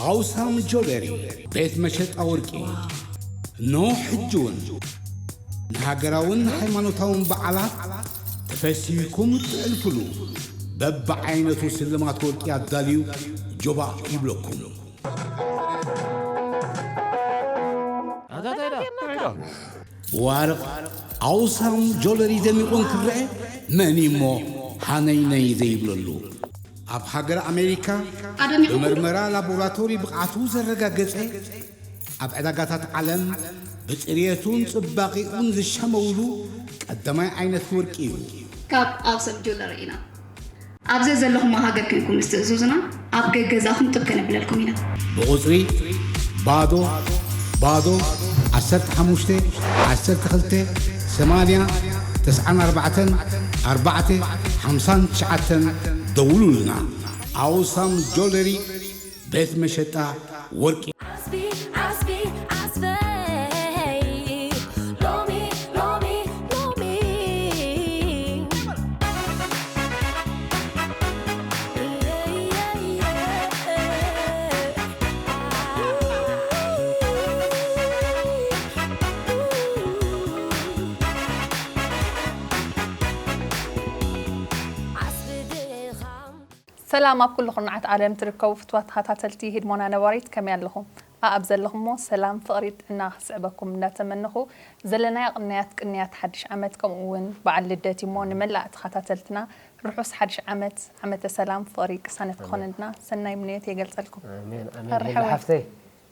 ኣውሳም ጆለሪ፣ ቤት መሸጣ ወርቂ። እነሆ ሕጂ እውን ንሃገራውን ሃይማኖታውን በዓላት ተፈሲህኩም እትሕልፉሉ በብዓይነቱ ስልማት ወርቂ ኣዳልዩ ጆባእ ይብለኩም። ብዋርቕ ኣውሳም ጆለሪ ደሚቑ እንትረአ መን እሞ ሃነይነይ ዘይብለሉ? ኣብ ሃገር ኣሜሪካ ኣደሚቑ ብመርመራ ላቦራቶሪ ብቕዓቱ ዘረጋገጸ፣ ኣብ ዕዳጋታት ዓለም ብጽርየቱን ጽባቒኡን ዝሻመውሉ ቀዳማይ ዓይነት ወርቂ እዩ። ካብ ኣውሳም ጆለሪ ኢና። ኣብ ዘዘለኹሞ ሃገር ኮይንኩም ምስ ትእዝዙና ኣብ ገገዛኹም ጥብ ከነብለልኩም ኢና። ብቑጽሪ ባዶ ባዶ ዓሰርተ ሓሙሽተ ዓሰርተ ክልተ ሰማንያ ተስዓን ኣርባዕተን ኣርባዕተ ሓምሳን ትሽዓተን ደውሉልና። ኣውሳም ጆለሪ ቤት መሸጣ ወርቂ። ዓስቢ ዓስቢ ዓስበይ ሎሚ ሎሚ ሎሚ ዓስቢ ድኻም ሰላም ኣብ ኩሉ ኩርናዓት ዓለም ትርከቡ ፍትዋት ተኸታተልቲ ህድሞና ነባሪት፣ ከመይ ኣለኹም? ኣኣብ ዘለኹሞ ሰላም፣ ፍቕሪ፣ ጥዕና ክስዕበኩም እንዳተመነኹ፣ ዘለናዮ ቅንያት፣ ቅንያት ሓድሽ ዓመት፣ ከምኡ እውን በዓል ልደት እሞ፣ ንመላእ ተኸታተልትና ርሑስ ሓድሽ ዓመት፣ ዓመተ ሰላም፣ ፍቕሪ፣ ቅሳነት ክኾነልና ሰናይ ምንዮት የገልጸልኩም። ኣሜን፣ ኣሜን። ፈርሒ ሊሊ ወይ? ሓፍተይ፣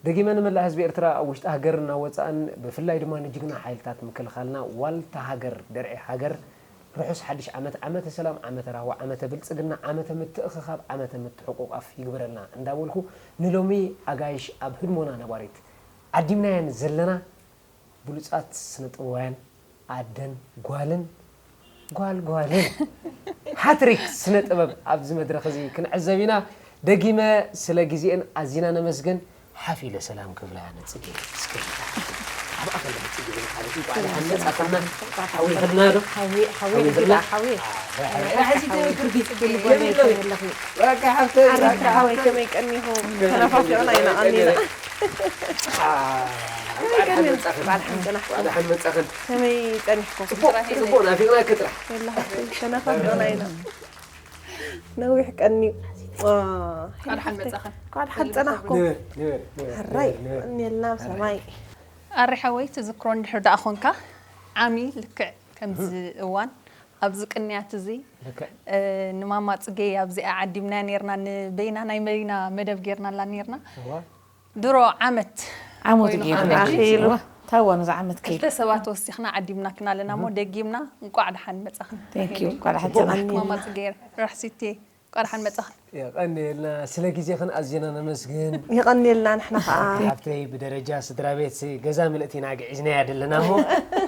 ደጊመ ንመላእ ህዝቢ ኤርትራ ኣብ ውሽጢ ሃገርን ኣብ ወጻእን፣ ብፍላይ ድማ ንጅግና ሓይልታት ምክልኻልና፣ ዋልታ ሃገር፣ ደርዒ ሃገር፣ ርሑስ ሓድሽ ዓመት፣ ዓመተ ሰላም፣ ዓመተ ራህዋ፣ ዓመተ ብልጽግና፣ ዓመተ ምትእኽኻብ፣ ዓመተ ምትሕቑቓፍ ይግበረልና እንዳበልኩ፣ ንሎሚ ኣጋይሽ ኣብ ህድሞና ነባሪት ዓዲምናየን ዘለና ብሉጻት ስነ ጥበባውያን ኣደን ጓልን፣ ጓል ጓልን፣ ሃትሪክ ስነ ጥበብ ኣብዚ መድረኽ እዚ ክንዕዘብ ኢና። ደጊመ ስለ ግዜኤን ኣዚና ነመስግን። ሓፍ ኢለ ሰላም ክብላ ነጽጌ እስከ። ኣብኣ ከለኹ ጽጌ ብጣዕሚ እንኳዕ ደሓን መጻእክልና። ሓዊ ይኽልና ዶ? ሓዊ፣ ሓዊ ሓዊ ይኽልና? ይኽልና፣ ሓዊ። ኣረ፣ ኣረ፣ ኣረ፣ ሕዚ ሓዊ። ትብሊ ጽጌ፣ የብለይ። የብለይ። በቃ ሓፍተይ፣ ኣረ፣ በቃ ሓወይ፣ ሓፍተይ። ከመይ ቀኒኹም? ተናፋፊቕና ኢና ቀኒና። አ፣ እንኳዕ ደሓን መጻእኽን። እንኳዕ ደሓን ጸናሕኩም። እንኳዕ ደሓን መጻእኽን። ከመይ ጸኒሕኩም? ጽቡቕ፣ ጽቡቕ፣ ናፊቕናኪ ጥራሕ። የላ፣ ሓፍተይ፣ ሸነፋፊቕና ኢና። ነዊሕ ቀንዩ። ዋ፣ እንኳዕ ደሓን መጻእኽን። እንኳዕ ደሓን ጸናሕኩም። ንበር፣ ንበር፣ ንበር፣ ኣራይ፣ ንበር፣ ንበር። ቀንየልና ኣብ ኣራይ። ሰማይ። ኣሪ ሓወይ፣ ትዝክሮ እንድሕር ደኣ ኾንካ፣ ዓሚ ልክዕ ከምዚ እዋን ኣብዚ ቅንያት እዚ፣ ልክዕ። እ፣ ንማማ ጽጌ ኣብዚኣ ዓዲምና ኔርና፣ ንበይና ናይ በይና መደብ ጌርናላ ኔርና። እዋ። ድሮ ዓመት ዓመት ኮይኑ ገይሩ። ዓመት ኣኺሉ። እዋ፣ ታዋ ነዛ ዓመት ከይዱ። ክልተ ሰባት ወሲኽና ዓዲምናክና ኣለና እሞ፣ እህ። ደጊምና እንቋዕ ደሓን መጻኽን። Thank you። እንቋዕ ደሓን ጸናሕኩም። ማማ ጽጌ ራሕሲቴ፣ እንቋዕ ደሓን መጻኽን። የቐንየልና፣ ስለ ግዜኽን ኣዝና ነመስግን። የቐንየልና፣ ንሕና ኸኣ። ሓፍተይ፣ ብደረጃ ስድራ ቤት ሲ ገዛ ምልእቲ ኢና ግዒዝናያ ደለና እሞ፣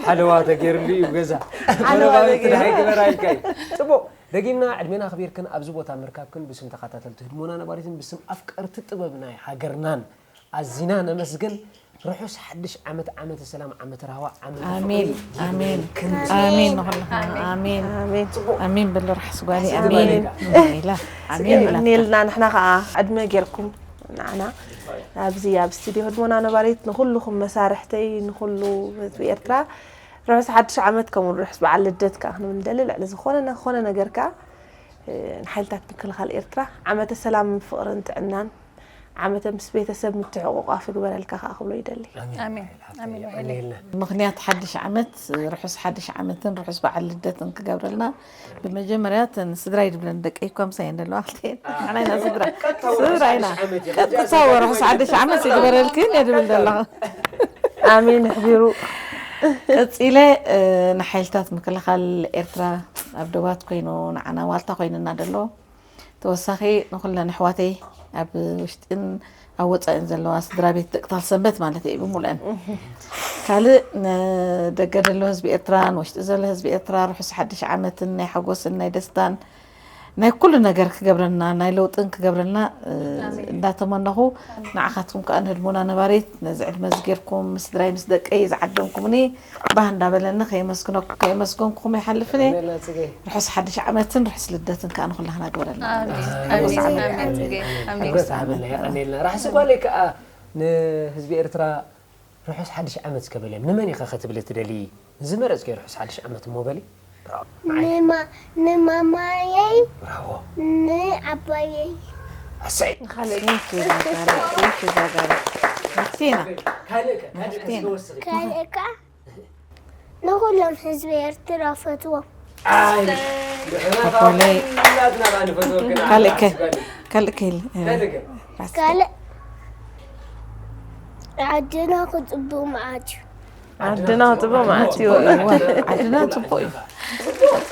ሓለዋ ተገይርሉ እዩ ገዛ። ሓለዋ መረባብቲ ተገይሩ። ደሓይ ግበራ ኢልካ እዩ። ጽቡቕ፣ ደጊምና ዕድሜና ኣኽቢርክን ኣብዚ ቦታ ምርካብክን ብስም ተኸታተልቲ ህድሞና ነባሪትን ብስም ኣፍቀርቲ ጥበብ ናይ ሃገርናን ኣዚና ነመስግን። ርሑስ ሓድሽ ዓመት፣ ዓመተ ሰላም፣ ዓመተ ራህዋ፣ ዓመተ ኣሜን፣ ፍቕሪ ኣሜን፣ ይግበረልክን። ኣሜን ንኹልኻ፣ ኣሜን። ኣሜን። ኣሜን። ኣሜን በሉ ርሑስ ጓለይ፣ ኣሜን። ኣሜን። ኣሜን ኢላ፣ ኣሜን ኢላ። የቐንየልና፣ ንሕና ኸኣ ዕድመ ጌርኩም ንዓና ኣብዚ ኣብ ስቱድዮ ህድሞና ነባሪት ንኹልኹም መሳርሕተይ፣ ንኹሉ ህዝቢ ኤርትራ ርሑስ ሓድሽ ዓመት፣ ከምኡ ርሑስ በዓል ልደት ከኣ ክንብል ንደሊ። ልዕሊ ዝኾነ፣ ዝኾነ ነገር ከኣ፣ እ፣ ንሓይልታት ምክልኻል ኤርትራ ዓመተ ሰላም፣ ፍቕርን ጥዕናን ዓመተ ምስ ቤተሰብ ምትሕቑቋፍ ይግበረልካ ከኣ ክብሎ ይደሊ። ኣሜን። ኣሜን። ኣሜን። የቐንየልና። ምኽንያት ሓድሽ ዓመት፣ ርሑስ ሓድሽ ዓመትን ርሑስ በዓል ልደትን ክገብረልና፣ ብመጀመርያ እተን ስድራይ ድብለን ደቀይ እኳ ምሳይ እየን ዘለዋ ክልተን። ንሕና ኢና ስድራ። ቀጥታ ወርሑስ ስድራ ኢና። ሓድሽ ዓመት እዩ። ቀጥታ ወርሑስ ሓድሽ ዓመት ይግበረልክን እየ ድብል ዘለኹ። ኣሜን ኣሕቢሩ። ቀጺለ፣ እ፣ ንሓይልታት ምክልኻል ኤርትራ ኣብ ደባት ኮይኑ ንዓና ዋልታ ኮይንና ደሎ፣ ተወሳኺ ንኹለን ኣሕዋተይ ኣብ ውሽጥን ኣብ ወጻኢን ዘለዋ ስድራ ቤት ደቂ ታል ሰንበት ማለት እዩ ብምሉአን። ካልእ ንደገ ዘሎ ህዝቢ ኤርትራ፣ ንውሽጢ ዘሎ ህዝቢ ኤርትራ ርሑስ ሓድሽ ዓመትን ናይ ሓጎስን ናይ ደስታን ናይ ኩሉ ነገር ክገብረልና፣ ናይ ለውጥን ክገብረልና እንዳተመነኹ፣ ንዓኻትኩም ከዓ ንህድሞና ነባሪት፣ ነዚ ዕድመ እዚ ጌርኩም ምስ ስድራይ ምስ ደቀይ ዝዓደምኩምኒ ባህ እንዳበለኒ ከየመስግነኩ- ከየመስገንኩኹም ይሓልፍን እየ። ርሑስ ሓድሽ ዓመትን ርሑስ ልደትን ከዓ ንኹላህና ግበረልና። ኣሜን። ኣሜን። ኣሜን። ኣሜን። ኣሜን። ርሑስ ዓመት። የቐንየልና። ራሕሲ ጓለይ ከዓ ንህዝቢ ኤርትራ ርሑስ ሓድሽ ዓመት እስከ በልዮም። ንመን ኢኻ ክትብሊ ትደልዪ? ንዝመረጽክዮ ርሑስ ሓድሽ ዓመት እሞ በሊ። ንማ- ንማማየይ፣ ብራቮ። ንዓባየይ። ኣሰይ። ንኻልእ ኒኪ ዛጋረ፣ ኒኪ ዛጋረ። መፍቲና። ካልእ ከ? ካልእ ከ? መፍቲና። እስከ ወስኺ። ካልእ ከ? ንኹሎም ህዝቢ ኤርትራ ፈትዎም። ኣይ፣ ኣቦለይ። ኩላትና ባንፈትወክን። ካልእ ከ? ካልእ ከ ኢል-፣ ካልእ ከ? ካልእ ዓድና ክጽቡቕ መዓት እዩ። ዓድና ጽቡቕ መዓት እዩ። እዋ፣ ዓድና ጽቡቕ እዩ።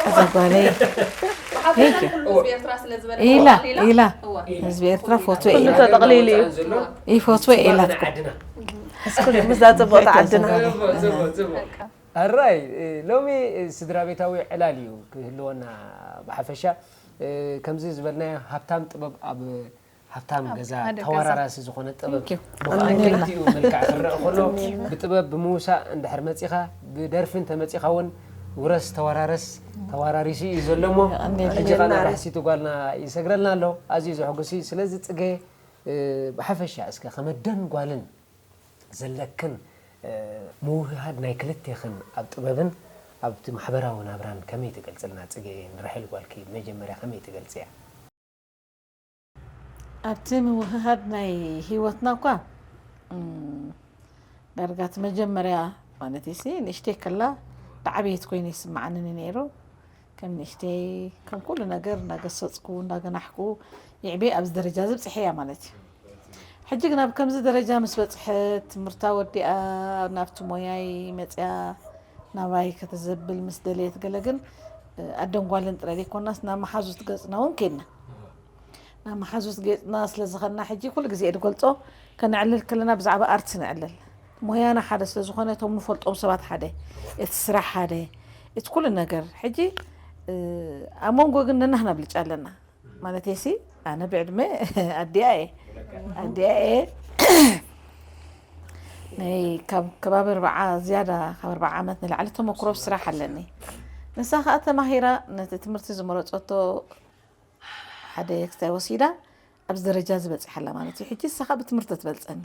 እዛ ጓለይ። Thank you። ኢላ፣ ኢላ። ህዝቢ ኤርትራ ፎቶ ኩሉ ኢላ። ተጠቕሊሉ እዩ። ይፎቶ ኢላ። ዓድና። እስኩ ምስዛ ጽቡቕቲ ዓድና። ጽቡቕ፣ ጽቡቕ፣ ጽቡቕ። ኣራይ፣ እ፣ ሎሚ፣ እ፣ ስድራ ቤታዊ ዕላል እዩ ክህልወና ብሓፈሻ። እ፣ ከምዚ ዝበልናዮ ሃብታም ጥበብ ኣብ ሃብታም ኣብ ገዛ ሓደ ገዛ። ተወራራሲ ዝኾነ ጥበብ Thank you። ምዃኑ ኣሜን። ክልቲኡ መልክዕ ክረአ ከሎ፣ ብጥበብ ብምውሳእ እንድሕር መጺኻ፣ ብደርፊ እንተመጺኻ እውን ውረስ ተወራረስ ተወራሪሲ እዩ ዘሎ እሞ፣ የቐንየልና። ሕጂ ኸኣ ናብ ራሕሲቲ ጓልና ይሰግረልና ኣሎ። ኣዝዩ ዘሐጉስ እዩ። ስለዚ ጽገ፣ እ፣ ብሓፈሻ እስከ ከም ኣደን ጓልን ዘለክን፣ እ፣ ምውህሃድ ናይ ክልቴኽን ኣብ ጥበብን ኣብቲ ማሕበራዊ ናብራን ከመይ ትገልጽልና? ጽገ፣ ንራሄል ጓልኪ መጀመርያ ከመይ ትገልጽያ? ኣብቲ ምውህሃድ ናይ ህይወትና እኳ፣ እም፣ ዳርጋ እቲ መጀመርያ ማለት እሲ ንእሽተይ ከላ ዳዕቤት ኮይኑ ይስምዓኒ ነይሩ። ከም ንእሽተይ ከም ኩሉ ነገር እንዳገሰጽኩ እንዳገናሕኩ ይዕቤ ኣብዚ ደረጃ እዚ ብጽሐያ ማለት እዩ። ሕጂ ግን ኣብ ከምዚ ደረጃ ምስ በጽሐት ትምህርታ ወዲኣ ናብቲ ሞያይ መጽያ ናባይ ከተዘብል ምስ ደለየት ገለ ግን ኣደን ጓልን ጥራይ ዘይኮናስ ናብ መሓዙት ገጽና እውን ከድና። ናብ መሓዙት ገጽና ስለ ዝኸድና ሕጂ ኩሉ ግዜ እየ ዝገልጾ ከነዕልል ከለና ብዛዕባ ኣርትስ ነዕልል። ሞያና ሓደ ስለ ዝኾነ፣ እቶም ንፈልጦም ሰባት ሓደ፣ እቲ ስራሕ ሓደ፣ እቲ ኩሉ ነገር። ሕጂ፣ እ፣ ኣብ መንጎ ግን ነናህና ብልጫ ኣለና። ማለተይሲ፣ ኣነ ብዕድመ ኣዲኣ እየ። ኣዲኣ እየ። ናይ ካብ ከባቢ ኣርብዓ፣ ዝያዳ ካብ ኣርብዓ ዓመት ንላዕሊ ተመኩሮ ኣብ ስራሕ ኣለኒ። ንሳ ኸኣ ተማሂራ ነቲ ትምህርቲ ዝመረጸቶ ሓደ ክስታይ ወሲዳ ኣብዚ ደረጃ እዚ በጺሓ ኣላ ማለት እዩ። ሕጂ ንሳ ኸኣ ብትምህርቲ ትበልጸኒ።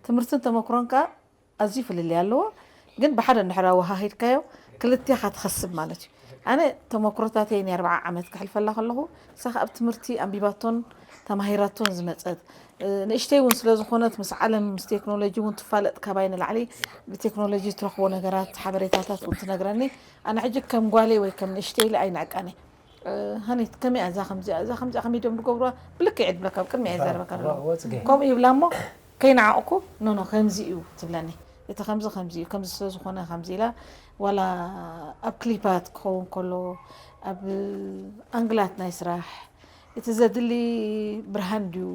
ትምህርትን ተመኩሮን ከኣ ኣዝዩ ፍልልይ ኣለዎ። ግን ብሓደ እንድሕር ኣወሃሂድካዮ ክልቴኻ ትኸስብ ማለት እዩ። ኣነ ተመኩሮታተይ ናይ ኣርብዓ ዓመት ከሕልፈላ ከለኹ፣ ንሳ ኸኣ ኣብ ትምህርቲ ኣንቢባቶን ተማሂራቶን ዝመጸት፣ እ፣ ንእሽተይ እውን ስለ ዝኾነት ምስ ዓለም፣ ምስ ቴክኖሎጂ እውን ትፋለጥ፣ ካባይ ንላዕሊ ብቴክኖሎጂ ትረኽቦ ነገራት፣ ሓበሬታታት እውን ትነግረኒ። ኣነ ሕጂ ከም ጓለይ ወይ ከም ንእሽተይ ኢለ ኣይንዕቀን እየ። እ፣ ሃኒት፣ ከመይ እያ እዛ ከምዚኣ፣ እዛ ከምዚኣ ከመይ ድዮም ዝገብሩዋ? ብልክዕ እየ ዝብለካ፣ ኣብ ቅድሚኣ እየ ዝዛረበካ ዘለኹ። እዋ፣ እዋ፣ ጽጌ። ከምኡ ይብላ እሞ፣ ከይነዓቕኩ፣ ኖ፣ ኖ፣ ከምዚ እዩ ትብለኒ። እቲ ከምዚ፣ ከምዚ እዩ፣ ከምዚ ስለ ዝኾነ ከምዚ ኢላ፣ ዋላ ኣብ ክሊፓት ክኸውን ከሎ፣ ኣብ ኣንግላት ናይ ስራሕ፣ እቲ ዘድሊ ብርሃን ድዩ፣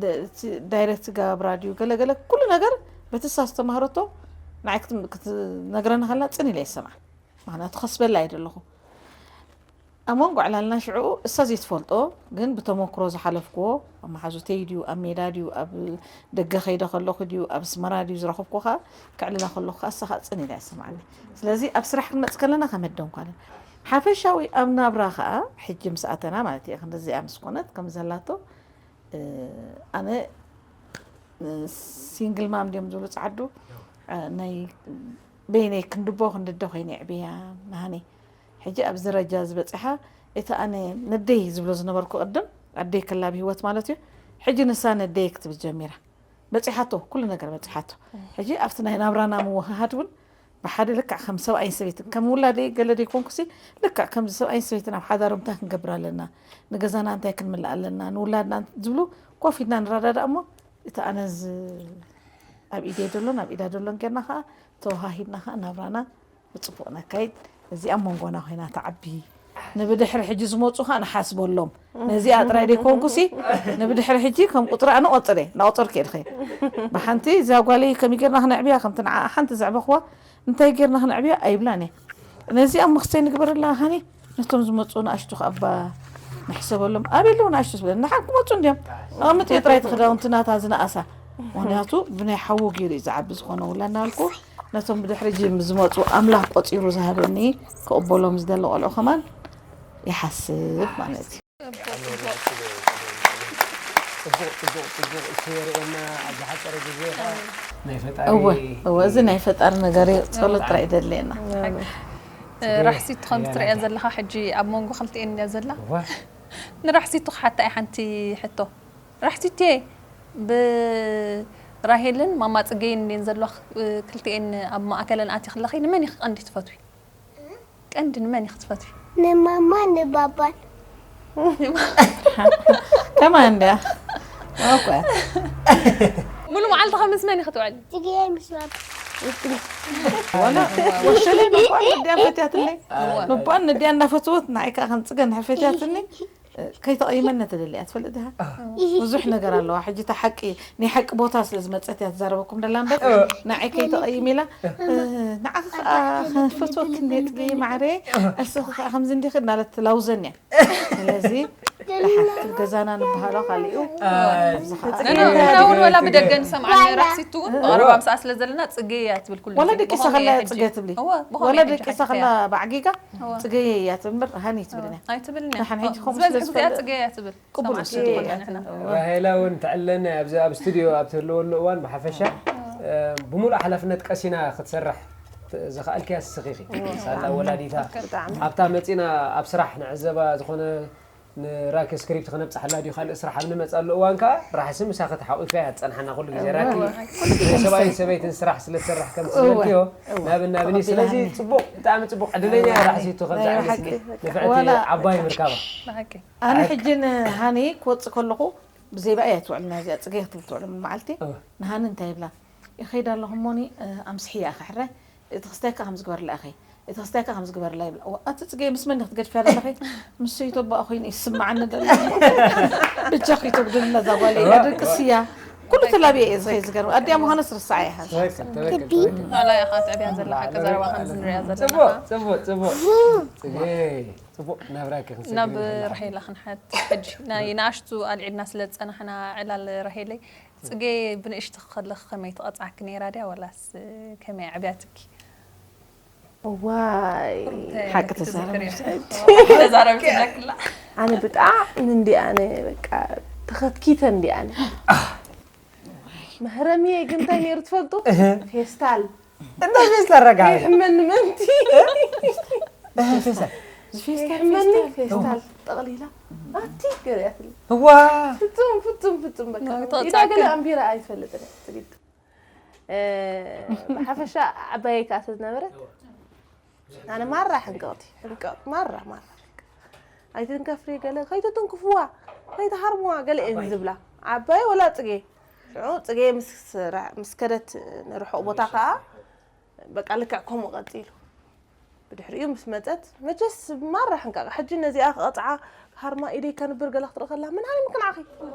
ደ-፣ እቲ ዳይሬክት ዝገብራ ድዩ፣ ገለ ገለ፣ ኩሉ ነገር በቲ እሳ ዝተማህረቶ ንዓይ ክት-፣ ክትነግረኒ ከላ ጽን ኢለ ይሰምዓ። ምኽንያቱ ከስበላ እየ ዘለኹ። ኣብ መንጎ ዕላልና ሽዑ እሳ ዘይትፈልጦ፣ ግን ብተመክሮ ዝሓለፍክዎ፣ ኣብ መሓዙተይ ድዩ፣ ኣብ ሜዳ ድዩ፣ ኣብ ደገ ከይደ ከለኹ ድዩ፣ ኣብ ኣስመራ ድዩ ዝረኸብኩ ኸኣ፣ ከዕልላ ከለኹ ኸኣ፣ እሳ ኸኣ ጽን ኢላ እያ ትሰምዓኒ። ስለዚ ኣብ ስራሕ ክንመጽእ ከለና ከመደን ኳልን። ሓፈሻዊ ኣብ ናብራ ኸኣ፣ ሕጂ ምስ ኣተና ማለት እየ፣ ክንድዚኣ ምስ ኮነት፣ ከም ዘላቶ፣ እ፣ ኣነ፣ እ፣ ሲንግል ማም ድዮም ዝብሉ ጸዓዱ፣ እ፣ ናይ በይነይ ክንድቦ ክንድደ ኮይነ የዕብያ፣ መሃኒ። ሕጂ ኣብዚ ደረጃ እዚ በጺሓ፣ እቲ ኣነ ነደይ ዝብሎ ዝነበርኩ ቅድም፣ ኣደይ ከላ ብህይወት ማለት እዩ፣ ሕጂ ንሳ ነደይ ክትብል ጀሚራ። በጺሓቶ፣ ኩሉ ነገር በጺሓቶ። ሕጂ ኣብቲ ናይ ናብራና ምውህሃድ እውን ብሓደ ልክዕ ከም ሰብኣይን ሰበይትን፣ ከም ውላደይ ገለ ደይኮንኩሲ፣ ልክዕ ከምዚ ሰብኣይን ሰበይትን ኣብ ሓዳር እንታይ ክንገብር ኣለና፣ ንገዛና እንታይ ክንምልእ ኣለና፣ ንውላድና ዝብሉ ኮፍ ኢልና ንረዳዳእ እሞ፣ እቲ ኣነ ዝ-፣ ኣብ ኢደይ ደሎን ኣብ ኢዳ ደሎን ጌርና ኸዓ፣ ተወሃሂድና ኸዓ ናብራና ብጽቡቕ ነካይድ። እዚኣ ኣብ መንጎና ኮይና ትዓቢ። ንብድሕሪ ሕጂ ዝመጹ ኸኣ ንሓስበሎም። ነዚኣ ጥራይ ደይኮንኩሲ፣ ንብድሕሪ ሕጂ ከም ቁጽሪ ኣነ ቆጽር እየ፣ እናቆጸርኩ እየ ድኸይድ። ብሓንቲ እዛ ጓለይ ከመይ ጌርና ክነዕብያ፣ ከምቲ ንዓኣ ሓንቲ ዘዕበኽዋ፣ እንታይ ጌርና ክነዕብያ ኣይብላን እየ። ነዚኣ እሞ ክስተይ ንግበረላ ሃኒ፣ ነቶም ዝመጹ ንኣሽቱ ኸኣ እባ ንሕሰበሎም። ኣበይ ኣለዉ ንኣሽቱ ስለ ንሓን ክመፁ እንዲዮም። ኣምጥዮ ጥራይ እቲ ክዳውንቲ ናታ ዝነኣሳ። ምኽንያቱ ብናይ ሓዉ ገይሩ እዩ ዝዓቢ ዝኾነ ውላ እናበልኩ ነቶም ብድሕሪ ጅም ዝመፁ ኣምላኽ ቆፂሩ ዝሃበኒ ክቕበሎም ዝደሊ ቆልዑ ከማን ይሓስብ ማለት እዩ። ጽቡቕ ጽቡቕ ጽቡቕ እሱ የርእየና ኣብ ዝሓጸረ ግዜ ኸዓ ናይ ፈጣሪ እወ እወ እዚ ናይ ፈጣሪ ነገር እዩ። ጸሎት ጥራይ ይደልየና። ራሕሲት ከም ትርእያ ዘለኻ ሕጂ ኣብ መንጎ ክልቲኤን እያ ዘላ። እዋ ንራሕሲቱ ክሓታ እየ ሓንቲ ሕቶ። ራሕሲቴ ብራሄልን ማማ ጽገይን እየን ዘለዋ። ክልቲኤን ኣብ ማእከለን ኣትዩ ክለኺ ንመን ኢኺ ቀንዲ ትፈትዊ? ቀንዲ ንመን ኢኺ ትፈትዊ? ንማማ ንባባን ከማን እንድያ ኦኮ ሙሉ መዓልትኻ ምስ መን ኢኺ ትውዕሊ? ጽግያይ ምስ ባባ ዋላ ወሸለይ ንቧን ንድያ ፈትያትኒ ንቧን ንድያ እናፈትወት ንዓይ ከዓ ከም ፅገ ንሕፈትያትኒ ከይተቐይመኒ ትደሊ እያ ትፈልጥ ዲኻ ብዙሕ ነገር ኣለዋ ሕጂ እታ ሓቂ ናይ ሓቂ ቦታ ስለ ዝመፀት እያ ትዛረበኩም ደላ እምበር ንዓይ ከይተቐይም ኢላ ንዓኺ ከዓ ከፈትወኪ እንደ ፅገይ ማዕረ እስኺ ከዓ ከምዚ እንዲኺ እናለት ትላውዘን እያ ስለዚ ደሓን ገዛና ንበሃሎ ካሊኡ ኣብዚ ከዓ ንሕና እውን ወላ ብደገ ንሰምዓ ራሕሲቱ እውን ብቐረባ ምስኣ ስለ ዘለና ፅገ እያ ትብል ኩሉ ወላ ግዜ። ደቂሳ ብኸመይ ከላ ሕጂ? ፅገ ትብሊ እወ፣ ብኸመይ ወላ ሕጂ ደቂሳ ሓቲተያ? ከላ ባዕጊጋ ፅገየ እያ ትብል እምበር ሃኒ ትብልና ኣይትብልን እያ። ንሓን ሕጂ ከምኡ ዝበዝሕ ስለ ግዜ እዚኣ ዝፈልጥ ፅገ እያ ትብል። ቅቡል ሰማዕቲ ስለ ዝኾና ንሕና። ራሄላ እውን ትዕለኒ ኣብዚ ኣብ ስቱዲዮ ኣብ ትህልወሉ እዋን ብሓፈሻ እ፣ ብሙሉእ ሓላፍነት ቀሲና ክትሰርሕ ት- ዝኸኣልኪ እያ ስኺ ኢኺ ሳላ ወላዲታ ብጣዕሚ ኣብታ መፂና ኣብ ስራሕ ንዕዘባ ዝኾነ ንራኪ ስክሪፕት ክነብፅሓላ ድዩ ካልእ ስራሕ ኣብ ንመፃሉ እዋን ከዓ ራሕሲ ምሳኺ ተሓቂፋ እያ ትፀንሓና ኩሉ ግዜ ራኪ ሰብኣይን ሰበይትን ስራሕ ስለ ትሰርሕ ከም ትስመልክዮ ናብን ናብን እዩ ስለዚ ፅቡቅ ብጣዕሚ ፅቡቅ ዕድለኛ እያ ራሕሲቱ ከምዚ ዓይነት ንፍዕቲ ዓባይ ምርካባ ብሓቂ ኣነ ሕጂ ንሃኒ ክወፅእ ከለኹ ብዘይባ እያ ትውዕል ናዚኣ ፅገ ክትብል ትውዕል ምን መዓልቲ ንሃኒ እንታይ ይብላ ይኸይድ ኣለኹ እሞኒ ኣምስሕያ ክሕረ እቲ ክስታይ ከዓ ከምዝግበርላ ኢኸ እቲ ክስታይ ከዓ ከምዝግበርላ ይብላ ኣቲ ፅገ ምስ መን ክትገድፍያ ዘለኺ ምስ ሰይቶ በኣ ኮይኑ ይስማዓኒ ደሎ ብቻ ከይተጉድልና እዛ ጓል እያ ደቅስያ ኩሉ ተላብየ እየ ዝኸይ ዝገርም ኣዲኣ ምዃነስ ርሳዓ እያ ኣላ ኢኻ ትዕብያ ዘላ ሓቂ ዘረባ ከምዚ ንሪኣ ዘለና ፅቡቅ ፅቡቅ ፅቡቅ ፅቡቅ ናብራኪ ናብ ክንሰግድ ራሄላ ክንሓት ሕጂ ናይ ንኣሽቱ ኣልዒልና ስለ ዝፀናሕና ዕላል ራሄለይ ፅጌ ብንእሽቱ ከለኺ ከመይ ትቐፅዓኪ ነይራ ድያ ወላስ ከመይ ኣዕብያትኪ ዋይ ሓቂ ተዛረብ ተዛረብ ትብለክላ ኣነ ብጣዕሚ እንዲ ኣነ በቃ ተኸትኪተ እንዲ ኣነ መህረምየ ግን እንታይ ነይሩ ትፈልጡ ፌስታል እንታይ ፌስታል ረጋ ይሕመኒ ምንቲ ፌስታል ይሕመኒ ፌስታል ጠቕሊላ ኣቲ ገሪያትኒ እዋ ፍጹም ፍጹም ፍጹም በቃ ተቐጻዕካ። ኢዳ ገለ ኣንቢራ ኣይፈልጥን እየ ትግድ ብሓፈሻ ዓባየይ ከዓ ስለ ዝነበረት ኣነ ማራ ሕንቅቕቲ ሕንቅቕቲ ማራ ማራ ኣይትንከፍሪ ገለ ከይትትንክፍዋ ከይትሃርምዋ ገለ እየን ዝብላ ዓባየ ወላ ፅጌ ሽዑ ፅጌ ምስ ከደት ንርሑቕ ቦታ ከዓ በቃ ልክዕ ከምኡ ቀፂሉ ብድሕሪኡ ምስ መፀት መቸስ ማራ ሕንቃቕ ሕጂ ነዚኣ ክቐፅዓ ሃርማ ኢደይ ከንብር ገለ ክትርኢ ከላ ምን ዓለም ክንዓኺ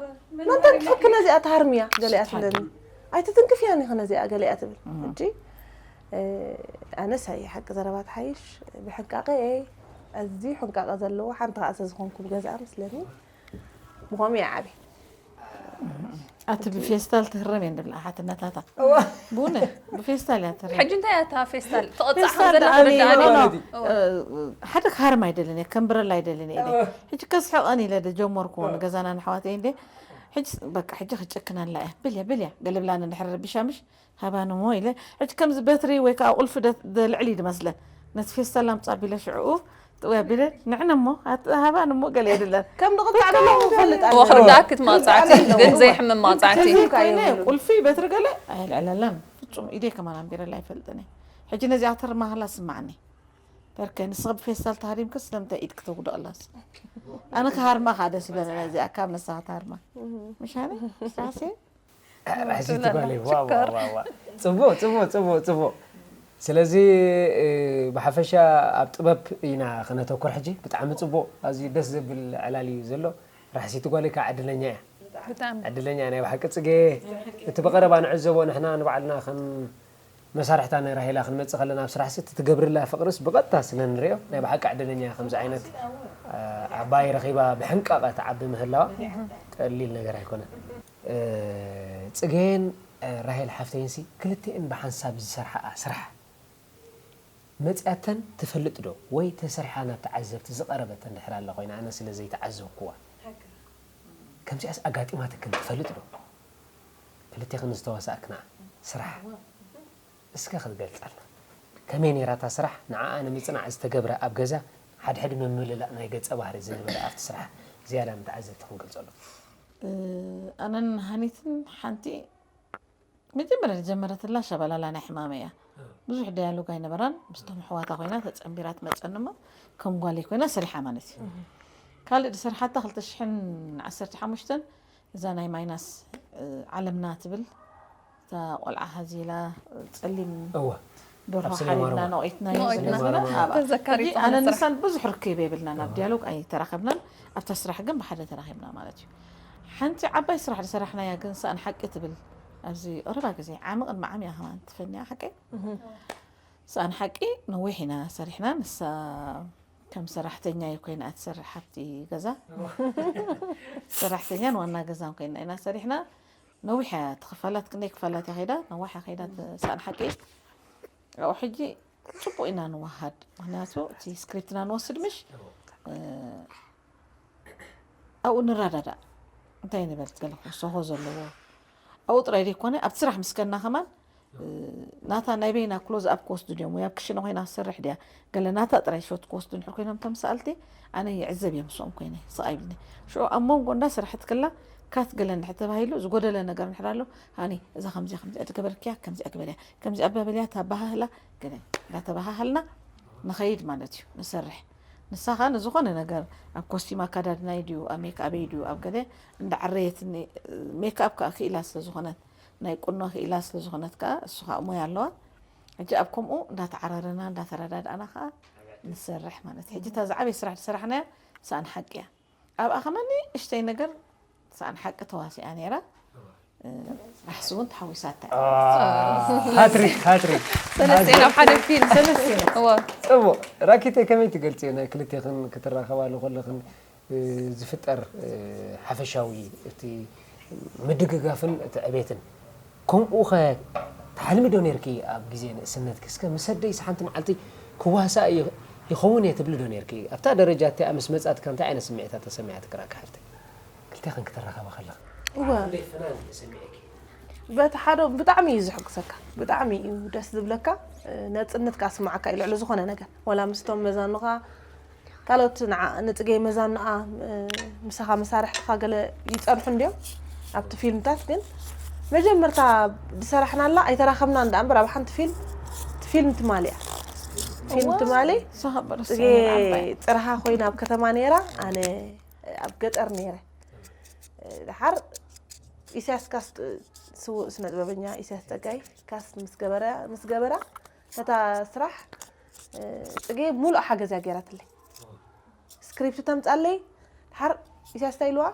መን ተንክፍኪ ነዚኣ ትሃርምያ ገለ እያ ትብለኒ ኣይትትንክፍያን ኢኺ ነዚኣ ገለ እያ ትብል ሕጂ ኣነስ ኣየ ሓቂ ዘረባ ትሓይሽ ብሕንቃቐ እየ ኣዝዩ ሕንቃቐ ዘለዎ ሓንቲ ከዓ ስለዝኾንኩ ብገዝኣ መስለኒ ብኸምኡ እየ ዓብየ ኣቲ ብፌስታል ትህረም እየን ድብላ ሓትነታታ ብእውነት ብፌስታል እያ ትህረም ሕጂ እንታይ እያ እታ ፌስታል ትቐፃዕ ፌስታል ከምዘላ ደኣ ኣነ ክርዳኣኒ ኖ፣ ኖ፣ ይብሉ ኖ። ሓደ ክሃርም ኣይደልን እየ ከምብረላ ኣይደልን እየ ኢለ ሕጂ ከስሕቐን ኢለ ደጀመርኩ ንገዛና ንሕዋተይ እንደ ሕጂ በቃ ሕጂ ክጨክነላ እየ ብልያ ብልያ ገለብላኒ ድሕሪ ረቢሻ ምሽ ሃባንሞ ኢለ ሕጂ ከምዚ በትሪ ወይ ከዓ ቁልፊ ደ- ደልዕል እዩ ድመስለን ነቲ ፌስታል ኣምፃ ቢለ ሽዕኡ ጥውያ ቢለ ንዕነ እሞ ኣቲ ሃባን እሞ ገለ የድለን ከም ንቕጣዕ ደለኹ ክፈልጥ እወ ክርዳእኪ እቲ መቕፃዕቲ ግን ዘይሕምም መቕፃዕቲ ከዚብ ኮይነ የብሉን። ቁልፊ በትሪ ገለ ኣየልዕለላን ፍፁም ኢደይ ከማን ኣንቢረላ ኣይፈልጥን እየ ሕጂ ነዚኣ ተርማህላ ስማዕኒ በርከ ንስኺ ብፌስታል ተሃሪምኪ ስለምንታይ ኢድ ክተጉደቕላስ ኣነ ክሃርማ ከዓ ደስ ይበለና እዚኣ ካብ ነሳኻ ተሃርማ ምሻነ ስራሴ ራሕሲቲ ጓለይ ዋዋዋዋ ፅቡቅ ፅቡቅ ፅቡቅ ፅቡቅ ስለዚ እ፣ ብሓፈሻ ኣብ ጥበብ ኢና ክነተኩር ሕጂ ብጣዕሚ ፅቡቅ ኣዝዩ ደስ ዘብል ዕላል እዩ ዘሎ ራሕሲቲ ጓለይ ከዓ ዕድለኛ እያ ብጣዕሚ ዕድለኛ ናይ ብሓቂ ፅጌ እቲ ብቀረባ ንዕዘቦ ንሕና ንባዕልና ከም መሳርሕታ ናይ ራሄላ ክንመጽእ ከለና ኣብ ስራሕ ስቲ ትገብርላ ፍቕርስ ብቐጥታ ስለ ንሪኦ ናይ ብሓቂ ዕድለኛ እያ። ከምዚ ዓይነት ዓባይ ረኺባ ብሕንቃቐ ትዓቢ ምህላዋ ቀሊል ነገር ኣይኮነን። ጽጌን ራሄል ሓፍተይንሲ ክልቲኤን ብሓንሳብ ዝሰርሓኣ ስራሕ መጺኣተን ትፈልጥ ዶ ወይ ተሰሪሓ ናብ ተዓዘብቲ ዝቐረበት እንድሕር ኣላ ኮይና ኣነ ስለ ዘይተዓዘብኩዋ ከምዚኣስ ኣጋጢማትክን ትፈልጥ ዶ? ክልቴኽን ዝተዋሳእክና ስራሕ እስከ ክትገልጻልና ከመይ ነይራታ ስራሕ ንዓኣ ንምጽናዕ ዝተገብረ ኣብ ገዛ ሓድሕድ ምምልላእ ናይ ገጸ ባህሪ ዝነበረ ኣብቲ ስራሕ ዝያዳ ንተዓዘብቲ ክንገልጸሉ። ኣነን ሃኒትን ሓንቲ መጀመርያ ዝጀመረትላ ሸበላላ ናይ ሕማመይ እያ። ብዙሕ ዳያሎግ ኣይነበራን። ምስቶም ኣሕዋታ ኮይና ተጸንቢራ ትመጸኒ እሞ ከም ጓለይ ኮይና ሰሪሓ ማለት እዩ። ካልእ ዝሰርሓታ ክልተ ሽሕን ዓሰርተ ሓሙሽተን እዛ ናይ ማይናስ ዓለምና ትብል እታ ቆልዓ ሃዚላ ጸሊም እወ ደርሆ ኣብ ስለ ሓሪድና ማረማ። ነቑኢትናዮ ስለ ዘለና ማረማ። ኣብኣ። ተዘካሪት ሕጂ ኣነ ንሳን ብዙሕ ርክብ የብልናን ኣብ ዲያሎግ ኣይተራኸብናን። ኣብታ ስራሕ ግን ብሓደ ተራኺብና ማለት እዩ። ሓንቲ ዓባይ ስራሕ ዝሰራሕናያ ግን ሰኣን ሓቂ ትብል ኣብዚ ቀረባ ግዜ ዓሚ ቅድሚ ዓሚ እያ ከማን ትፈንያ ሓቂ ሰኣን ሓቂ ነዊሕ ኢና ሰሪሕና። ንሳ ከም ሰራሕተኛ እዩ ኮይና ትሰርሕ ሓብቲ ገዛ ሰራሕተኛን ዋና ገዛን ኮይና ኢና ሰሪሕና። ነዊሕ እያ ትኽፋላት ክንደይ ክፋላት እያ ከይዳ ነዋሕ እያ ከይዳ ሰኣን ሓቂ ኣብኡ ሕጂ ጽቡቕ ኢና ንወሃድ ምክንያቱ እቲ ስክሪፕትና ንወስድ ምሽ ኣብኡ ንረዳዳእ እንታይ ንበል ገለ ክውሰኾ ዘለዎ ኣብኡ ጥራይ ዘይኮነ ኣብቲ ስራሕ ምስ ከና ከማን ናታ ናይ በይና ክሎዝ ኣፕ ክወስዱ ድዮም ወይ ኣብ ክሽነ ኮይና ክሰርሕ ድያ ገለ ናታ ጥራይ ሾት ክወስዱ እንድሕር ኮይኖም እቶም ሰኣልቲ ኣነ ይዕዘብ እየ ምስኦም ኮይነ ስቕ ኣይብልኒ ሽዑ ኣብ መንጎ እንዳ ስራሕቲ ክላ ካት ገለ እንድሕር ተባሂሉ ዝጎደለ ነገር እንድሕር ኣሎ ሃኒ እዛ ከምዚኣ ከምዚኣ ዝገበርክያ ከምዚኣ ግበርያ ከምዚኣ ኣባበልያ ታባሃህላ ገለ እንዳተባሃሃልና ንኸይድ ማለት እዩ ንሰርሕ ንሳ ኸኣ ንዝኾነ ነገር ኣብ ኮስቲም ኣካዳድናይ ድዩ ኣብ ሜክኣበይ ድዩ ኣብ ገለ እንዳዓረየትኒ ሜክኣፕ ከኣ ክኢላ ስለ ዝኾነት ናይ ቁኖ ክኢላ ስለ ዝኾነት ከኣ እሱ ከኣ ሞያ ኣለዋ ሕጂ ኣብ ከምኡ እንዳተዓራረና እንዳተረዳድኣና ከኣ ንሰርሕ ማለት እዩ ሕጂ እታ ዝዓበየ ስራሕ ዝሰራሕናያ ሰኣን ሓቂ እያ ኣብኣ ከማኒ እሽተይ ነገር ሰኣን ሓቂ ተዋሲኣ ነይራ ራሕሲ እውን ተሓዊሳታ እያ ሃትሪክ ሃትሪክ ሰለስቲኤን ኣብ ሓደ ፊልም ሰለስቲኤን እወ ጽቡቕ ራኪተይ ከመይ ትገልጽዮ ናይ ክልቴኽን ክትራኸባሉ ከለኽን ዝፍጠር ሓፈሻዊ እቲ ምድግጋፍን እቲ ዕቤትን ከምኡ ኸ ትሓልሚ ዶ ነርኪ ኣብ ግዜ ንእስነትኪ እስከ ምስ ኣደይስ ሓንቲ መዓልቲ ክዋሳእ ይኸውን እየ ትብሊ ዶ ነርኪ ኣብታ ደረጃ እቲኣ ምስ መጻት ከምታይ ዓይነት ስምዒታት ተሰሚዓትኪ ራኪ ሓፍተይ ክልቴኽን ክትራኸባ ከለኽን እወ በቲ ሓደ ብጣዕሚ እዩ ዝሕጉሰካ ብጣዕሚ እዩ ደስ ዝብለካ ነፅነት ከዓ ስማዓካ እዩ ልዕሊ ዝኾነ ነገር ወላ ምስቶም መዛኑኻ ካልኦት ንዓ ንፅገይ መዛኑኣ ምሳኻ መሳርሕትኻ ገለ ይፀንሑ እንዲዮም ኣብቲ ፊልምታት ግን መጀመርታ ዝሰራሕናላ ኣይተራኸብና እንዳ እምበር ኣብ ሓንቲ ፊልም እቲ ፊልም ትማሊ እያ ፊልም ትማሊ ፅጌ ፅርሃ ኮይና ኣብ ከተማ ነይራ ኣነ ኣብ ገጠር ነይረ ድሓር ኢሳያስ ካስት ስውእ ስነ ጥበበኛ ኢሳያስ ፀጋይ ካስት ምስ ገበራ ነታ ስራሕ ፅጌ ሙሉእ ሓገዝ እያ ገይራትለይ ስክሪፕት ተምፃለይ ድሓር ኢሳያስ እንታይ ኢልዋ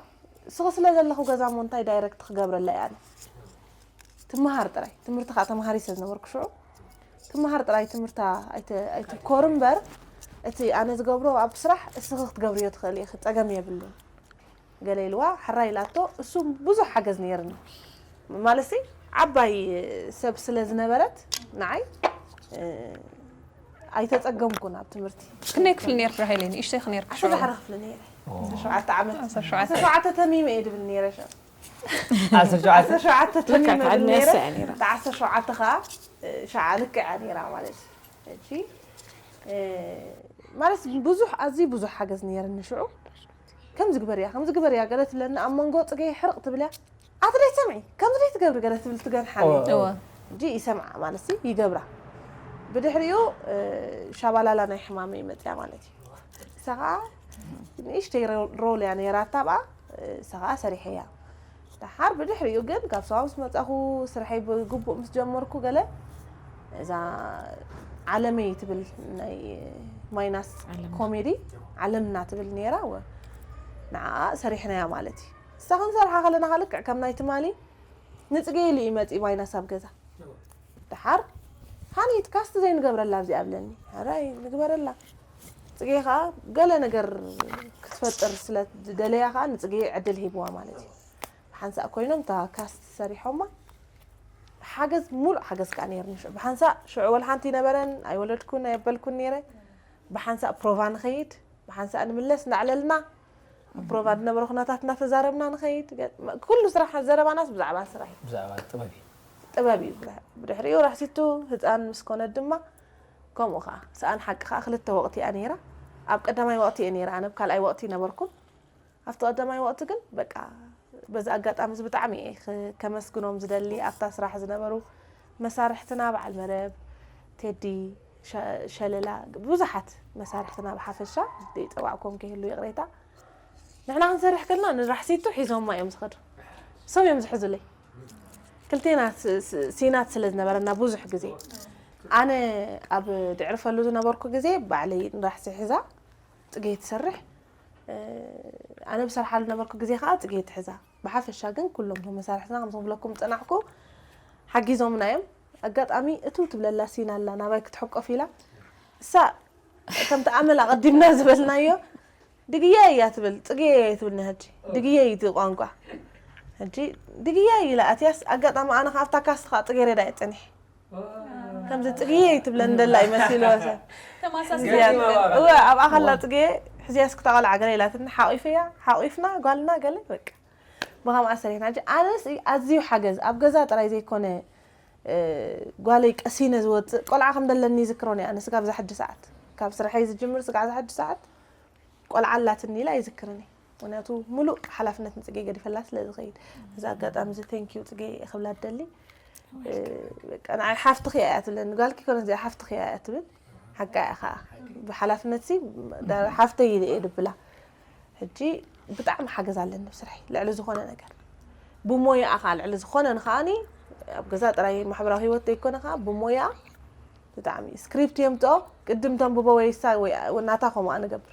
ስኺ ስለ ዘለኹ ገዛ እሞ እንታይ ዳይረክት ክገብረላ እየ ኣነ ትመሃር ጥራይ ትምህርቲ ከዓ ተምሃሪ ስለ ዝነበርኩ ሽዑ ትመሃር ጥራይ ትምህርታ ኣይትኮር እምበር እቲ ኣነ ዝገብሮ ኣብ ስራሕ እስኺ ክትገብርዮ ትኽእሊ ኢኺ ፀገም የብሉን ገለ ኢልዋ ሕራይ ኢላቶ እሱ ብዙሕ ሓገዝ ነይርኒ ማለትሲ ዓባይ ሰብ ስለ ዝነበረት ንዓይ ኣይተፀገምኩን ኣብ ትምህርቲ ክንደይ ክፍሊ ነርክ ራሄለይ ንእሽተይ ክነርክ ዓሰርተ ሓደ ክፍሊ ነይረ ሸውዓተ ዓመት ሸውዓተ ሸውዓተ ተሚመ እየ ድብል ነይረ ሸ ዓሰርተ ሸውዓተ ዓሰርተ ሸውዓተ ተሚመ ልክዕ ብል ነይረ ንሳ እያ ነይራ። እታ ዓሰርተ ሸውዓተ ከዓ ሸዓ ልክዕ እያ ነይራ ማለት እዩ ማለት ብዙሕ ኣዝዩ ብዙሕ ሓገዝ ነይርኒ ሽዑ ከምዚ ግበርያ ከምዚ ግበርያ ገለ ትብለኒ ኣብ መንጎ ፅገይ ሕርቕ ትብልያ ኣትደይ ትሰምዒ ከምዚ ደይ ትገብሪ ገለ ትብል ትገንሓኒ እወ። እወ እንጂ ይሰምዓ ማለት ሲ ይገብራ ብድሕሪኡ ሻባላላ ናይ ሕማመይ መፅያ ማለት እዩ እሳ ከዓ ንእሽተይ ሮ- ሮል እያ ነይራታ ብኣ እሳ ከዓ ሰሪሐያ ደሓር ብድሕሪኡ ግን ካብ ሰባ ምስ መፃኹ ስርሐይ ብግቡእ ምስ ጀመርኩ ገለ እዛ ዓለመይ ትብል ናይ ማይናስ ዓለምና። ኮሜዲ ዓለምና ትብል ነይራ ወ ንዓ ሰሪሕናያ ማለት እዩ እሳ ክንሰርሓ ከለና ከልክዕ ከም ናይ ትማሊ ንፅገ ኢሉ እዩ መፂእ ማይናስ ኣብ ገዛ ደሓር ሓኒት ካስት ዘይንገብረላ ኣብዚኣ ኣብለኒ። ሕራይ ንግበረላ። ጽጌ ኸኣ ገለ ነገር ክትፈጥር ስለ ዝደለያ ኸኣ ንጽጌ ዕድል ሂብዋ ማለት እዩ። ብሓንሳእ ኮይኖም እታ ካስት ሰሪሖማ። ሓገዝ፣ ሙሉእ ሓገዝ ከኣ ነይርኒ ሽዑ። ብሓንሳእ ሽዑ ወላ ሓንቲ ነበረን፣ ኣይወለድኩን፣ ኣየበልኩን ነይረ። ብሓንሳእ ፕሮቫ ንኸይድ፣ ብሓንሳእ ንምለስ እንዳዕለልና፣ ኣብ ፕሮቫ ዝነበረ ኩነታት እናተዛረብና ንኸይድ። ገ-፣ ኩሉ ስራሕ ዘረባናስ ብዛዕባ ስራሕ እዩ። ብዛዕባ ጥበብ እዩ። ጥበብ እዩ። ብድሕሪኡ ራሕሲቱ ህፃን ምስ ኮነት ድማ ከምኡ ኸዓ። ሰኣን ሓቂ ኸዓ ክልተ ወቕቲ እያ ነይራ። ኣብ ቀዳማይ ወቕቲ እየ ነይራ፣ ኣነ ኣብ ካልኣይ ወቕቲ ነበርኩ። ኣብቲ ቀዳማይ ወቕቲ ግን በቃ በዚ ኣጋጣሚ እዚ ብጣዕሚ እየ ክ-፣ ከመስግኖም ዝደሊ ኣብታ ስራሕ ዝነበሩ መሳርሕትና፣ በዓል መረብ፣ ቴዲ፣ ሸ-፣ ሸለላ፣ ብዙሓት መሳርሕትና ብሓፈሻ ዘይፀዋዕኮም ከይህሉ ይቕሬታ። ንሕና ክንሰርሕ ከለና ንራሕሲቱ ሒዞማ እዮም ዝኸዱ። እሶም እዮም ዝሕዙለይ። ክልቴና ስ-፣ ስ-፣ ሲናት ስለ ዝነበረና ብዙሕ ግዜ ኣነ ኣብ ድዕርፈሉ ዝነበርኩ ግዜ ባዕለይ ንራሕሲ ሒዛ ጽጌ ትሰርሕ። እ፣ ኣነ ብሰርሓሉ ነበርኩ ግዜ ኸዓ ጽጌ ትሕዛ። ብሓፈሻ ግን ኩሎም እቶም መሳርሕትና ከምዚ ክብለኩም ዝጸናሕኩ ሓጊዞምና እዮም። ኣጋጣሚ እትው ትብለላ ሲን ኣላ ናባይ ክትሕቆፍ ኢላ። እሳ ከምቲ ኣመል ኣቐዲምና ዝበልናዮ ድግየ እያ ትብል፣ ጽጌ እያ ትብልና ሕጂ። ድግየ እዩ እቲ ቋንቋ። ሕጂ ድግየ ኢላ ኣትያስ ኣጋጣሚ ኣነ ኸዓ ኣብታ ካስት ኸዓ ጽጌረዳ እየ ጸኒሐ። ከምዚ ጽግየ ትብለን ደላ ይመስል ወሰ። ተማሳስል እዚኣ እዋ ኣብኣ ከላ ጽግየ ሕዝያስ ክታ ቆልዓ ገለ ኢላትኒ ሓቂፈያ ሓቂፍና ጓልና ገለ በቃ ብኸምኣ ሰሪሕና። ሕጂ ኣነስ ኣዝዩ ሓገዝ ኣብ ገዛ ጥራይ ዘይኮነ እ፣ ጓለይ ቀሲነ ዝወፅእ ቆልዓ ከም ደለኒ ይዝክሮን እየ። ኣነ ስጋብ ዝሓጂ ሰዓት ካብ ስርሐይ ዝጅምር ስጋብ ዝሓጂ ሰዓት ቆልዓ ኣላትኒ ኢላ ኣይዝክርን እየ። ምክንያቱ ሙሉእ ሓላፍነት ንጽጌ ገዲፈላ ስለ ዝኸይድ። እዚ ኣጋጣሚ እዚ ቴንኪዩ ጽጌ ክብላ ደሊ። እ፣ በቃ ንዓይ ሓፍትኺ እያ ትብለኒ። ጓልኪ ኮነ እዚኣ ሓፍትኺ እያ ትብል። ሓቃ እያ ኸዓ። ብሓላፍነት ሲ ዳ-፣ ሓፍተይ ኢለ እየ ድብላ። ሕጂ ብጣዕሚ ሓገዝ ኣለኒ ኣብ ስርሐይ። ልዕሊ ዝኾነ ነገር። ብሞያኣ ኸዓ ልዕሊ ዝኾነ ንኸዓኒ ኣብ ገዛ ጥራይ ማሕበራዊ ህይወት ዘይኮነ ኸዓ ብሞያኣ ብጣዕሚ ስክሪፕት የምጽኦ። ቅድም ተንብቦ ወይ እሳ ወይ ናታ ከምኣ ንገብር።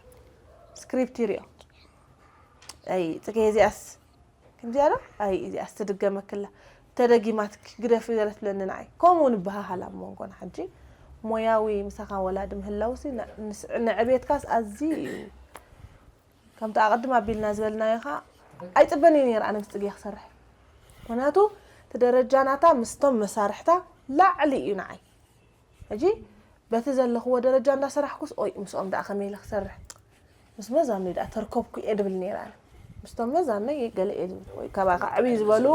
ስክሪፕት ይሪኦ። ኣይ፣ ጽጌ እዚኣስ ከምዚኣ ዶ? ኣይ፣ እዚኣስ ትድገመክላ። ተደጊማትኪ ግደፊ ገለ ትብለኒ ንዓይ። ከምኡ ንበሃሃል ኣብ መንጎና። ሕጂ ሞያዊ ምሳኻ ወላዲ ምህላውሲ ን-፣ ንስ-፣ ንዕቤትካስ ኣዝዩ እዩ። ከምቲ ኣቐድም ኣቢልና ዝበልናዮ ኸዓ ኣይጽበን እየ ነይረ ኣነ ምስ ጽጌ ክሰርሕ። ምኽንያቱ እቲ ደረጃ ናታ ምስቶም መሳርሕታ ላዕሊ እዩ ንዓይ። ሕጂ በቲ ዘለኽዎ ደረጃ እንዳሰራሕኩስ ኦይ ምስኦም ደኣ ከመይ ኢለ ክሰርሕ? ምስ መዛኖይ ደኣ ተርከብኩ እየ ድብል ነይረ ኣነ። ምስቶም መዛኖይ ገለ እየ ዝብል። ወይ ካባኻ ዕብይ ዝበሉ፣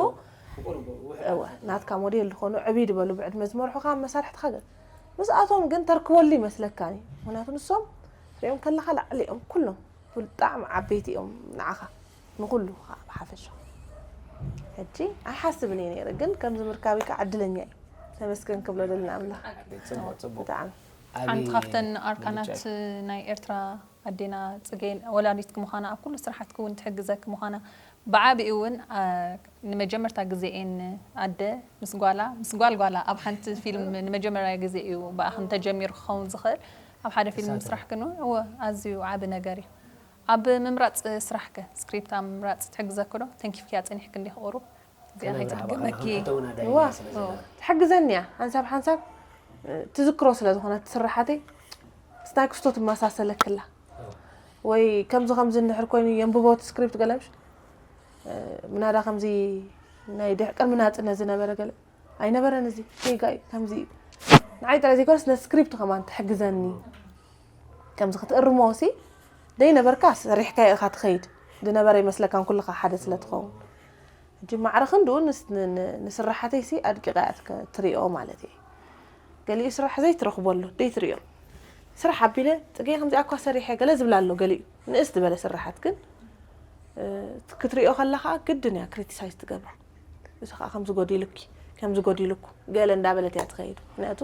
እወ፣ ናትካ ሞዴል ዝኾኑ ዕብይ ዝበሉ ብዕድመ ዝመርሑኻ መሳርሕትኻ ገለ። ምስኣቶም ግን ተርክበሉ ይመስለካኒ። ምኽንያቱ ንሶም ክትሪኦም ከለኻ ላዕሊ እዮም ኩሎም። ብጣዕሚ ዓበይቲ እዮም ንዓኻ። ንኹሉ ከዓ ብሓፈሻ። ሕጂ ኣይሓስብን እየ ነይረ፣ ግን ከምዚ ምርካበይ ከዓ ዕድለኛ እየ። ተመስገን ክብሎ ደሊ ንኣምላኽ። ጽቡቕ፣ ጽቡቕ። ብጣዕሚ። ዓቢ ሓንቲ ካብተን ኣርካናት ምርጫ እዩ። ናይ ኤርትራ ኣዴና ጽጌ ወላዲትኪ ምዃና፣ ኣብ ኩሉ ስራሓትኪ እውን ትሕግዘኪ ምዃና፣ ብዓቢኡ እውን፣ ኣ፣ ንመጀመርታ ግዜ እየን ኣደ ምስ ጓላ፣ ምስ ጓል ጓላ ኣብ ሓንቲ ፊልም ንመጀመርያ ግዜ እዩ ብኣኽን ተጀሚሩ ክኸውን ዝኽእል። ኣብ ሓደ ፊልም ተሳተፍ። ምስራሕ ግን፣ እወ፣ ኣዝዩ ዓቢ ነገር እዩ። ኣብ ምምራጽ ስራሕከ፣ ስክሪፕት ኣብ ምምራጽ ትሕግዘኪ ዶ? ተንኪፍክያ ጸኒሕኪ እንዲኺ ቁሩብ? እዚኣ ከመይ ብርሃ ከይትድገመኪ። ብርሃ እዋ፣ ስለ ዘላ። ትሕግዘኒ እያ። ሓንሳብ ሓንሳብ፣ እ፣ ትዝክሮ ስለ ዝኾነት ትስራሓተይ፣ ምስ ናይ ክስቶ ትመሳሰለክላ። ወይ ከምዚ ከምዚ እንድሕር ኮይኑ የንብቦ እቲ ስክሪፕት ገለ ምሽ፣ እ፣ ምናዳ ከምዚ ናይ ድሕ-፣ ቅድሚ ናጽነት ዝነበረ ገለ ኣይነበረን እዚ ጌጋ እዩ፣ ከምዚ እዩ። ንዓይ ጥራይ ዘይኮነስ ነቲ ስክሪፕት ከማን ትሕግዘኒ። ከምዚ ክትእርሞ ሲ ደይነበርካ ሰሪሕካዮ ኢኻ ትኸይድ። ዝነበረ ይመስለካን ኩልኻ ሓደ ስለ ትኸውን። ሕጂ ማዕረ ክንድኡ ንስ-፣ ን-፣ ን-፣ ንስራሓተይ ሲ ኣድቂቓ እያ ትከ-፣ ትሪኦ ማለት እየ። ገሊኡ ስራሕ ዘይትረኽቦ ኣሎ፣ ደይትሪኦ። ስራሕ ኣቢለ፣ "ጽጌ ከምዚኣ እኳ ሰሪሐ" ገለ ዝብላ ኣሎ ገሊኡ። ንእስ ዝበለ ስራሓት ግን፣ እ፣ ክትሪኦ ከለኻ ግድን እያ ክሪቲሳይዝ ትገብራ። እዚ ኸዓ ከምዚ ጎዲሉኪ፣ ከምዚ ጎዲሉኩ፣ ገለ እንዳበለት እያ ትኸይድ። ምኽንያቱ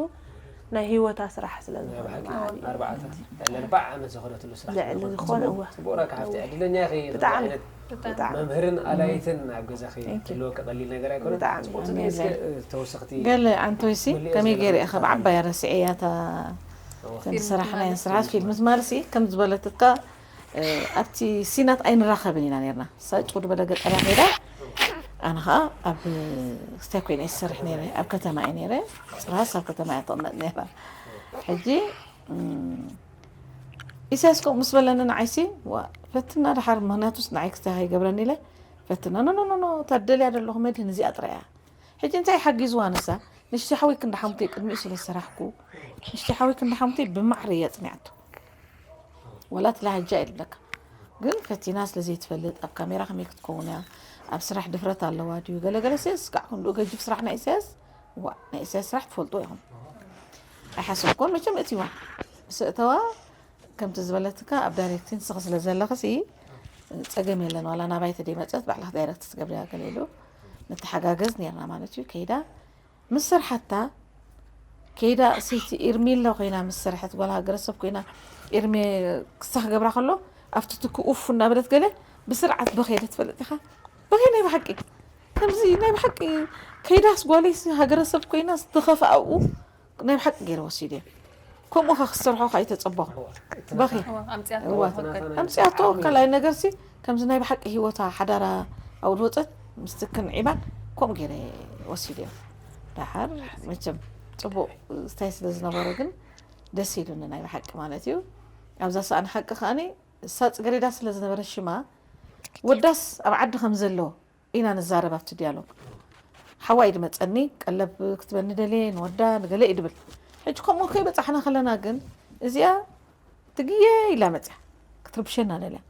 ናይ ህይወታ ስራሕ ስለ ናይ ዝኾነ ብሓቂ ማለት እዩ። ኣርባዕተ፣ ልዕሊ ኣርባዓ ዓመት ዝኸደትሉ ስራሕ ልዕሊ ስለ ዝኾነ። ዝኾነ፣ እወ። ጽቡቕ ራካ ሓፍቲ፣ ዕድለኛ ኢኺ፣ ከምዚ ብጣዕሚ፣ ዓይነት ብጣዕሚ። መምህርን ኣላይትን ኣብ ገዛኺ Thank you። ክህልወኪ ቀሊል ነገር ኣይኮነን። ብጣዕሚ። ጽቡቕ፣ ጽቡቕ። እስከ፣ እ፣ ተወሰኽቲ ገለ ኣንቶይሲ መሊኦ ከመይ ገይረ ዘለኹም እየ ካብ ዓባይ ኣረስዐያ እታ እወ። ተን ፊልም ስራሕና ማለት? ስራሓት ፊልም ማለት ከምዚ በለትካ፣ እ፣ ኣብቲ ሲናት ኣይንራኸብን ኢና ነርና። እሳ ጭው ዝበለ ገጠራ ከይዳ፣ ኣነ ኸዓ ኣብ ስታይ ኮይነ ይሰርሕ ነይረ፣ ኣብ ከተማ እየ ነይረ። ጽራስ ኣብ ከተማ እያ ትቕመጥ ነይራ። ሕጂ እም፣ ኢሳያስ ከምኡ ምስ በለኒ ንዓይሲ፣ ዋ፣ ፈትና ደሓር፣ ምኽንያቱስ ንዓይ ክስታይ ከይገብረኒ ኢለ፣ ፈትና፣ ኖ፣ ኖ፣ ኖ፣ ኖ፣ እታ ደልያ ዘለኹ መድህን እዚኣ ጥራይ እያ። ሕጂ እንታይ ሓጊዝዋ ንሳ? ንሽቲ ሓወይ ክንዲ ሓሙተይ ቅድሚኡ ስለ ዝሰራሕኩ፣ ንሽቲ ሓወይ ክንዲ ሓሙተይ ብማዕረ እያ ጽኒዓቶ። ወላ ትላሃጃ የብለካ። ግን ፈቲና ስለ ዘይትፈልጥ፣ ኣብ ካሜራ ከመይ ክትከውን እያ፣ ኣብ ስራሕ ድፍረት ኣለዋ ድዩ፣ ገለ ገለ ሴስ፣ ስጋዕ ክንድኡ ገጅፍ ስራሕ ናይ ኢሳያስ፣ ዋ፣ ናይ ኢሳያስ ስራሕ ትፈልጡ ኢኹም። ኣይሓሰብኩን መቸም እቲዋ። ምስ እተዋ፣ ከምቲ ዝበለትካ ኣብ ዳይሬክቲንግ ስኺ ስለ ዘለኽሲ፣ ጸገም የለን። ዋላ ናባይ ተደይመጸት፣ ባዕልኺ ዳይሬክት ትገብርያ ገለ ኢሉ፣ ንተሓጋገዝ ኔርና ማለት እዩ። ከይዳ ምስ ሰርሓታ፣ ከይዳ ሰይቲ ኤርሜሎ ኮይና ምስ ሰርሐት፣ ጓል ሃገረሰብ ኮይና፣ ኤርሜ ክሳ ክገብራ ከሎ፣ ኣብቲ ትኪ ኡፍ እናበለት ገለ ብስርዓት በኸየ ዶ ትፈልጥ ኢኻ? በኸየ ናይ ብሓቂ። ከምዚ ናይ ብሓቂ ከይዳስ ጓለይስ ሃገረሰብ ኮይናስ ዝኸፍኣ ኣብኡ ናይ ብሓቂ ገይረ ወሲደ። ከምኡ ኸ ክትሰርሖ ኸ ኣይተጸበኹ። በኸየ። እዋ፣ ኣምጽኣቶ እዋ። ትኾንከ። ኣምጽኣቶ ካልኣይ ነገርሲ ከምዚ ናይ ብሓቂ ህይወታ ሓዳራ ኣብኡ ዝወጸት ምስቲ ክንዒባን ከምኡ ገይረ ወሲደ። ደሓር መቸም ጽቡቕ ስታይ ስለ ዝነበሮ ግን ደስ ኢሉኒ ናይ ብሓቂ ማለት እዩ። ኣብዛ ሰኣን ሓቂ ከኣኒ እሳ ጽገሬዳ ስለ ዝነበረ ሽማ ወዳስ ኣብ ዓዲ ከም ዘሎ ኢና ንዛረብ ኣብቲ ዲያሎግ። ሓዋ እዩ ድመጸኒ፣ ቀለብ ክትበኒ ደልየ፣ ንወዳ፣ ንገለ እዩ ድብል። ሕጂ ከምኡ ከይበጻሕና ከለና ግን እዚኣ ትግየ ኢላ መጽያ። ክትርብሸና ደልያ።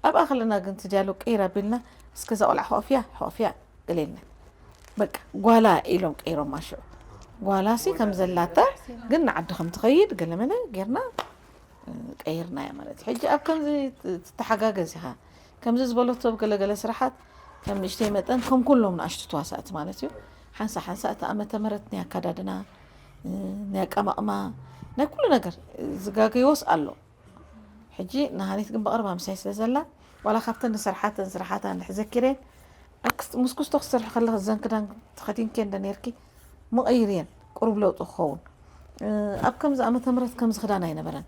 ኣብኣ ከለና ግን እቲ ዲያሎግ ቀይር ኣቢልና፣ እስከ እዛ ቆልዓ ሕቆፍያ፣ ሕቆፍያ፣ ገለ ኢልና። በቃ ጓላ ኢሎም ቀይሮማ ሽዑ። ጓላሲ ከም ዘላታ ግን ንዓዲ ከም ትኸይድ ገለመለ ጌርና ቀይርናያ ማለት እዩ። ሕጂ ኣብ ከምዚ ትተሓጋገዝ ኢኻ። ከምዚ ዝበለቶ ኣብ ገለገለ ስራሓት ከም ንእሽተይ መጠን ከም ኩሎም ንኣሽቱ ተዋሳእቲ ማለት እዩ። ሓንሳ ሓንሳ እቲ ዓመተ ምህረት ናይ ኣካዳድና፣ ናይ ኣቀማቕማ፣ ናይ ኩሉ ነገር ዝጋገይዎስ ኣሎ። ሕጂ ንሃኒት ግን ብቐረባ ምሳይ ስለ ዘላ፣ ዋላ ካብተን ዝሰርሓተን ስራሓታ እንድሕር ዘኪረን፣ ኣብ ክስ-፣ ምስ ኩስቶ ክትሰርሒ ከለኺ እዘን ክዳን ተኸዲንኪ እንደ ነርኪ ምቐይርየን፣ ቁሩብ ለውጢ ክኸውን። እ፣ ኣብ ከምዚ ዓመተ ምህረት ከምዚ ክዳን ኣይነበረን።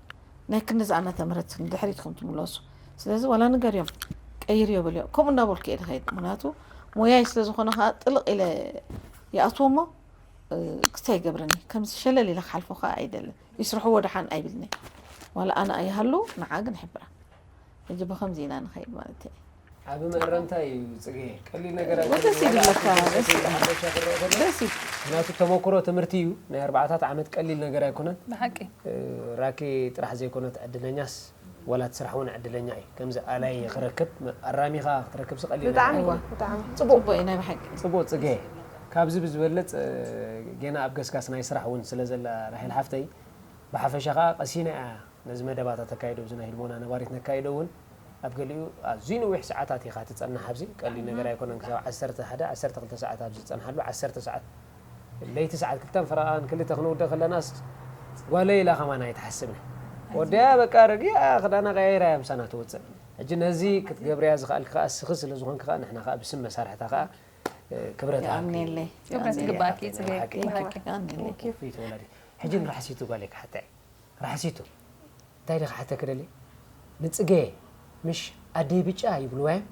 ናይ ክንድዚ ዓመተ ምህረት ንድሕሪት ከም ትምለሱ። ስለዚ ዋላ ንገርዮም፣ ቀይርዮ በልዮ። ከምኡ እናበልኩ እየ ዝኸይድ። ምኽንያቱ ሞያይ ስለ ዝኾነ ኸዓ ጥልቕ ኢለ ይኣትዎ እሞ፣ እ፣ ክስታይ ይገብረኒ። ከምዚ ሸለል ኢለ ክሓልፎ ኸዓ ኣይደልን። ይስርሕዎ ደሓን ኣይብልኒ። ዋላ ኣነ ኣይሃሉ፣ ንዓ ግን ይሕብራ። ሕጂ ብኸምዚ ኢና ንኸይድ ማለት እዩ። ዓቢ መእረምታ እዩ ጽጌ። ቀሊል ነገር ወደ ኣይኮነን። ሲድ ዋላ ለካ፣ ኣብ ደስ ይላል። ሓበሻ ክረአ ከሎ፣ ደስ ይላል። ምኽንያቱ ተመኩሮ ትምህርቲ እዩ። ናይ ኣርባዕታት ዓመት ቀሊል ነገር ኣይኮነን። ብሓቂ። እ፣ ራኬ ጥራሕ ዘይኮነት ዕድለኛስ፣ ዋላ እቲ ስራሕ እውን ዕድለኛ እዩ። ከምዚ ኣላይ ክረክብ፣ ኣራሚኻ ክትረክብሲ ቀሊል ነገር ብጣዕሚ፣ ኣይኮነን። ብጣዕሚ። ጽቡቕ። ጽቡቕ እዩ ናይ ብሓቂ። ጽቡቕ ጽጌ። ካብዚ ብዝበልጽ፣ እ፣ ጌና ኣብ ገስጋስ ናይ ስራሕ እውን ስለ ዘላ ራሄል ሓፍተይ፣ ብሓፈሻ ኸኣ ቀሲና እያ ነዚ መደባታ ተካይዶ፣ ኣብዚ ናይ ህልሞና ነባሪት ነካይዶ እውን ኣብ ገሊኡ ኣዝዩ ነዊሕ ሰዓታት ኢኻ ትጸንሕ። ኣብዚ ቀሊል ነገር ኣይኮነን። ክሳብ ዓሰርተ ሓደ፣ ዓሰርተ ክልተ ሰዓት ኣብዚ ዝጸንሓሉ፣ ዓሰርተ ሰዓት፣ ለይቲ ሰዓት ክልተን ፈረቓን ክልተ ክንውደ ከለናስ ጓለይ ኢላ ከማን ኣይትሓስብን። ወደያ በቃ ረጊኣ ክዳና ቀያይራ እያ ምሳና ትወጽእ። ሕጂ ነዚ ክትገብርያ ዝኸኣልኪ ከኣ እስኺ ስለ ዝኾንኪ ከኣ ንሕና ከኣ ብስም መሳርሕታ ከኣ፣ እ፣ ክብረት ይሃብኪ። የቐንየለይ። ክብረት ይግባእኪ፣ ጽጌ። ብሓቂ። ብሓቂ። የቐንየለይ። ፊት ወላዲ። ሕጂ ንራሕሲቱ ጓለይ ክሓታ እየ። ራሕሲቱ፣ እንታይ ዲኻ ሓተክ ደሊ? ንጽጌ፣ ምሽ ኣደይ ብጫ ይብልዋ እዮም?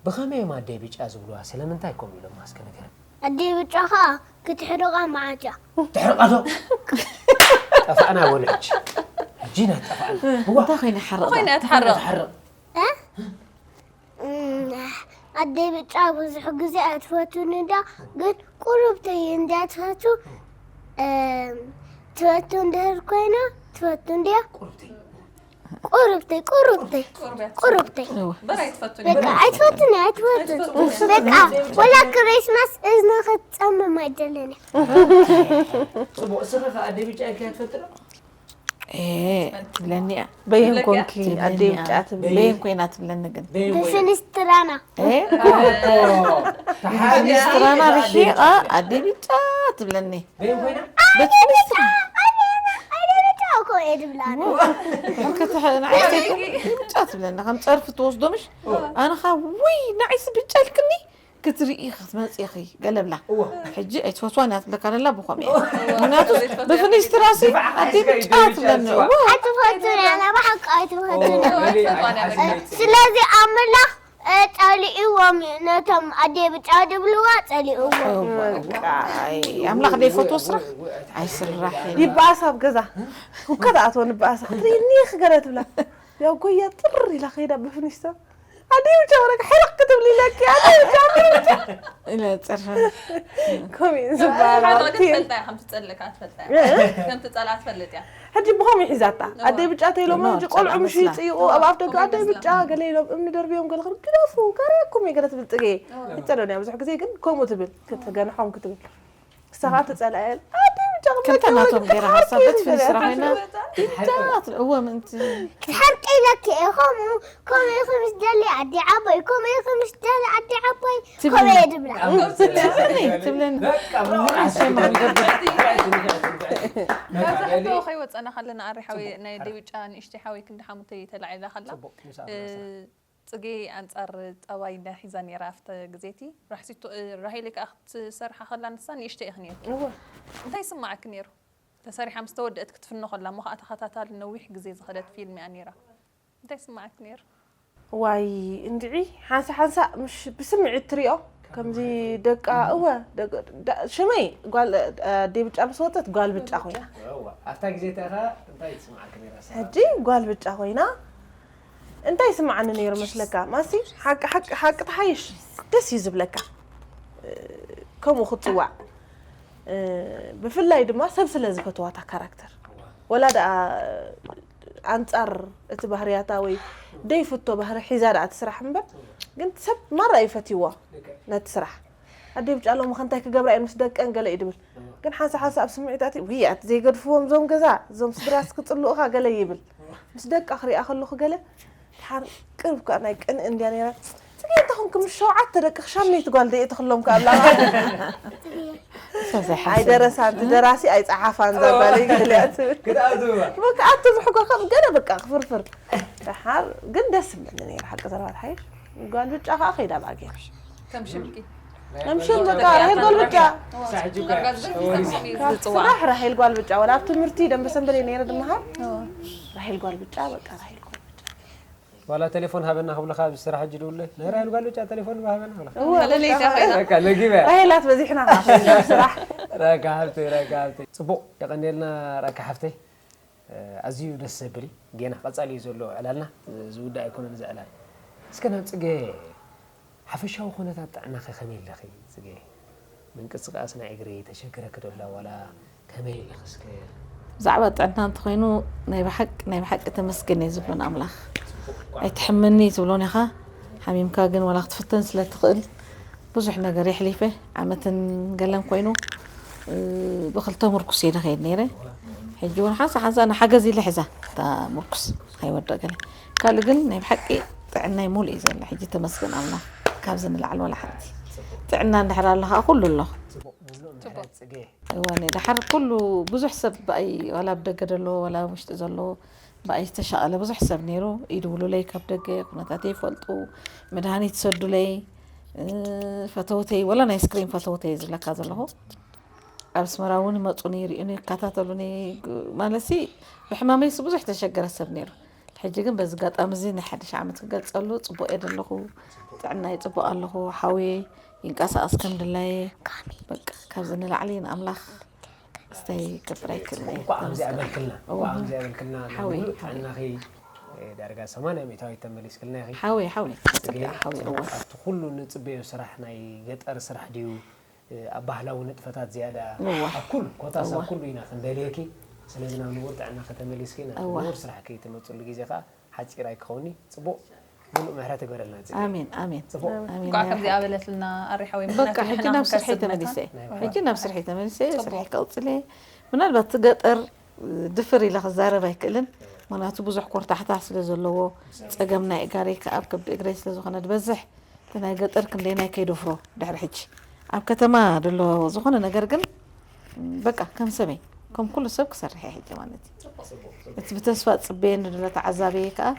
ብኸመይ እዮም ኣደይ ብጫ ዝብልዋ? ስለምንታይ ከምኡ ኢሎም? እስከ ንገረኒ። ኣደይ ብጫ ኸኣ ክትሕርቓ መዓት እያ። ትሕርቓ ዶ? ጠፋእና በሉ ሕጂ። ሕጂ ኢና ጠፋእና። እዋ። እንታይ ኮይነ ሓርቕ? ኮይነ ዳ? ትሓርቕ። ትሓርቕ። እ? እም፣ ኣደይ ብጫ ብዙሕ ግዜ ኣይትፈቱን እንዳ፣ ግን ቁሩብተይ እንድያ ትፈቱ። እም፣ ትፈቱ እንድህር ኮይና፣ ትፈቱ እንድያ። ቁሩብተይ። ቁሩብተይ፣ ቁሩብተይ፣ ቁሩብተይ። እዋ። እምበር ኣይትፈቱን በቃ እያ። ኣይትፈቱን እያ፣ ኣይትፈቱን። ኣይትፈቱን እያ። በቃ ወላ ክሪስማስ እዝና ክትጸምም ኣይደልን እያ። ጽቡቕ፣ እስኺ ከ ኣደይ ብጫ ኢልኪ ትፈልጢ ዶ? ኤ፣ ትብለኒ እያ። በየን ትብለኪ እያ? ኮንኪ ትብለኒ ኣደይ እያ። ብጫ ትብሊ? በየን ኮይና ትብለኒ ግን? በየን ኮይና? ብፍንስትራና። ኤ፣ ተሓቢኣ ብፍንስትራና ኢኻ ኣደይ ርሒቓ ብጫ ትብለኒ። ኣደይ ብጫ ትብለኒ። በየን ኮይና? በቲ ፍንስትራ። ኣደይ ብጫ እኮ እየ ዝብላ ኣነ። ሕርክቲ ሕ-፣ ንዓይ ብጫ ትብለኒ። ከም ጸርፊ ትወስዶ ምሽ? ኣነ ኸኣ፣ ውይ፣ ንዓይሲ ብጫ ኢልክኒ? ክትርኢ ክትመጺ ኢኺ ገለ ብላ። እወ። ሕጂ ኣይትፈትዋን እያ ትብለካ ዘላ ብኸምኡ እያ። እወ። ምኽንያቱ ብፍንስትራሲ ድፋዕ ኣደይ ሓይስካ ብጫ ይደብሻ ትብለኒ። እዋ። እወ። ኣይትፈቱን እያ፣ ናይ ብሓቂ ኣይትፈቱን እያ። እወ፣ ገለ ኣይትሓስቢ። ስለዚ ኣምላኽ ጸሊእዎም እዩ፣ ነቶም ኣደይ ብጫ ድብልዋ ጸሊእዎም። ኣምላኽ ዘይፈትዎ ስራሕ ኣይስራሕ። ይበኣስ ኣብ ገዛ፣ ውከት ኣትወ ንበኣስ ክትርኢ ኒኽ ገለ ትብላ። ያው ጎያ ጥር ኢላ ከይዳ ብፍኒስቶ ኣደይ ብጫ ወረቅ ሕርቕ ክትብል ኢለኪ ኣደይ ብጫ ኣደይ ብጫ ኢለ ጸርፈ ከምኡ እዩ ዝበሃል ሓደ ኣዋልድ እዩ። ትፈልጣ እያ ከምትጸልእ ከኣ ትፈልጣ እያ ከምትጸልኣ ትፈልጥ እያ ሕጂ ብኾም ይሒዛታ ኣደይ ብጫ ተይሎም ኖ፣ ሕጂ ቆልዑ ጸልኣ ምሽ መስላ። ይፅይቑ ኣብ ኣፍ ደገ ኣደይ ብጫ ገለ ኢሎም እምኒ ደርብዮም ገለ ክር ግደፉ ገረኩም እዩ ገለ ትብል ፅገየ ይፀለኒ ብዙሕ ግዜ ግን ከምኡ ትብል ክትገንሖም ክትብል ንሳ ከዓ ትፀልኣ እያ ኣደይ ብጫ ክብለኪ ከምታ ናቶም ወረግ ገይራ ሓቂ ሓሳበት እዩ ፍልስራ ገለ። ኮይና እዋ ምእንቲ ሓቂ ኢለኪ እየ ከምኡ ከምኡ ኢኹ ምስ ደሊ ኣዲ ዓቦይ ከምኡ ኢኹ ምስ ደሊ ኣዲ ዓቦይ ትብሊ። ከምኡ እየ ድብላ ትብለኒ ትብለኒ በቃ ምሁር ሰማዕ ገብር ካብዚ ሕቶ ከይወፀና ከለና ኣሪ ሓወይ ናይ ደይ ብጫ ንእሽተይ ሓወይ ክንዲ ሓሙተይ ተላዒላ ከላ እ፣ ፅጌ ኣንፃር ጠባይ እንዳ ሒዛ ነይራ ኣብቲ ግዜቲ ራሕሲቶ እ፣ ራሄለይ ከዓ ክትሰርሓ ከላ ንሳ ንእሽተይ ኢኺ ነይርኪ እንታይ ይስማዓኪ ነይሩ ተሰሪሓ ምስ ተወደአት ክትፍኖ ከላ እሞ ከዓ ተኸታታሊ ነዊሕ ግዜ ዝኸደት ፊልም እያ ነይራ እንታይ ይስማዓኪ ነይሩ ዋይ እንድዒ ሓንሳ ሓንሳ ምሽ ብስምዒት ትሪኦ ከምዚ ደቃ እወ ደቅ- ዳ- ሽመይ ጓል ኣደይ ብጫ ምስ ወፀት ጓል ብጫ ኮይና ኣብታ ግዜ እቲኣ እንታይ ትስምዓካ ነይራ? ሕጂ ጓል ብጫ ኮይና እንታይ ይስምዓኒ ነይሩ መስለካ? ማሲ ሓቂ ሓቂ ሓቂ ተሓይሽ ደስ እዩ ዝብለካ ከምኡ ክትፅዋዕ ብፍላይ ድማ ሰብ ስለ ዝፈትዋታ ካራክተር ወላ ደኣ ኣንፃር እቲ ባህርያታ ወይ ደይፍቶ ባህሪ ሒዛ ደኣ ትስራሕ እምበር ግን ሰብ ማራ እዩ ፈትይዎ ነቲ ስራሕ ኣደይ ብጫ ሎሚ ከንታይ ክገብራ እየን ምስ ደቀን ገለ እዩ ድብል ግን ሓንሳ ሓንሳ ኣብ ስምዒት ኣትዩ ውይ ኣቲ ዘይገድፍዎም እዞም ገዛ እዞም ስድራስ ክፅልኡኻ ገለ ይብል ምስ ደቃ ክሪኣ ከለኹ ገለ ድሓር ቅርብ ከዓ ናይ ቅንኢ እንድያ ነይራ ፅጌ እንተኹም ክምሽ ሸውዓተ ደቂ ክሻመይቲ ጓል ደየ ትኽሎም ከዓ ኣብላ ኣይደረሳን እቲ ደራሲ ኣይፀሓፋን እዛ ጓል ገሊኣ ትብል ክትኣትዋ በቃ ኣቶ ዝሕጎ ከም ገለ በቃ ክፍርፍር ድሓር ግን ደስ እብለኒ ነይሩ ሓቂ ዘረባ ትሓይሽ ጓል ብጫ ከዓ ከይዳ ብኣ ገይሩ ከም ሽምኪ ከም ሽም በቃ ራሄል ጓል ብጫ ሳሕ ሕጂ እኮ ዳርጋ ዝብል ከም ሽም እዩ ዝፅዋዕ ስራሕ ራሄል ጓል ብጫ ወላ ኣብ ትምህርቲ ደንበ ሰንበደ ነይረ ድመሃር ራሄል ጓል ብጫ በቃ ራሄል ጓል ብጫ ዋላ ቴሌፎን ሃበና ክብልካ ኣብዚ ስራሕ ሕጂ ድውለ ናይ ራሄል ጓል ብጫ ቴሌፎን ሃበና ክብልካ እወ፣ ለለይታ ኮይና በቃ ለጊበ ራሄላት በዚሕና ከዓ ከይዳ ኣብ ስራሕ ረካ ሃብተይ ረካ ሃብተይ ፅቡቅ የቀንየልና ረካ ሓፍተይ ኣዝዩ ደስ ዘብል እዩ ጌና ቀፃሊ እዩ ዘሎ ዕላልና ዝውዳእ ኣይኮነን እዚ ዕላል እስከ ናብ ፅገ ሓፈሻዊ ኩነታት ጥዕናኸ ከመይ ኣለኺ ፅገ ምንቅስቃስ ናይ እግሪ ተሸግረኪ ዶ ኣላ ዋላ ከመይ ኣለኺ እስከ ብዛዕባ ጥዕና እንተኮይኑ ናይ ብሓቂ ናይ ብሓቂ ተመስገን እየ ዝብሎ ንኣምላኽ ኣይትሕመኒ ትብሎን ኢኻ ሓሚምካ ግን ዋላ ክትፍተን ስለ ትኽእል ብዙሕ ነገር የሕሊፈ ዓመትን ገለን ኮይኑ እ፣ ብክልተ ምርኩስ እየ ዝኸይድ ነይረ ሕጂ እውን ሓንሳ ሓንሳ ንሓገዝ ኢለ ሕዛ እታ ምርኩስ ከይወድቕ ገለ ካልእ ግን ናይ ብሓቂ ጥዕናይ ሙሉእ እዩ ዘሎ ሕጂ ተመስገን ኣምላኽ ካብዚ ንላዕሊ ዋላ ሓንቲ ጥዕና እንድሕር ኣሎ ከዓ ኩሉ ኣሎ ፅቡቅ ሙሉእ ምሕረት ፅገ እዋኒ ድሓር ኩሉ ብዙሕ ሰብ ብኣይ ዋላ ኣብ ደገ ዘሎ ዋላ ኣብ ውሽጢ ዘሎ ብኣይ ዝተሻቐለ ብዙሕ ሰብ ነይሩ ይድውሉለይ ካብ ደገ ኩነታት ይፈልጡ መድሃኒት ይሰዱለይ እ፣ ፈተውተይ ወላ ናይ ስክሪን ፈተውተይ ዝብለካ ዘለኹ ኣብ ኣስመራ እውን ይመፁኒ ይርእዩኒ ይከታተሉኒ ግ- ማለትሲ ብሕማመይሲ ብዙሕ ተሸገረ ሰብ ነይሩ ሕጂ ግን በዚ ኣጋጣሚ እዚ ናይ ሓድሽ ዓመት ክገልፀሉ ፅቡቅ እየ ዘለኹ ጥዕናይ ፅቡቅ ኣለኹ ሓውየ ይንቀሳቀስ ከም ድላየ በቃ ካብዚ ንላዕሊ ንኣምላኽ ክስታይ ክገብር ኣይክእልን እየ እንኳዕ ከምዚ ኣበልክልና እንኳዕ ከምዚ ኣበልክልና ሓወይ፣ ሙሉእ ጥዕናኺ ዳርጋ ሰማንያ ሚእታዊት ተመሊስክልና ኢኺ ሓወይ ሓወይ ጽቡቅ ሓወይ እወ ኣብቲ ኩሉ ንፅበዮ ስራሕ ናይ ገጠር ስራሕ ድዩ ኣብ ባህላዊ ንጥፈታት ዝያዳ እወ። ኣብ ኩሉ ኮታስ ኣብ እወ። ኩሉ ኢና ክንደልየኪ ስለዚ ናብ ንቡር ጥዕና ከተመሊስኪ ናብ እወ። ንቡር ስራሕ ከይትመፅሉ ግዜ ከዓ ሓፂር ኣይክኸውኒ ፅቡቅ ሙሉእ ምሕረት ይግበረልና ፅጌ ኣሜን ኣሜን ፅቡቅ ኣሜን እንኳዕ ከምዚ ኣበለትና ኣሪ ሓወይ በቃ ሕጂ ናብ ስርሐይ ተመሊሰ ሕጂ ናብ ስርሐይ ተመሊሰ ስርሐይ ክቅፅል እየ ምናልባት እቲ ገጠር ድፍር ኢለ ክዛረብ ኣይክእልን ምክንያቱ ብዙሕ ኮርታሕታሕ ስለ ዘለዎ ፀገም ናይ እጋረይ ከዓ ኣብ ከብዲ እግረይ ስለ ዝኾነ ዝበዝሕ እቲ ናይ ገጠር ክንደይናይ ከይደፍሮ ድሕሪ ሕጂ ኣብ ከተማ ደሎ ዝኾነ ነገር ግን በቃ ከም ሰበይ ከም ኩሉ ሰብ ክሰርሕ እየ ሕጂ ማለት እዩ እቲ ብተስፋ ፅበየ ንድለ ተዓዛበየ ከዓ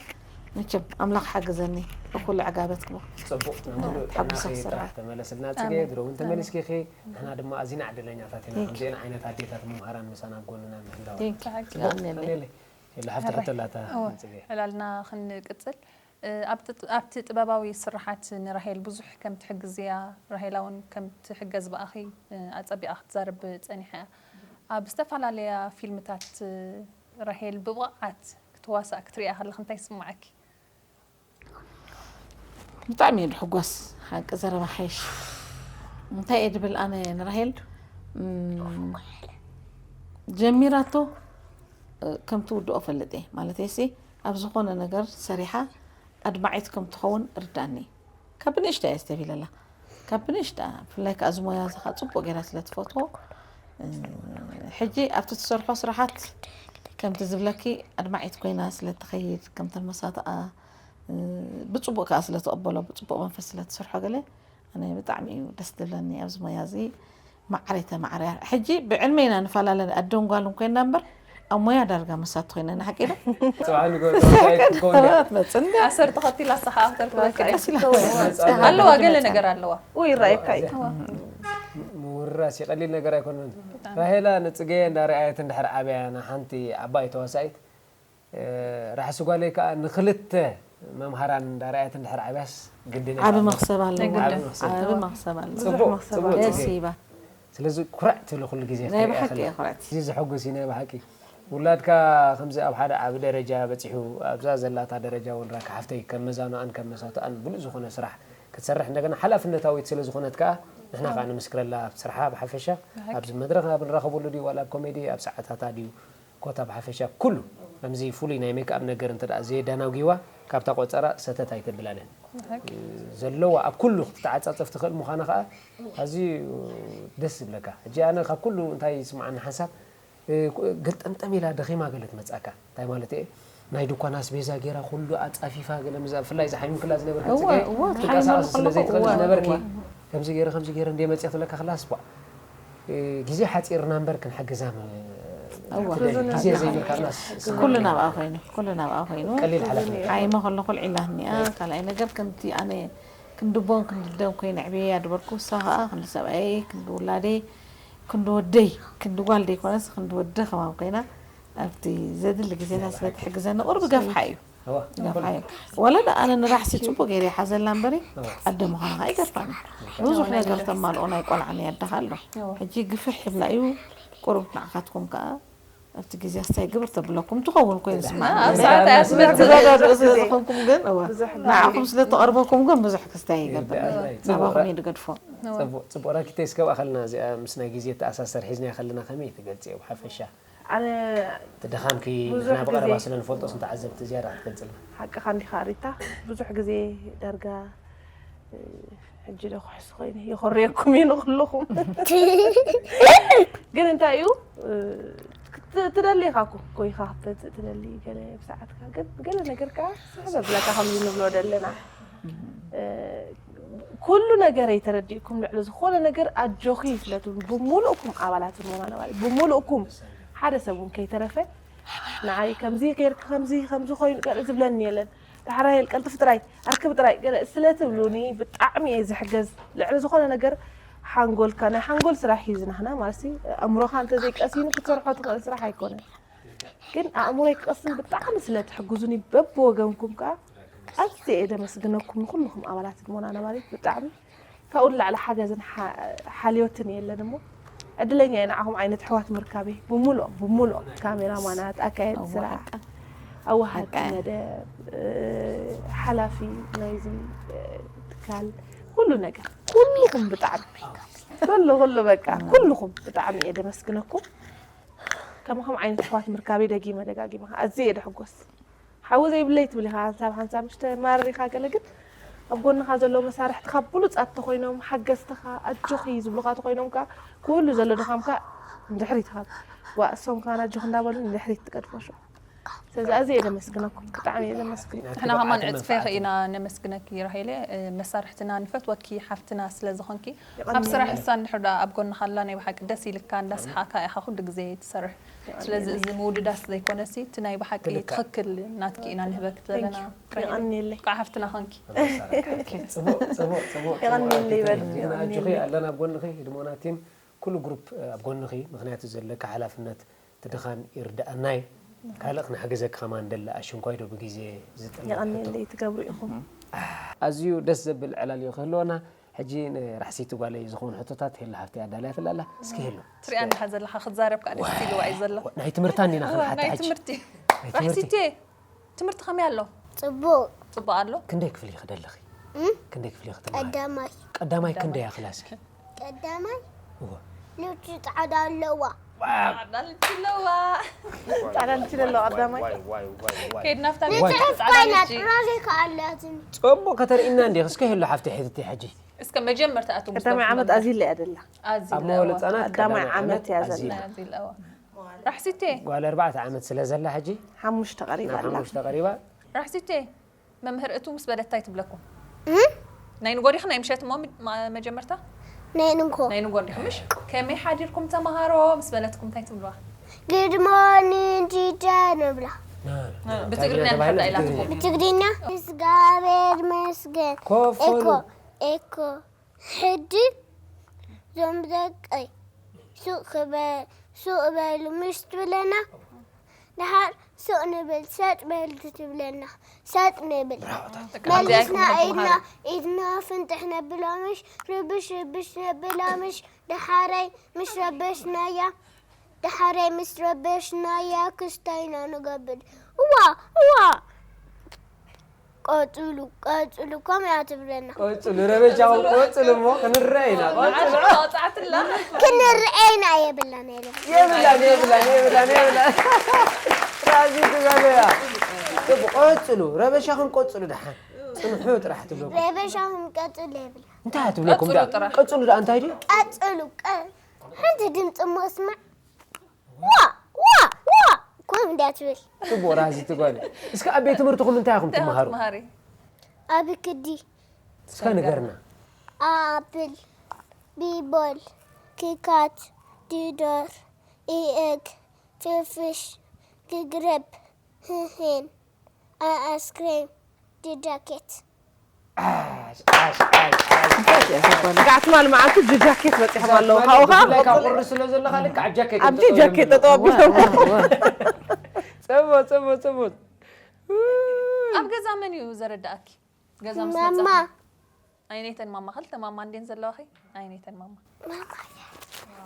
መቸም ኣምላኽ ሓግዘኒ እኩል ዕጋበት ክቦ ፅቡቅ ንሙሉእ ተሓጉሰ ጥዕናኺ ክሰርሕ ጥራሕ ተመለስልና ፅጌ ድሮ እውን ተመሊስኪ ኢኺ ንሕና ድማ ኣዚና ዕድለኛታት ኢና ከምዚአን ዓይነት ኣዴታት መምሃራን ምሳና ኣብ ጎንና ምህላው Thank you። የቐንየለይ። የለ ሓፍቲ ሕቶ ኣላታ ፅጌ ዕላልና ክንቅፅል እ፣ ኣብ ጥ-፣ ኣብቲ ጥበባዊ ስርሓት ንራሄል ብዙሕ ከም ትሕግዝያ፣ ራሄላ እውን ከም ትሕገዝ ብኣኺ፣ እ፣ ኣጸቢቓ ክትዛረብ ጸኒሓ እያ። ኣብ ዝተፈላለያ ፊልምታት፣ እ፣ ራሄል ብብቕዓት ክትዋሳእ ክትርእያ ከለኺ እንታይ ይስምዓኪ? ብጣዕሚ እየ ድሕጎስ። ሓቂ ዘረባ ሓይሽ። እንታይ እየ ድብል ኣነ ንራሄል፣ እም፣ ጀሚራቶ፣ እ፣ ከም ትውድኦ ፈልጥ እየ። ማለተይሲ ኣብ ዝኾነ ነገር ሰሪሓ ኣድማዒት ከም ትኸውን ርዳኒ። ካብ ብንእሽታ እየ ዝተቢለላ። ካብ ብንእሽታ፣ ብፍላይ ከዓ እዚ ሞያ እዚ ከዓ ፅቡቅ ገይራ ስለ ትፈትዎ፣ እ፣ ሕጂ ኣብቲ ትሰርሖ ስራሓት ከምቲ ዝብለኪ ኣድማዒት ኮይና ስለ ትኸይድ፣ ከምተን መሳትኣ፣ እ፣ ብፅቡቅ ከዓ ስለ ትቕበሎ፣ ብፅቡቅ መንፈስ ስለ ትሰርሖ ገለ፣ ኣነ ብጣዕሚ እዩ ደስ ዝብለኒ ኣብዚ ሞያ እዚ። ማዕረ ተማዕረ። ሕጂ ብዕልሚ ኢና ንፈላለ፣ ኣደን ጓልን ኮይና እምበር ኣብ ሞያ ዳርጋ መሳት ኮይና ኢና፣ ሓቂ ዶ? ጽባሕ ንግሆ ተወሳኢት ክትከውን ድያ? ሰባት መጽን ድያ? ኣሰር ተኸቲላ ኣሳሓ ኣክተር ክበካ ቀስ ኢላ ኣለዋ፣ ገለ ነገር ኣለዋ። ወይ ይረኣየካ እዩ። ምውርራስ ቀሊል ነገር ኣይኮነን። ራሄላ ንጽገየ እንዳረኣየት እንድሕር ዓብያ ንሓንቲ ዓባይ ተዋሳኢት፣ እ፣ ራሕሲ ጓለይ ከኣ ንክልተ መምሃራን እንዳረኣየት እንድሕር ዓብያስ ግድን እያ። ዓቢ መኽሰብ ኣለዎ። ግድን። ዓቢ መኽሰብ። ዓቢ መኽሰብ ኣለዎ። ጽቡቕ፣ ጽቡቕ ደስ ጽቡቕ። ይባል። ስለዚ ኩርዕት ትብሊ ኩሉ ግዜ ናይ ክትሪኣ ብሓቂ ከላ። እየ ኩርዕት። እዚ ዝሕጉስ እዩ ናይ ብሓቂ። ውላድካ ከምዚ ኣብ ሓደ ዓቢ ደረጃ በጺሑ ኣብዛ ዘላታ ደረጃ እውን ራካ ሓፍተይ ከም መዛኖኣን ከም መሳቶኣን ብሉእ ዝኾነ ስራሕ ክትሰርሕ እንደገና ሓላፍነታዊት ስለ ዝኾነት ከኣ ንሕና ከኣ ንምስክረላ ኣብ ስርሓ ብሓፈሻ ኣብዚ መድረኽ ኣብ ንራኸበሉ ድዩ ዋላ ኣብ ኮሜዲ ኣብ ሰዓታታ ድዩ ኮታ ብሓፈሻ ኩሉ ከምዚ ፍሉይ ናይ ሜክኣፕ ነገር እንተ ደኣ ዘየዳናጒዋ ካብታ ቆጸራ ሰተት ኣይተብላን እያ። ዘለዋ ኣብ ኩሉ ክትተዓጻጸፍ ትኽእል ምዃና ከኣ ኣዝዩ ደስ ዝብለካ። ሕጂ ኣነ ካብ ኩሉ እንታይ ይስምዓኒ ሓንሳብ እ፣ ገልጠምጠም ኢላ ደኺማ ገለ ትመጻካ እንታይ ማለት እየ ናይ ድኳን ኣስቤዛ ገይራ ኩሉ ኣጻፊፋ ገለ ምዛ ብፍላይ ዝሓሚምክላ ዝነበርኪ እወ፣ ጽገ እወ፣ ትንቀሳቐስ ትሓይመሉ ስለ ዘይትኽእል እወ፣ ዝነበርኪ እወ። ከምዚ ገይረ ከምዚ ገይረ እንደ መጽያ ትብለካ ከላስ ቧ እ፣ ግዜ ሓጺር ናምበር ክንሕግዛ ም- እወ። ትደሊ። ግዜ ዘይብልካናስ ኩሉ ናብኣ ኮይኑ፣ ኩሉ ናብኣ ኮይኑ። ቀሊል ሓላፍነት ሓይመ ከለኹ ልዒላትኒ እያ። ካልኣይ ነገር ከምቲ ኣነ ክንዲ ቦን ክንዲ ደም ኮይነ ዕብየ እያ ድበልኩ፣ እሳ ከዓ ክንዲ ሰብኣየይ፣ ክንዲ ውላደይ፣ ክንዲ ወደይ፣ ክንዲ ጓል ደይኮነስ ክንዲ ወደ ከማን ኮይና ኣብቲ ዘድሊ ግዜታት ስለ ትሕግዘኒ ቁርቢ ገፍሓ እዩ። እዋ፣ ገፍሓ እዩ። ወላ ደኣ ኣነ ንራሕሲ ጽቡቅ ገይረ ይሓዘላ እምበሪ ኣደ ምዃና ከዓ ይገርፋኒ። ብዙሕ ነገር ተማልኦ ናይ ቆልዓ ናይ ኣደኻ ኣሎ። ሕጂ ግፍሕ ይብላ እዩ። ቁሩብ ንዓኻትኩም ከዓ ኣብቲ ግዜ ኣስታይ ግብር ተብለኩም ትኸውን ኮይኑ ስማ ኣብ ሰዓት ኣያ ትመጽእ። ትረዳድኡ ስለ ዝኾንኩም ግን እዋ ብዙሕ ንዓኹም ስለ ተቐርበኩም ግን ብዙሕ ክስታይ ይገብር ይርዳእ። ናባኹም እዩ ድገድፎ። ጽቡቕ ጽቡቕ ራኪተይ እስከ ብኣኸልና እዚኣ ምስ ናይ ግዜ ተኣሳሰር ሒዝናያ ከለና ከመይ ትገልጽ እየ ብሓፈሻ ኣነ እቲ ድኻምኪ ብዙሕ ንሕና ብቐረባ ግዜ- ስለ ንፈልጦስ እንተዓዘብቲ ዝያዳ ክትገልጽልና ሓቅኻ እንዲኻ ሪታ ብዙሕ ግዜ ዳርጋ እ፣ ሕጂ ዶ ክሕሱ ኮይነ ይኾርየኩም እዩ ንኩልኹም ግን እንታይ እዩ እ፣ ክት- ትደሊ ኢኻ እኮ ኮይኻ ክትመፅእ ትደሊ ገለ ብሰዓትካ ግን ገለ ነገር ከዓ ስሕብ ኣብለካ ከምዚ ንብሎ ደለና እ፣ ኩሉ ነገር ኣይተረዲእኩም ልዕሊ ዝኾነ ነገር ኣጆኺ ይፍለቱ ብምሉእኩም ኣባላት ዝሞና ነባሪ ብምሉእኩም ሓደ ሰብ እውን ከይተረፈ ንዓይ ከምዚ ገይርካ ከምዚ ከምዚ ኮይኑ ገለ ዝብለኒ የለን ዳሕራይ ቀልጥፍ ጥራይ ኣርክብ ጥራይ ገለ ስለ ትብሉኒ ብጣዕሚ እየ ዝሕገዝ ልዕሊ ዝኾነ ነገር ሓንጎልካ ናይ ሓንጎል ስራሕ እዩ ዝናህና ማለት ኣእምሮኻ እንተዘይቀሲኑ ክትሰርሖ ትኽእል ስራሕ ኣይኮነን ግን ኣእምሮይ ክቐስን ብጣዕሚ ስለ ትሕግዙኒ በብወገንኩም ከዓ ኣዝየ እየ ደመስግነኩም ንኩልኹም ኣባላት ዝሞና ነባሪት ብጣዕሚ ካብኡ ንላዕሊ ሓገዝን ሓ- ሓልዮትን የለን እሞ ዕድለኛ እየ ንዓኹም ዓይነት ኣሕዋት ምርካበይ ብምልኦም ብምልኦም ካሜራማናት ኣካየድቲ ስራሕ ኣወሃድቲ መደብ እ፣ ሓላፊ ናይዚ እ፣ ትካል ኩሉ ነገር ኩልኹም ብጣዕሚ ኩሉ ኩሉ በቃ ኩልኹም ብጣዕሚ እየ ደመስግነኩም ከማኹም ዓይነት ኣሕዋት ምርካበይ ደጊመ ደጋጊመ ኣዝየ እየ ደሕጎስ ሓዊ ዘይብለይ ትብል ኢኻ ሓንሳብ ሓንሳብ ምሽ ተማርሪኻ ገለ ግን ኣብ ጎንኻ ዘለዉ መሳርሕትኻ ብሉፃት ተኾይኖም ሓገዝትኻ ኣጆኺ ዝብሉኻ ተኾይኖም ከዓ ኩሉ ዘሎ ድኻምካ ንድሕሪት ኢኻ ዋ እሶም ከዓ ኣጆኺ እንዳበሉ ንድሕሪት ትገድፎ ሽዑ ስለዚ ኣዝየ እየ ዘመስግነኩም ብጣዕሚ እየ ዘመስግን ንሕና ከማን ዕፅፌኺ ኢና ነመስግነኪ ራሄለ መሳርሕትና ንፈትወኪ ሓፍትና ስለ ዝኾንኪ ኣብ ስራሕ እሳ እንድሕር ደኣ ኣብ ጎንኻ ኣላ ናይ ብሓቂ ደስ ኢልካ እንዳሰሓቕካ ኢኻ ኩሉ ግዜ ትሰርሕ ስለዚ እዚ ምውድዳስ ዘይኮነሲ እቲ ናይ ብሓቂ ትኽክል ናትኪ ኢና ንህበክ ዘለና የቐንየለይ ከዓ ሓፍትና ኾንኪ ጽቡቕ ጽቡቕ ጽቡቕ የቐንየለይ በል ኣጆኺ ኣለና ኣብ ጎንኺ ህድሞና ቲም ኩሉ ግሩፕ ኣብ ጎንኺ ምክንያቱ ዘለካ ሓላፍነት ትድኻን ይርዳኣና እዩ ካልእ ክንሕግዘኪ ከማን ደለ ኣሽንኳይ ዶ ብግዜ ዝጥለብ ሕቶ? የቐንየለይ ትገብሩ ኢኹም። ኣዝዩ ደስ ዘብል ዕላል እዩ ክህልወና። ሕጂ ንራሕሲቲ ጓለይ ዝኾኑ ሕቶታት ሄሉ ሓፍቲ ኣዳልያትላ ኣላ። እስኪ ሄሉ ትሪኣ እንዲኻ ዘለኻ ክትዛረብ ከዓ ደስ ኢልዋ እዩ ዘሎ። ናይ ትምህርታ እንዲና እዋ፣ ክንሓታ ናይ ሕጂ። ትምህርቲ ናይ ትምህርቲ። ራሕሲቴ ትምህርቲ ከመይ ኣሎ? ጽቡቅ። ጽቡቅ ኣሎ። ክንደይ ክፍሊ ኢኺ ደለኺ? እም? ክንደይ ክፍሊ ኢኺ ትመሃሪ? ቀዳማይ ቀዳማይ ክንደይ ክላስ ኢኺ? ቀዳማይ እወ። ልብሲ ጻዕዳ ኣለዋ። ጻዕዳ ልብሲ ኣለዋ። ጻዕዳ ልብሲ ኣለዋ ቀዳማይ። ከይድና ኣብታ ዋይ። ቤት ጻዕዳ ኮይና ልብሲ። ጥራዘይ ከኣላትን ጽቡቅ ከተርእይና እንዲኺ እስከ ሄሉ ሓፍቲ ሕትቲ ሕጂ። እስከ መጀመርታ ኣቶም ቀዳማይ ዓመት ኣዚለ እያ ደላ። ኣብ መዋለ ህጻናት ቀዳማይ ዓመት እያ ኣዚላ። ዘላ። ኣዚላ እዋ። ራሕሲቴ ጓል ኣርባዕተ ዓመት ስለ ዘላ ሕጂ ሓሙሽተ ቀሪባ ናብ ኣላ። ሓሙሽተ ቀሪባ። ራሕሲቴ መምህር እቱ ምስ በለት እንታይ ትብለኩም? እም? ናይ ንጎ ዲኺ ናይ ምሸት እሞ ም- ማ- መጀመርታ ናይ ንንኮ ናይ ንጎ ዲኹ ምሽ? ከመይ ሓዲርኩም ተምሃሮ ምስ በለትኩም እንታይ ትብልዋ? Good morning teacher ንብላ። ብትግርኛ እንድሕር ኢላትኩም። ብትግርኛ እግዚኣብሔር ይመስገን። ኮፍ በሉ። ኤኮ ኤኮ ሕድር ዞም ደቀይ ሱቕ ክበ- ሱቕ በሉ ምሽ ትብለና። ደሓር ሱቕ ንብል ሰጥ በል ትብለና። ሰጥ ንብል። መሊስና ኢድና ኢድና ፍንጥሕ ነብላ ምሽ ርብሽ ርብሽ ነብላ ምሽ ደሓረይ ምስ ረበሽናያ ደሓረይ ምስ ረበሽናያ ክስታይና ንገብር። እዋ እዋ ቀጽሉ ቀጽሉ ከምያ ትብለና። ቆጽሉ ረበሻኹም ቆጽሉ እሞ ክንረአ ኢና። ቆጽሉ ኣውጻዕትላ ክንርኤና የብላና የለ የብላን የብላን የብላን የብላን። ራዚ ትበለያ። ጥብ ቆጽሉ ረበሻኹም ቆጽሉ ደሓን ጽንሑ ጥራሕ ትብለኩም። ረበሻኹም ቀጽሉ የብላ። እንታይ ትብለኩም? ቀጽሉ ጥራሕ። ቀጽሉ ደኣ እንታይ ድዩ? ቀጽሉ ቀ- ሓንቲ ድምፂ መስማዕ ዋ ዋ ዋ ኮም እንዳ ትብል። ጽቡቕ ራዚ ትጓለ። እስከ ኣብ ቤት ትምህርትኹም እንታይ ኢኹም ትመሃሩ? ትምሃሪ ኣብ ክዲ እስከ ንገርና። ኣፕል ቢቦል ክካት ዲዶር ኢእግ ፍፍሽ ግግረብ ህሄን ኣስክሬም ድዳኬት ዓሽ ዓሽ ዓሽ ዓሽ። ጋዕ ትማል መዓልቲ ብጃኬት በፂሖም ኣለዉ። ካብኡ ከዓ ብፍላይ ካብ ቁሪ ስለ ዘለኻ ልክዕ ኣብ ጃኬት ኣብቲ ጠጠው ጃኬት የብሉ። ጠጠው ኣቢሎም። ጽቡቕ ጽቡቕ ጽቡቕ። ኣብ ገዛ መን እዩ ዘረዳእኪ? ገዛ ምስ ማማ መጻኺ? ኣይነይተን ማማ ክልተ ማማ እንዴን ዘለዋኺ? ኣይነይተን ማማ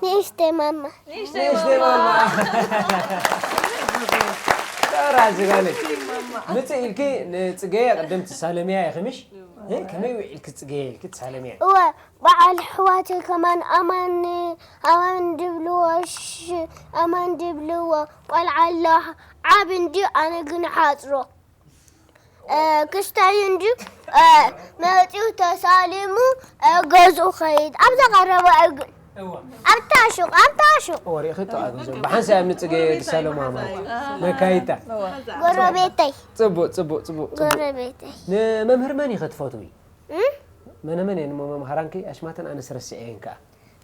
ንእሽተይ ማማ ንእሽተይ ማማ። ተራ ዝጋለች። ምጽእ ኢልኪ ንጽገየ ቅድም ትሳለምያ ኢኺ ምሽ? እ፣ ከመይ ውዒልኪ ጽገየ ኢልኪ ትሳለምያ? እወ በዓል ኣሕዋተይ ከማን ኣማን ኣማን ድብልዎ ሽ- ኣማን ድብልዎ ቆልዓ ኣሎ ዓብ እንዲ ኣነ ግን ሓፅሮ እ፣ ክስታይ እንዲ እ፣ መፂኡ ተሳሊሙ እ፣ ገዝኡ ኸይድ ኣብዛ ቀረባ እግ- ኣብታ ሹቕ ኣብታ ሹቕ ወሪእኺ ጠቓ ገንዘብ ብሓንሳእ ኣብ ንጽገየ ድሳለሙ ኣማን መካይታ። ጎረቤተይ ጽቡቕ ጽቡቕ ጽቡቕ ጽቡቕ። ጎረቤተይ ንመምህር መን ኢኸ ትፈትዊ? እም? መነ መን እየን እሞ መምሃራንኪ? ኣሽማተን ኣነስ ረስዐየን ከኣ።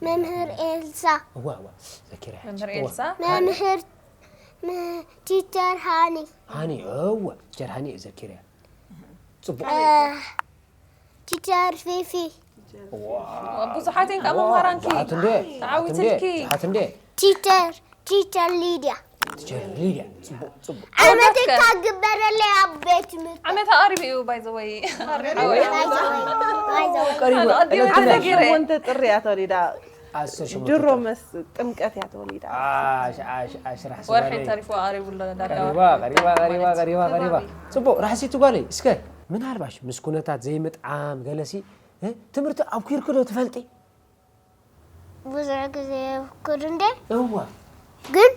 መምህር ኤልሳ እዋ እዋ ዘኪረ መምህር ኤልሳ መምህር ም- ቲቸር ሃኒ ሃኒ እዋ ቲቸር ሃኒ እየ ዘኪረያ። ጽቡቕ። እ፣ ቲቸር ፊፊ ብዙሓት እየን ከዓ መምሃራንኪ ብዙሓት እንዴ? ተዓዊትልኪ። ብዙሓት እንዴ? ቲቸር ቲቸር ሊድያ ቲቸር ሊድያ ጽቡቕ ጽቡቕ። ዓመት እካ ግበረለይ ኣብ ቤት ትምህርቲ ዓመት ኣቐሪቡ እዩ ባይዘወይ ቀሪቡ ኣቐዲመ ዕለት ተነጊረ። ሽሞንተ ጥሪ እያ ተወሊዳ። ዓሰርተ ሸሞንተ ድሮ መስ ጥምቀት እያ ተወሊዳ። ዓሽ ዓሽ ዓሽ ራሕ ወርሒ ስጋለይ። ተሪፉ ኣሪቡ ኣሎ ዳዳ ቀሪባ ቀሪባ ቀሪባ ቀሪባ ቀሪባ ጽቡቕ ራሕሲቲ ጓለይ እስከ ምናልባሽ ምስ ኩነታት ዘይምጥዓም ገለሲ እ፣ ትምህርቲ ኣብኪርኪ ዶ ትፈልጢ? ብዙሕ ግዜ የፍክር እንደ እዋ ግን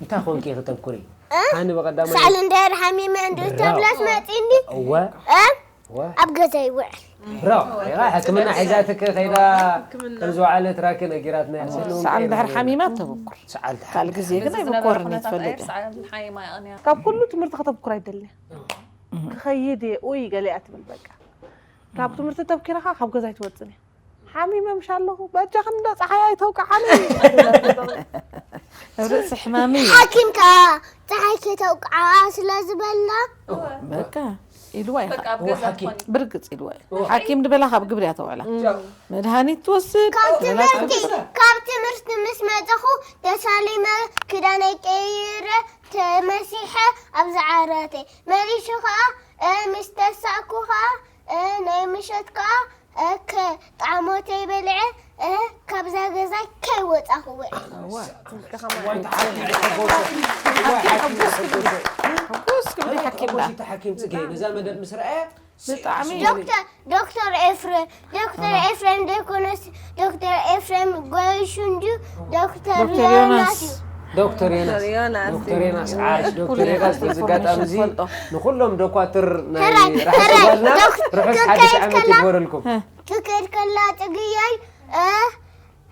እንታይ ኮንኪ ኢኺ ተብኩሪ? እ? ኣነ ብቐዳማይ ሳል እንድሕር ሓሚመ እንድሕር ብራው። ተብለስ መፂ እንዲ እወ እ? እወ ኣብ ገዛ ይውዕል ብራው ሪኻ ሕክምና ሒዛትኪ ከይዳ ከም ዝወዓለት ራኪ ነጊራትና እያ። ስእሊ እውን ሰዓል ከይዳ እንድሕር ነጊራ። ሓሚማ ተበኩር ሰዓል ድሓር ካልእ ግዜ ግን ዝነበረ ኣይበኮርን ኩነታት ትፈልጥ ቀይር ሰዓል ሓሚማ ይቐንያ ካብ ኩሉ ትምህርቲ ከተብኩር ኣይደልን። ክኸይድ እየ ኡይ ገለ እያ ትብል በቃ። ካብ ትምህርቲ ተብኪረኻ ካብ ገዛ ኣይትወፅን እየ። ሓሚመ ምሽ ኣለኹ በጃ ክንዶ ፀሓይ ኣይተውቅዓኒ። ርእሲ ሕማሚ እዩ። ሓኪም ከዓ ፀሓይ ከተውቅዓ ስለ ዝበላ በቃ ኢልዋ እዩ። በቃ ኣብ እዎ፣ ገዛ ሓኪም። ትኾኒ። ብርግጽ ኢልዋ እዩ። ሓኪም ድበላ ካብ ግብሪ እያ ተውዕላ። መድሃኒት ትወስድ ካብ በላ ትምህርቲ ትወስድ። ካብ ትምህርቲ ምስ መፀኹ ተሳሊመ ክዳነይ ቀይረ ተመሲሐ ኣብዚ ዓራተይ መሊሱ ከዓ እ፣ ምስ ተሳእኩ ከዓ እ፣ ናይ ምሸት ከዓ እ፣ ከ ጣዕሞተይ በልዐ እ፣ ካብዛ ገዛ ከይወፃኹ ውዕል። ዋይ ተሓኪም ተጎሰ። ዋይ ሓኪም ተጎሰ። ሕጉስ ክብል ሓኪም ተጎሰ ተሓኪም ጽጌ ነዛ መደብ ምስ ረኣያ ብጣዕሚ ዶክተር ዶክተር ኤፍሬም ዶክተር ኤፍሬም ዘይኮነስ ዶክተር ኤፍሬም ጎይሹ እንጂ ዶክተር ዶክተር ዮናስ ዮናስ እዩ። ዶክተር ዮናስ ዶክተር ዮናስ ዶክተር ዮናስ ዓሽ ዶክተር ኩሉ ዮናስ በዚ ኢንፎርሜሽን ኣጋጣሚ እዚ ትፈልጦ። ንኩሎም ዶኳትር ናይ ሕራይ፣ ራሕሲ ሕራይ፣ ጓልና ዶክ- ርሑስ ዶክተር ሓድሽ ዓመት ከላ- ይግበረልኩም። ክከድ ከላ ጽግያይ እ፣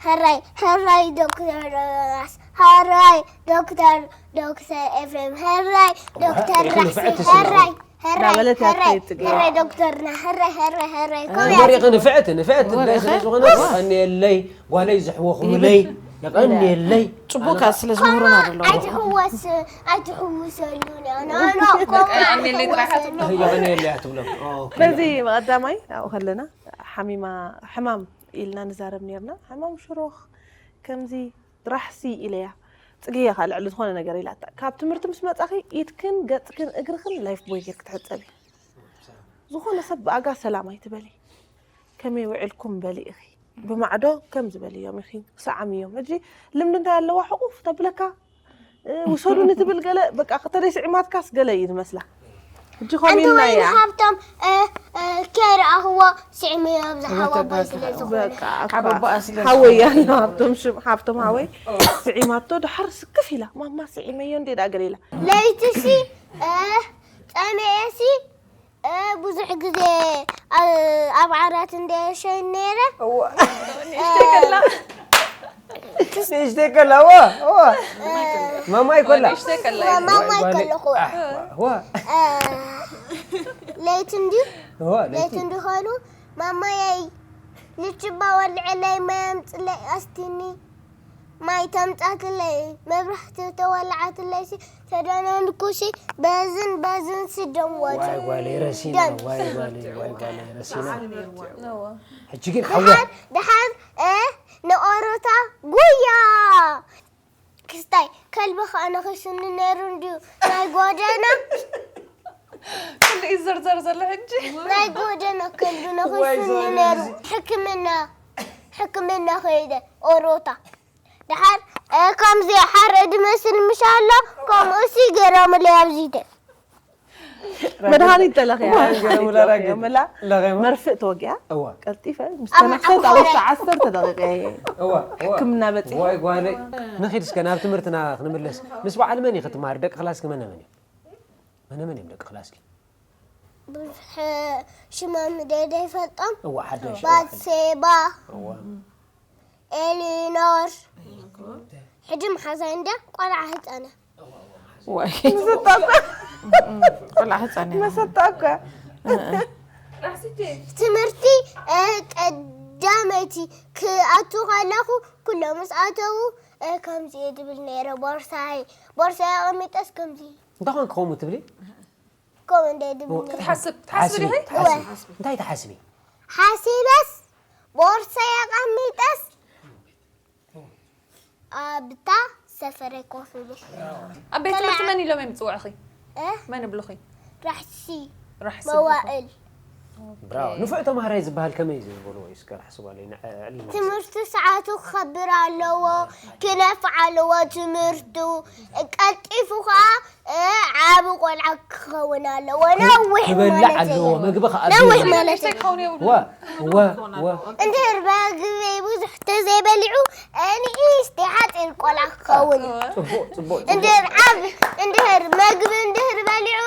ሕራይ ሕራይ ዶክተር ዮናስ ሕራይ ዶክተር ዶክተር ኤፍሬም ሕራይ ዶክተር ኢኹ ራሕሲ ንፍዕቲ ሕራይ ሕራይ እናበለት እያ ሕራይ ትኸይድ ጽግያ። ሕራይ ዶክተርና ሕራይ ሕራይ ሕራይ ከምኡ ወሪቂ እያ ንፍዕቲ ንፍዕቲ ወሪቂ። ናይ ስለ ዝኾነ የቐንየለይ ጓለይ ዘሕወኹምለይ የቐንየለይ ጽቡቅ ስለ ዝምህሩና ዘሎ ኣይትሕወስ ኣይትሕውሰሉን እያ ናና ኣሜለይ ጥራሕ ትብሎ። የቐንየለይ ትብሎም። በዚ መቐዳማይ ኣብኡ ከለና ሓሚማ ሕማም ኢልና ንዛረብ ነርና። ሕማም ሽሮኽ ከምዚ ራሕሲ ኢለያ ጽግየ ካ ልዕሊ ዝኾነ ነገር ኢላታ። ካብ ትምህርቲ ምስ መጻኺ ኢድክን ገጽክን እግርኽን ላይፍ ቦይ ጌርክ ትሕጸቢ። ዝኾነ ሰብ ብኣጋ ሰላም ኣይትበሊ። ከመይ ውዕልኩም በሊ ኢኺ። ብማዕዶ ከም ዝበልዮም ኢኺ። ሰዓምዮም። ሕጂ ልምዲ እንታይ ኣለዋ ሕቑፍ ተብለካ እ፣ ውሰዱኒ ትብል ገለ በቃ ከተደይ ስዒማትካስ ገለ እዩ ዝመስላ። ሕጂ ከምኡ ኣንቲ ኢልና ወይኒ እያ። ሃብቶም እ፣ እ፣ ከይረኣኽዎ ስዕምዮም ዝሓወቦይ ስለ ዝኾነ በቃ ሓበቦኣ ስለ ሓወይ ኣሎ ሃብቶም ሽም ሃብቶም ሃወይ ስዒማቶ ድሓር ስክፍ ኢላ ማማ ስዒመዮ እንዴ ዳ ገለ ኢላ ለይትሲ እ፣ ጸሚኤሲ እ፣ ብዙሕ ግዜ እ፣ ኣብ ዓራት እንደሸን ነይረ ንእሽተይ ከላ እዋ እዋ ማማይ ኮላ ንእሽተይ ከላ ማማይ ከለኹ እዋ እ፣ ለይት እንዲ እዋ ለይት እንዲ ኾይኑ ማማየይ ንችባ ወልዕለይ ማይ ኣምፅለይ ኣስቲኒ ማይ ተምፃትለይ መብራህቲ ተወላዓትለይ ሲ ተደነንኩሲ በዝን በዝን ስደም ወፂ ዋይ ጓለይ ረሲና ደም ዋይ ጓለይ ዋይ ጓለይ ረሲና እዋ ሕጂ ግን ሓዋ ድሓር ድሓር እ፣ ንኦሮታ ጉያ ክስታይ ከልቢ ከዓ ነኺሱኒ ነይሩ እንድዩ ናይ ጎደና ኩሉ እዩ ዝዘርዘር ዘሎ ሕጂ። ናይ ጎደና ከልቢ ነኺሱኒ ነይሩ ሕክምና ሕክምና ከይደ ኦሮታ ድሓር እ፣ ከምዚ ሓረ ድመስል ምሽ ኣሎ ከምኡ ሲ ገይሮምለይ ኣብዚተ መድሃኒት ተለኽያ መድሃኒት ገይሮምላ ራጊ። መላ ለኸማ መርፍእ ተወጊያ እዋ ቀልጢፈ ምስ ኣብ ተነፍሰት ኣብ ውሽጢ ዓሰርተ ደቂቀ እዋ እዋ ሕክምና በፂሐ ዋይ ጓለይ ንኺድ እስከ ናብ ትምህርትና ክንምለስ ምስ በዓል መን እዩ ክትመሃር ደቂ ክላስኪ መነ መን እዮም መነ መን እዮም ደቂ ክላስኪ ብዙሕ ሽሞም ደደ ይፈልጦም እዋ ሓደሽ ባሴባ እዋ ኤሊኖር ሕጂ መሓዛይ እንደ ቆልዓ ህፃነ ዋይ ቆልዓ ህፃን እያ። መሰጣ እኳ ትምህርቲ እ፣ ቀዳመይቲ ክኣቱ ከለኹ ኩሎም ምስ ኣተዉ እ፣ ከምዚ እየ ድብል ነይረ ቦርሳይ ቦርሳይ ኣቐሚጠስ ከምዚ እንታይ ኮንክ ከምኡ ትብሊ ከምኡ እንደ ድብል ነይረ ትሓስብ ትሓስብ ሓስቢ ዲኺ? ሓስቢ እንታይ ትሓስቢ ሓሲበስ ቦርሳይ ኣቐሚጠስ ኣብታ ሰፈረይ ኮፍ ኢለ ኣብ ቤት ትምህርቲ መን ኢሎም እዮም ዝፅውዕኺ? እ፣ መን ይብሉኺ? ራሕሲ ራሕሲ መዋእል ብራው ንፉዕ ተማሃራይ ዝበሃል ከመይ ዝበልዎ እዩ እስከ ራሕሲ ጓለይ ንዕልም ትምህርቱ ሰዓቱ ክኸብር ኣለዎ ክነፍዕ ኣለዎ ትምህርቱ ቀልጢፉ ከዓ እ፣ ዓብ ቆልዓ ክኸውን ኣለዎ ነዊሕ ክበልዕ ማለት ኣለዎ እዩ መግቢ ከዓ ነዊሕ ኣብዝሑ። ማለት ንእሽተይ እዩ ክኸውን የብሉ ዋ ዋ እንድሕር መግቢ ብዙሕ ተዘይበሊዑ ንእሽተይ ሓፂር ቆልዓ ክኸውን እዩ ፅቡቅ ፅቡቅ እንድሕር ዓብ እንድሕር መግቢ እንድሕር በሊዑ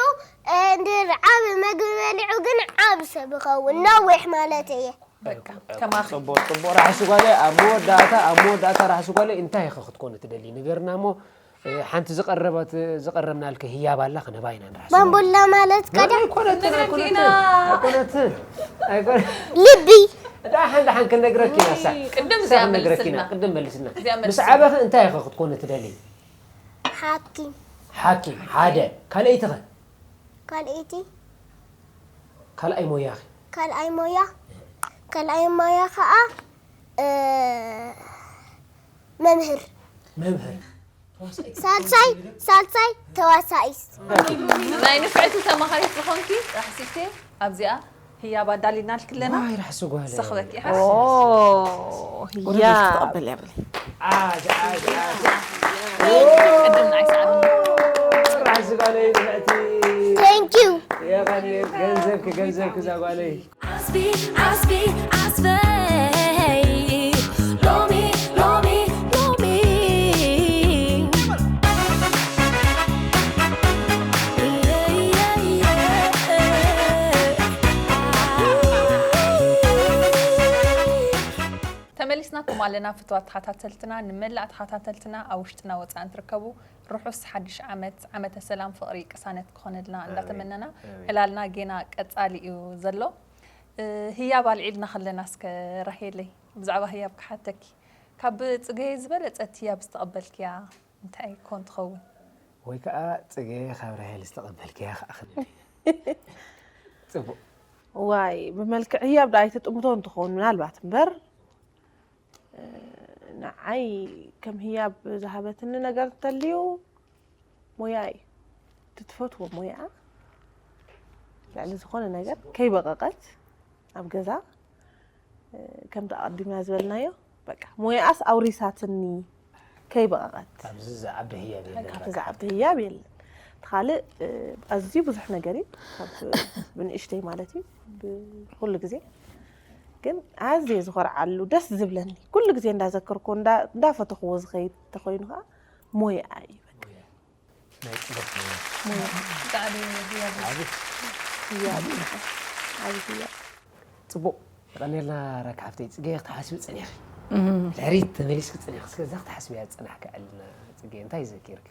እንድሕር ዓብ መግቢ በሊዑ ግን ዓብ ሰብ ይኸውን ነዊሕ ማለት እየ በቃ ከማኺ ፅቡቅ ፅቡቅ ራሕሲ ጓለይ ኣብ መወዳእታ ኣብ መወዳእታ ራሕሲ ጓለይ እንታይ ኢኸ ክትኮኑ ትደሊ ንገርና እሞ እ፣ ሓንቲ ዝቐረበት ዝቐረብናልኪ ህያብ ኣላ ክነባ ኢና ንራሕሲ ጓለይ። ባምቡላ ማለት ቀዳ ኣይኮነትን ኣይኮነትን ኣይኮነትን ኣይኮነ ልቢ ደሓን ደሓን ክንነግረኪ ኢና ሳ ቅድም ሳ እዚኣ ክንነግረኪ ኢና መልስልና። ቅድም መልስና እዚኣ ምስ መልስልና። ዓበኺ እንታይ ኢኸ ክትኮኑ ትደሊ ሓኪም ሓኪም ሓደ ካልኣይትኸ ካልኣይቲ ካልኣይ ሞያኺ? ካልኣይ ሞያ ካልኣይ ሞያ ከዓ እ፣ መምህር መምህር። ሳልሳይ ሳልሳይ ተዋሳኢት ናይ ንፍዕቲ ተማሃሪት ዝኾንኪ ራሕሲቴ ኣብዚኣ ህያብ ኣዳሊናልኪ ኣለና። ዋይ ራሕሲ ጓለ። ሰኽበኪ ኢኻ። ህያብ ክትቐበል እያ ብለይ። ዓጅ ዓጅ ዓጅ። ቅድም ንዓይ ሰዓብ ራሕሲ ጓለ ንፍዕቲ። Thank you የቐንየት ገንዘብኪ ገንዘብኪ እዛ ጓለይ። ዓስቢ ዓስቢ ዓስበይ ሎሚ ሎሚ ሎሚ ተመሊስናኩም ኣለና ፍትዋት ተኸታተልትና። ንመላእ ተኸታተልትና ኣብ ውሽጥና ወፃእን ትርከቡ ርሑስ ሓድሽ ዓመት፣ ዓመተ ሰላም፣ ፍቕሪ፣ ቅሳነት ክኾነልና እንዳተመነና ዕላልና ጌና ቀፃሊ እዩ ዘሎ። እ፣ ህያብ ኣልዒልና ከለና እስከ ራሄለይ ብዛዕባ ህያብ ክሓተኪ። ካብ ፅገየ ዝበለፀት ህያብ ዝተቐበልክያ እንታይ ኮን ትኸውን? ወይ ከዓ ፅገየ ካብ ራሄል ዝተቐበልክያ ከዓ ክንብል። ፅቡቕ። ዋይ ብመልክዕ ህያብ ዳ ኣይትጥምቶ እንትኸውን ምናልባት እምበር ንዓይ ከም ህያብ ዝሃበትኒ ነገር እንተልዩ ሞያ እዩ። እቲ ትፈትዎ ሞያ ልዕሊ ዝኾነ ነገር ከይበቐቐት ኣብ ገዛ ከምቲ ኣቐዲምና ዝበልናዮ በቃ ሞያኣስ ኣውሪሳትኒ ከይበቐቐት ካብዚ ዝዓቢ ህያብ የለን ካብቲ ዝዓቢ ህያብ የለን። እቲ ካልእ ኣዝዩ ብዙሕ ነገር እዩ ካብ ብንእሽተይ ማለት እዩ ብኩሉ ግዜ ግን ኣዝየ ዝኾርዓሉ ደስ ዝብለኒ ኩሉ ግዜ እንዳዘከርኩ እንዳፈተኽዎ ዝኸይድ ተኾይኑ ከዓ ሞያ እዩ በቃ ናይ ጥበብ ሞያ። ብጣዕሚ ህያብ ህያብ እዩ ዓቢ ህያብ ፅቡቕ የቐንየልና ራክ ሓፍተይ ፅገ ክትሓስቢ ፀኒሕኪ ድሕሪት ተመሊስኪ ፀኒሕኪ እስከ እዛ ክትሓስብያ ዝፀናሕኪ ዕልና ፅገ እንታይ ዘኪርኪ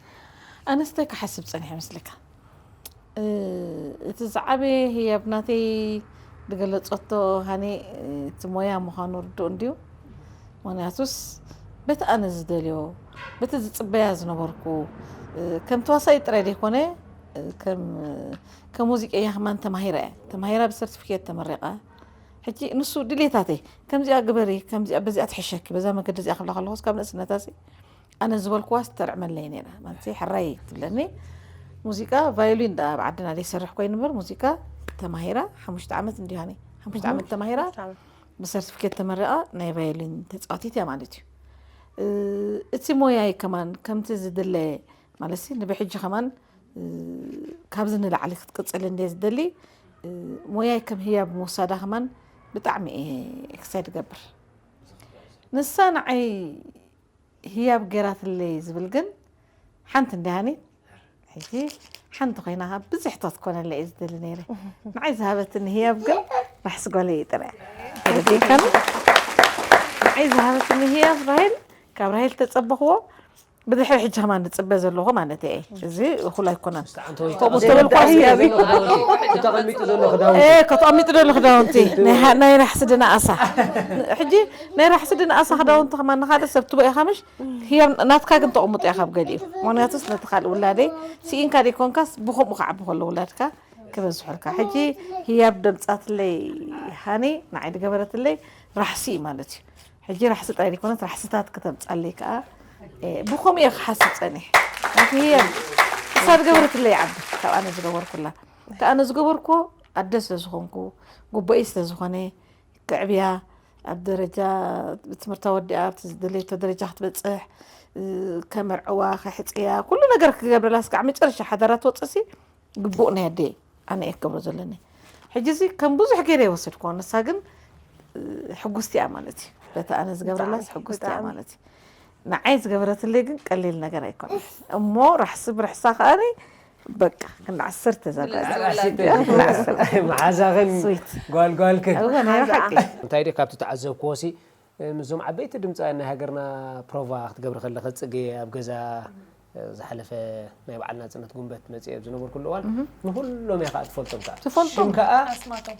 ኣነስታይ ክሓስብ ፀኒሐ መስለካ እቲ ዝዓበየ ህያብ ናተይ ዝገለፀቶ ሃኒ እቲ ሞያ ምዃኑ ርዱእ እንድዩ ምክንያቱስ በቲ ኣነ ዝደልዮ በቲ ዝፅበያ ዝነበርኩ ከም ተዋሳኢ ጥራይ ዘይኮነ ከም ሙዚቀኛ ከማን ተማሂረ እየ ተማሂራ ብሰርቲፊኬት ተመሪቐ ሕጂ ንሱ ድሌታተይ ከምዚኣ ግበሪ ከምዚኣ በዚኣ ትሕሸኪ በዛ መገዲ እዚኣ ክብላ ከለኹስ ካብ ንእስነታ ኣነ ዝበልክዋ ዝተርዕመለይ ነራ ማለት ሕራይ ትብለኒ ሙዚቃ ቫዮሊን ዳ ኣብ ዓድና ዘይሰርሕ ኮይኑ እምበር ሙዚቃ ተማሂራ ሓሙሽተ ዓመት እንዲሃኒ ሓሙሽተ ዓመት ተማሂራ ብሰርቲፊኬት ተመሪቓ ናይ ቫዮሊን ተፃዋቲት እያ ማለት እዩ እቲ ሞያይ ከማን ከምቲ ዝድለ ማለት ንብሕጂ ከማን ካብዚ ንላዕሊ ክትቅፅል እንደ ዝደሊ ሞያይ ከም ህያብ ምውሳዳ ከማን ብጣዕሚ እየ ኤክሳይድ ገብር ንሳ ንዓይ ህያብ ገይራትለይ ዝብል ግን ሓንቲ እንዲሃኒ ሕጂ ሓንቲ ኮይና ካብ ብዝሕቶ ትኮነለ እየ ዝደሊ ነይረ ንዓይ ዝሃበትኒ ህያብ ግን ራሕሲ ጓለይ ጥረ ተረዲእካኒ ንዓይ ዝሃበትኒ ህያብ ራሄል ካብ ራሄል ተፀበኽዎ ብድሕሪ ሕጂ ከማን ዝፅበ ዘለኹ ማለት እየ እዚ እኹል ኣይኮነን ከምኡ ዝተበልኳ ህያብ እዩ ተቐሚጡ ዘሎ ክዳውንቲ ከተቐሚጡ ዘሎ ክዳውንቲ ናይ ራሕሲ ድነኣሳ ሕጂ ናይ ራሕሲ ድነኣሳ ክዳውንቲ ከማን ንካልእ ሰብ ትቦ ኢኻ ምሽ ህያብ ናትካ ግን ተቕምጦ እያ ካብ ገሊኡ ምክንያቱስ ነቲ ካልእ ውላደይ ስኢንካ ደይኮንካስ ብከምኡ ክዓቢ ከሎ ውላድካ ክበዝሑልካ ሕጂ ህያብ ደምፃትለይ ሃኒ ንዓይ ዝገበረትለይ ራሕሲ እዩ ማለት እዩ ሕጂ ራሕሲ ጥራይ ዘይኮነት ራሕስታት ክተምፃለይ ከዓ ብከምኡ እየ ክሓስብ ፀኒሕ ናቲ ህያብ እሳ ዝገበረትለይ ዓቢ ካብ ኣነ ዝገበርኩላ ካብ ኣነ ዝገበርኩዎ ኣደ ስለ ዝኾንኩ ጉባኤ ስለ ዝኾነ ክዕብያ ኣብ ደረጃ ትምህርታ ወዲኣ ኣብቲ ዝደለየቶ ደረጃ ክትበፅሕ ከመርዕዋ ከሕፅያ ኩሉ ነገር ክገብረላ ስጋዕ መጨረሻ ሓዳራ ትወፅእሲ ግቡእ ናይ ኣደ ኣነ እየ ክገብሮ ዘለኒ ሕጂ እዚ ከም ብዙሕ ገይረ ይወሰድኩዎ ንሳ ግን ሕጉስቲ እያ ማለት እዩ በቲ ኣነ ዝገብረላስ ሕጉስቲ እያ ማለት እዩ ንዓይ ዝገበረትለይ ግን ቀሊል ነገር ኣይኮነ እሞ ራሕሲ ብርሕሳ ከኣኒ በቃ ክንዲ ዓሰርተ ዘጋመሓዛኽን ጓልጓልክን እንታይ ደ ካብቲ ተዓዘብክዎ ሲ ምስዞም ዓበይቲ ድምፃውያን ናይ ሃገርና ፕሮቫ ክትገብሪ ከለኸ ፅጌ ኣብ ገዛ ዝሓለፈ ናይ በዓል ናፅነት ጉንበት መፅእ ኣብ ዝነበርኩሉ እዋን ንኩሎም እያ ከዓ ትፈልጦም ከዓ ትፈልጦም ከዓ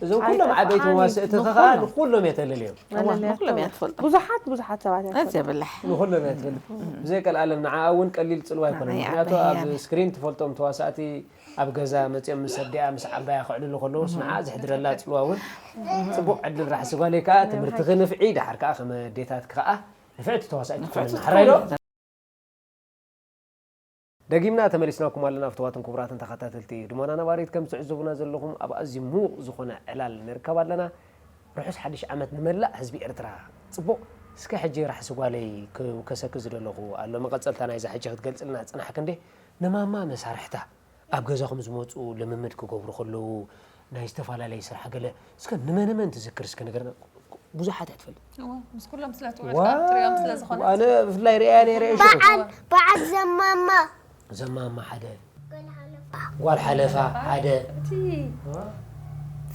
እዞም ኩሎም ዓበይቲ መዋስእትኺ ከዓ ንኩሎም እየ ተለልዮም ንኩሎም እያ ትፈልጦም ብዙሓት ብዙሓት ሰባት እያ ኣዝያ በላሕ ንኩሎም እያ ትፈልጥ ብዘይ ቀልዓለም ንዓኣ እውን ቀሊል ፅልዋ ኣይኮነ ምክንያቱ ኣብ ስክሪን ትፈልጦም ተዋሳእቲ ኣብ ገዛ መጺኦም ምስ ኣዲኣ ምስ ዓባያ ክዕልሉ ከለውስ ንዓ ዝሕድረላ ጽልዋ እውን ጽቡቕ ዕድል ራሕሲ ጓለይ ከኣ ትምህርትኺ ንፍዒ፣ ደሓር ከኣ ከም ኣዴታትኪ ከኣ ንፍዕቲ ተዋሳኢት ትኾኒ። ሓራይ ዶ? ደጊምና ተመሊስናኩም ኣለና ፍትዋትን ክቡራትን ተኸታተልቲ ድሞና ነባሪት። ከም ትዕዘቡና ዘለኹም ኣብ ኣዝዩ ምዉቕ ዝኾነ ዕላል ንርከብ ኣለና። ርሑስ ሓድሽ ዓመት ንመላእ ህዝቢ ኤርትራ። ጽቡቕ። እስከ ሕጂ ራሕሲ ጓለይ ክውከሰኪ ዝደለኹ ኣሎ። መቐጸልታ ናይዛ ሕጂ ክትገልጽልና ጽናሕኪ እንዴ? ንማማ መሳርሕታ ኣብ ገዛኹም ዝመጹ ልምምድ ክገብሩ ከለዉ ናይ ዝተፈላለየ ስራሕ ገለ እስከ ንመን መን ትዝክር እስከ ንገርና። ብዙሓት እያ ትፈልጥ። እወ፣ ምስ ኩሎም ስለ ትውዕል ዋ፣ ትሪኦም ስለ ዝኾነት። ኣነ ብፍላይ ርእያ ነይረ እየ ሽዑ። በዓል በዓል ዘማማ ዘማማ ሓደ፣ ጓል ሓለፋ ሓደ፣ እቲ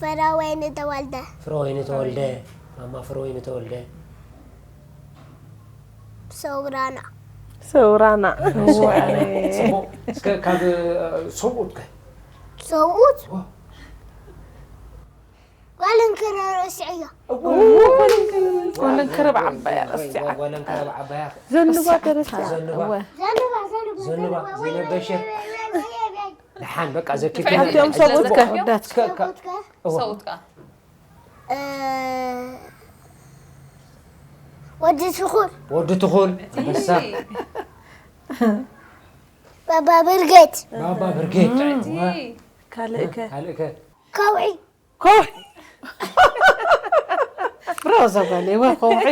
ፈራወይኒ ተወልደ ፍረወይኒ ተወልደ፣ ማማ ፍረወይኒ ተወልደ። ሰውራና ሰውራና። ጽቡቕ። እስከ ካብ ሰብኡት ከ? ሰብኡት ጓል እንክረ ረስዕያ። ወለንከረ ብዓባያ ረስዓ። ጓል እንክረ ብዓባያ። ዘንባ ተረስዓ። ዘንባ። እወ። ዘንባ ዘንባ ዘንባ ዘይነበሸ። ደሓን በቃ ዘኪርኩ። ኣትዮም ሰብኡት ከ? ወዳት። እስከ ካ- እወ። ሰብኡት ከ? እ፣ ወዲ ትኹል። ወዲ ትኹል። ኣንበሳ። ባባ ብርጌድ። ባባ ብርጌድ። እቲ እወ። ካልእ ከ? ካልእ ከ? ከውዒ። ከውሒ። ብራቮ ዛጓለይ፣ ዋ ከውሒ።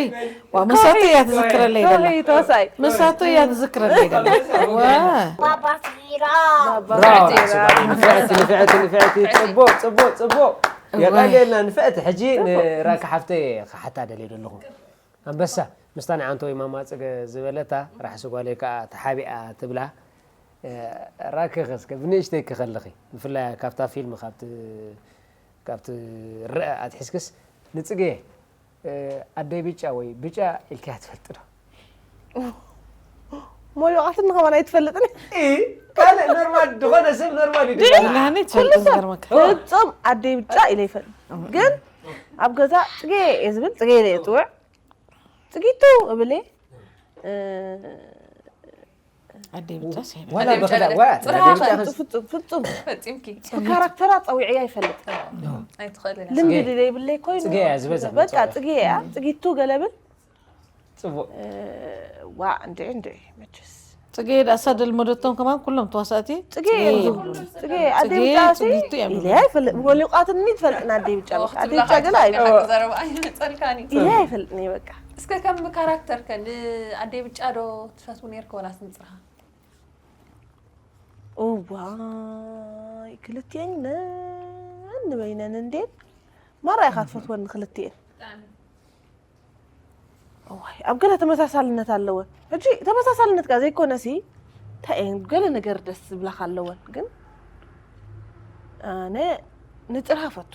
ዋ፣ መሳቱ እያ ትዝክረለይ ደላ። ከውሒ ተዋሳኣይ። መሳቱ እያ ትዝክረለይ ደላ። ዋ። ባባ ፊራ። ብራቮ፣ ንፍዕቲ፣ ንፍዕቲ፣ ንፍዕቲ። ጽቡቕ፣ ጽቡቕ፣ ጽቡቕ። እዋይ። የቐንየልና ንፍዕቲ። ሕጂ ንራኪ ሓፍተይ ክሓታ ደልየ ደለኹ። ኣንበሳ፣ ምስታ ንዓንቶ ወይ ማማ ጽገ ዝበለታ፣ ራሕሲ ጓለይ ከኣ ተሓቢኣ ትብላ። እ፣ ራኪ ኸስከ ብንእሽተይ ክኸልኺ፣ ብፍላይ ካብታ ፊልም፣ ካብቲ፣ ካብቲ ርአ ኣትሒዝክስ፣ ንጽጌ፣ እ፣ ኣደይ ብጫ ወይ ብጫ ኢልክያ ትፈልጢ ዶ? ሞሉቓትን ንኸማን ኣይትፈልጥን? እ፣ ካልእ ኖርማል፣ ዝኾነ ሰብ ኖርማል እዩ ድበላ። ብርሃነይ ትፈልጢ ኩሉ ሰብ ዝገርመካ። ፍጹም ኣደይ ብጫ ኢለ ይፈልጥ። ግን ኣብ ገዛ ጽጌ እየ ዝብል፣ ጽጌ ኢለ እየ እጽውዕ። ጽጊቱ እብል እየ። እ፣ ኣደይ ብጫ ሰይና። ዋላ ኣደይ ብጫ ብኽዳ-፣ ደስ-፣ ዋ፣ ጽርሃ ኣደይ ብጫ ኸ-፣ ኸስ-፣ ፍጹም፣ ፍጹም። ፈጺምኪ። ብካራክተራ ጸዊዐያ ይፈልጥ። ኣይትኽእልን። ልምዲ ጽጌ። ዘይብለይ ኮይኑ። ጽጌ እያ ዝበዝሕ በቃ መጸውዒ። ጽጌ እያ። ጽጊቱ ገለብል። ጽቡቕ። እ፣ ዋ፣ እንድዒ፣ እንድዒ፣ መቸስ። ጽጌ ዳሳ ደልመደቶም ከማን ኩሎም ተዋሳእቲ ጽጌ ጽጌ እዮም እዮም። ዝብሉ። ጽጌ፣ ኣደይ ጽጌ፣ ብጫ ሲ ጽጊቱ እዮም ኢለ ዝብሉ። ኣይፈልጥ። ሞሊቋትኒ ትፈልጥና ኣደይ ብጫ። ኦ፣ ኣደይ ክትብላ ብጫ ገለ ከኣ ኣይፈልጥ። ሓቂ ዘረባ ኣይመጸልካን እዩ። ኢለ ኣይፈልጥን እየ በቃ። እስከ ከም ካራክተር ከ ንኣደይ ብጫ ዶ ትፈትው ነይርኪ ወላስ ንጽርሃ? እዋይ፣ ክልቲኤን ነን ንበይነን እንዴ። ማራ ኢኻ ትፈትወን ንክልቲኤን። ብጣዕሚ። እዋይ፣ ኣብ ገለ ተመሳሳልነት ኣለወን። ሕጂ ተመሳሳልነት ከኣ ዘይኮነሲ፣ እንታይ እየን ገለ ነገር ደስ ዝብላኻ ኣለወን። ግን ኣነ ንጽርሃ ፈቱ።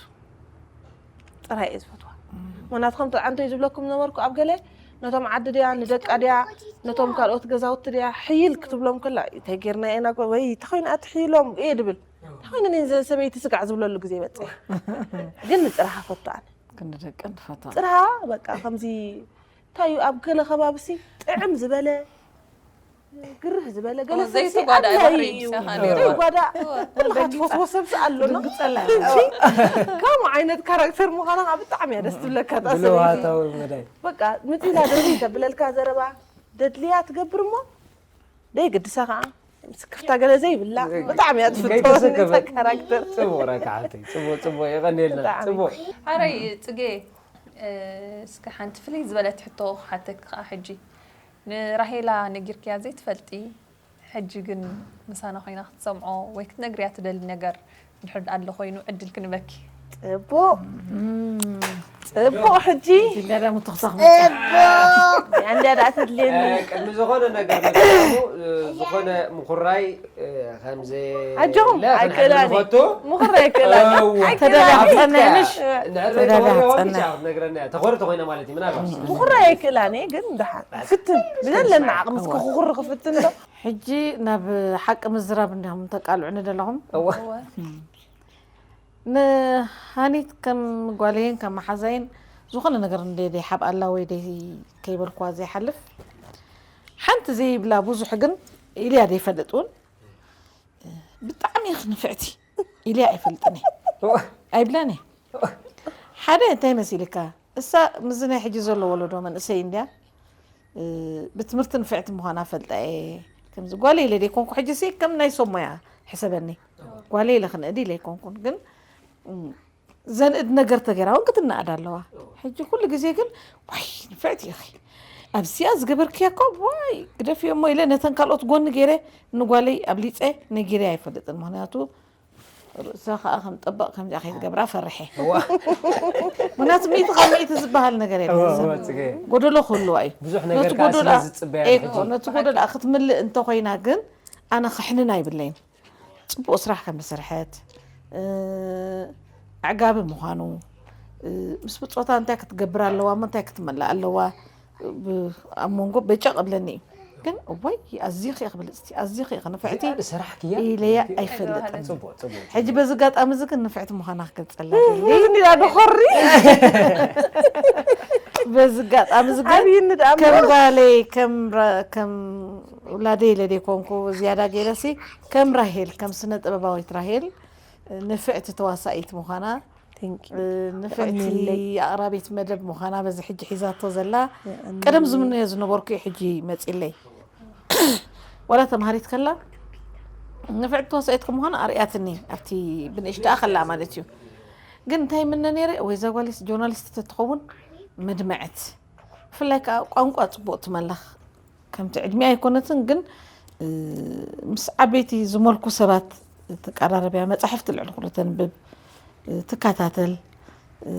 ጥራይ እየ ዝፈትዋ። እም። ምኽንያቱ ከምቲ ኣንቶይ ዝብለኩም ነበርኩ ኣብ ገለ፣ ነቶም ዓዲ ድያ፣ ንደቃ ድያ፣ ነቶም ካልኦት ገዛውቲ ድያ፣ ሕይል ክትብሎም ከላ፣ እንታይ ጌርና ኢና ጎ-፣ ወይ እንታይ ኮይና ትሕይሎም እየ ድብል። እንታይ ኮይነ እኔ ዘ-፣ ሰበይቲ ስጋዕ ዝብለሉ ግዜ ይበጽሕ። ግን ንጽርሃ ፈቱ ኣነ። ክንዲ ደቀን ትፈትዋ። ጽርሃ በቃ ከምዚ እንታይ እዩ ኣብ ገለ ከባብሲ ጥዕም ዝበለ ግርህ ዝበለ ገለ ኦ፣ ሰበይቲ ዘይተጓዳእ ኣድላዪ ባህሪ እዩ። ምሳኻ ነይሩ። ዘይጓዳእ እወ። ኩልኻ ትፈትዎ ሰብሲ ኣሎ፣ ኖ? ድንግጸላ። ሕጂ ከምኡ ዓይነት ካራክተር ምዃና ከዓ ብጣዕሚ እያ ደስ ትብለካ፣ እታ ሰበይቲ። ብልውሃታዊ መዳይ። በቃ፣ ምጺላ ድርቢ ተብለልካ ዘረባ፣ ደድልያ ትገብር እሞ፣ ደይ ግድሳ ከዓ፣ ስክፍታ ገለ ዘይብላ፣ ዘይግ-፣ ብጣዕሚ እያ ትፍቶ፣ ከይተሰከፈት። እታ ካራክተር። ጽቡቕ ረካ ሓፍተይ፣ ጽቡቕ፣ ጽቡቕ፣ የቐንየልና፣ ብጣዕሚ። ጽቡቕ። ሓራይ ጽጌ፣ እ፣ እስከ ሓንቲ ፍልይ ዝበለት ሕቶ ክሓተኪ ከዓ ሕጂ። ንራሄላ ነጊርክያ ዘይትፈልጢ፣ ሕጂ ግን ምሳና ኮይና ክትሰምዖ ወይ ክትነግርያ ትደሊ ነገር እንድሕር ኣሎ ኮይኑ ዕድል ክንበኪ። ጽቡቕ። እም። ጽቡቕ፣ ሕጂ። እንዳ ደኣ ምትኽታኽ ጽቡቕ። እንዳ ደኣ ተድልየኒ። እ፣ ቅድሚ ዝኾነ ነገር ምትኽታኹ፣ እ፣ ዝኾነ ምኹራይ፣ እ፣ ከም ዘየለ ኣጆኹም፣ ክንሕብር ኣይክእላን እየ። ንፈቱ። ምኹራይ ኣይክእላን እየ። እው። ኣይክእላን እየ። ተደላድለና ይንሽ። ንዕረይ ተደላድለና። ተወርዮ ብቻ ክትነግረና እያ። ተኾሪ ተኾይና ማለት እዩ፣ ምናልባት። ምኹራይ ኣይክእላን እየ፣ ግን ደሓን። ፍትን። ብዘለና ዓቕሚ እስከ ክኹሪ ክፍትን ዶ? ሕጂ ናብ ሓቂ ምዝራብ እንዲኹም ተቃልዑኒ ዘለኹም። እወ። እወ። ንሃኒት ከም ጓለይን ከም መሓዛይን ዝኾነ ነገር እንደ ደይሓብኣላ ወይ ደይ ከይበልኳ ዘይሓልፍ፣ ሓንቲ ዘይብላ ብዙሕ ግን ኢልያ ደይፈልጥ እውን፣ ብጣዕሚ ኢኺ ንፍዕቲ ኢለ ኣይፈልጥን እየ። ኣይብላን እየ። ሓደ እንታይ መሲልካ? እሳ ምስዚ ናይ ሕጂ ዘሎ ወለዶ መንእሰይ እንድያ፣ እ፣ ብትምህርቲ ንፍዕቲ ምዃና ፈልጣ እየ። ከምዚ ጓለይ ኢለ ደይኮንኩ፣ ሕጂ ሲ ከም ናይ ሰብ ሞያ ሕሰበኒ። ጓለይ ኢለ ክንእድ ኢለ ኣይኮንኩን፣ ግን፣ እም፣ ዘንእድ ነገር ተገይራ እውን ክትነኣድ ኣለዋ። ሕጂ ኩሉ ግዜ ግን፣ ዋይ፣ ንፍዕቲ ኢኺ፣ ኣብዚኣ ዝገበርክያ እኮ፣ ዋይ፣ ግደፍዮ እሞ ኢለ ነተን ካልኦት ጎኒ ገይረ ንጓለይ ኣብሊፀ ነጊረያ ኣይፈልጥን። ምኽንያቱ ርእሳ ከዓ ከም ጠበቕ ከምዚኣ ከይትገብራ ፈርሐ። እዋ። ምኽንያቱ ሚእቲ ካብ ሚእቲ ዝበሃል ነገር የለን። እዋ፣ እዋ፣ ጽጌ። ጎደሎ ክህልዋ እዩ። ብዙሕ ነገር ነቲ ከዓ ጎደሎ ስለ ዝጽበያ ኤኮ፣ ሕጂ። ነቲ ጎደሎ ክትምልእ እንተኾይና ግን ኣነ ክሕንን ኣይብለይን። ጽቡቕ ስራሕ ከም ዝሰርሐት፣ እ፣ ኣዕጋቢ ምዃኑ፣ እ፣ ምስ ብጾታ እንታይ ክትገብር ኣለዋ እሞ እንታይ ክትመልእ ኣለዋ፣ ብ-፣ ኣብ መንጎ በጨቕ እብለኒ እዩ። ግን እዋይ፣ ኣዝኺ ኢኺ ብልጽቲ፣ ኣዝኺ ኢኺ ንፍዕቲ እዚኣ ዝሰራሕክያ? ኢለያ ኣይፈልጥን። ጽቡቕ፣ ጽቡቕ። ሕጂ በዚ ኣጋጣሚ እዚ ግን ንፍዕቲ ምዃና ክገልጸላ ደሊ። እኒ ዳ ደኾሪ። በዚ ኣጋጣሚ እዚ ግን ኣብይኒ ደኣ እሞ። ከም ጓለይ፣ ከም ራ-፣ ከም ውላደይ ኢለ ደይኮንኩ ዝያዳ ገይረሲ፣ ከም ራሄል፣ ከም ስነ ጥበባዊት ራሄል ንፍዕቲ ተዋሳኢት ምዃና፣ Thank you። እ፣ ንፍዕቲ የቐንየለይ። ኣቕራቢት መደብ ምዃና በዚ ሕጂ ሒዛቶ ዘላ፣ የቐንየለይ። ቀደም ዝምነዮ ዝነበርኩ እዩ ሕጂ መጺለይ። ዋላ ተምሃሪት ከላ ንፍዕቲ ተዋሳኢት ከም ምዃና ኣርእያትኒ፣ ኣብቲ ብንእሽተኣ ከላ ማለት እዩ። ግን እንታይ ምነ ነይረ፣ ወይ እዛ ጓልስ ጆርናሊስት ተትኸውን መድመዐት። ብፍላይ ከዓ ቋንቋ ጽቡቕ ትመልኽ። ከምቲ ዕድሚኣ ኣይኮነትን፣ ግን፣ እ፣ ምስ ዓበይቲ ዝመልኩ ሰባት ትቀራረብ እያ። መጻሕፍቲ ልዕሊ ኩሉ ተንብብ፣ እ፣ ትከታተል። እ፣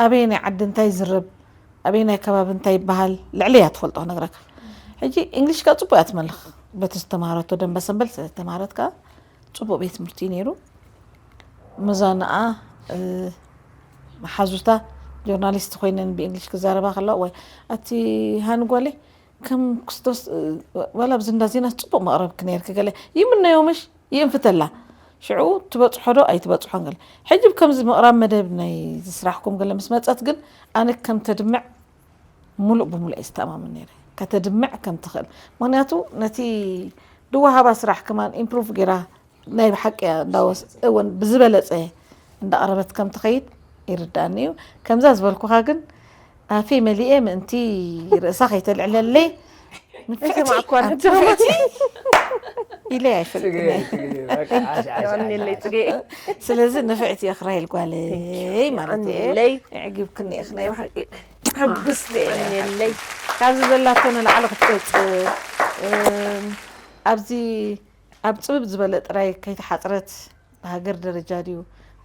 ኣበየናይ ዓዲ እንታይ ይዝረብ፣ ኣበየናይ ከባቢ እንታይ ይበሃል፣ ልዕለይ እያ ትፈልጦ ክነግረካ። ሕጂ እንግሊሽ ከኣ ጽቡቕ እያ ትመልኽ። በቲ ዝተማሃረቶ ደንበ ሰንበል ስለ ዝተማሃረት ከኣ ጽቡቕ ቤት ትምህርቲ እዩ ነይሩ። መዛንኣ፣ እ፣ መሓዙታ ጆርናሊስት ኮይነን ብእንግሊሽ ክዛረባ ከለዋ፣ ወይ ኣቲ ሃኒ ጓለይ፣ ከም ክስቶስ፣ እ፣ ዋላ ኣብዚ እንዳ ዜና ጽቡቕ መቕረብኪ ነይርኪ፣ ገለ ይምነዮ ምሽ ይእንፍተላ። ሽዑ ትበጽሖ ዶ ኣይትበጽሖን ገለ። ሕጂ ብከምዚ ምቕራብ መደብ ናይ ዝስራሕኩም ገለ ምስ መጸት ግን ኣነ ከም ተድምዕ ሙሉእ ብሙሉእ እየ ዝተኣማመን ነይረ። ከተድምዕ ከም ትኽእል። ምኽንያቱ ነቲ ድወሃባ ስራሕ ከማን ኢምፕሩቭ ገይራ ናይ ብሓቂ እያ እንዳወስ-፣ እውን ብዝበለጸ እንዳቕረበት ከም ትኸይድ ይርዳእኒ እዩ። ከምዛ ዝበልኩኻ ግን ኣፈይ መሊኤ ምእንቲ ርእሳ ከይተልዕለለይ ንፍዕቲ፣ ይስማዕኳ ኣንቲ ንሕጂ። ንፍዕቲ ኢለ ኣይፈልጥን እየ። ጽጌ፣ ጽጌ፣ በቃ፣ ዓሽ፣ ዓሽ፣ ዓሽ፣ የቐንየለይ፣ ዓሽ። ጽጌ። ስለዚ ንፍዕቲ እየ ክራይል ጓለይ Thank you። ማለት እየ። የቐንየለይ። የዕግብክኒ ኢኽኒ። ናይ ብሓቂ ሕጉስቲ እየ። የቐንየለይ። ካብዚ ዘላቶ ንላዕሊ ክትገልጽ፣ እም፣ ኣብዚ ኣብ ጽብብ ዝበለ ጥራይ ከይተሓጽረት ብሃገር ደረጃ ድዩ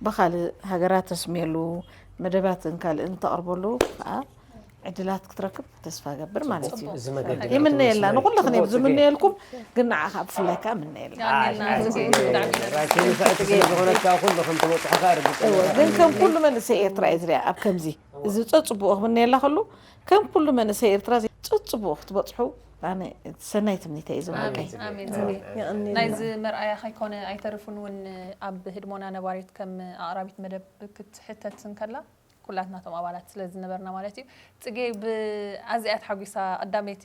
ብኻልእ ሃገራት ተስምየሉ መደባትን ካልእን ተቕርበሉ ከዓ ዕድላት ክትረክብ ተስፋ ገብር ማለት እዩ። እዚ መገዲ ይምነየላ፣ ንኹልኽን እዮም ዝምነየልኩም፣ ግን ንዓኻ ብፍላይ ከዓ ምነየላ። ኣሜን። ኣሜን። ኣሜን። ራኪ ንፍዕቲ ስለ ዝኾነት ከዓ ኩሉ ከም ትበፅሖ ከዓ ርግፅ እወ፣ እየ። ግን ከም ኩሉ መንእሰይ ኤርትራ እየ ዝሪኣ ኣብ ከምዚ። እዚ ጸጽቡቑ ክምነየላ ከሉ ከም ኩሉ መንእሰይ ኤርትራ እዚ ጸጽቡቑ ክትበፅሑ ኣነ ሰናይ ትምኒተይ እዩ ዝብለካ። ኣሜን። ኣሜን። ኣሜን። የቐንየልና። ናይዚ መርኣያ ከይኮነ ኣይተርፍን እውን ኣብ ህድሞና ነባሪት ከም ኣቕራቢት መደብ ክትሕተት እንከላ ኩላትና እቶም ኣባላት ስለ ዝነበርና ማለት እዩ። ጽጌ ብኣዚኣ ተሓጒሳ ቀዳመይቲ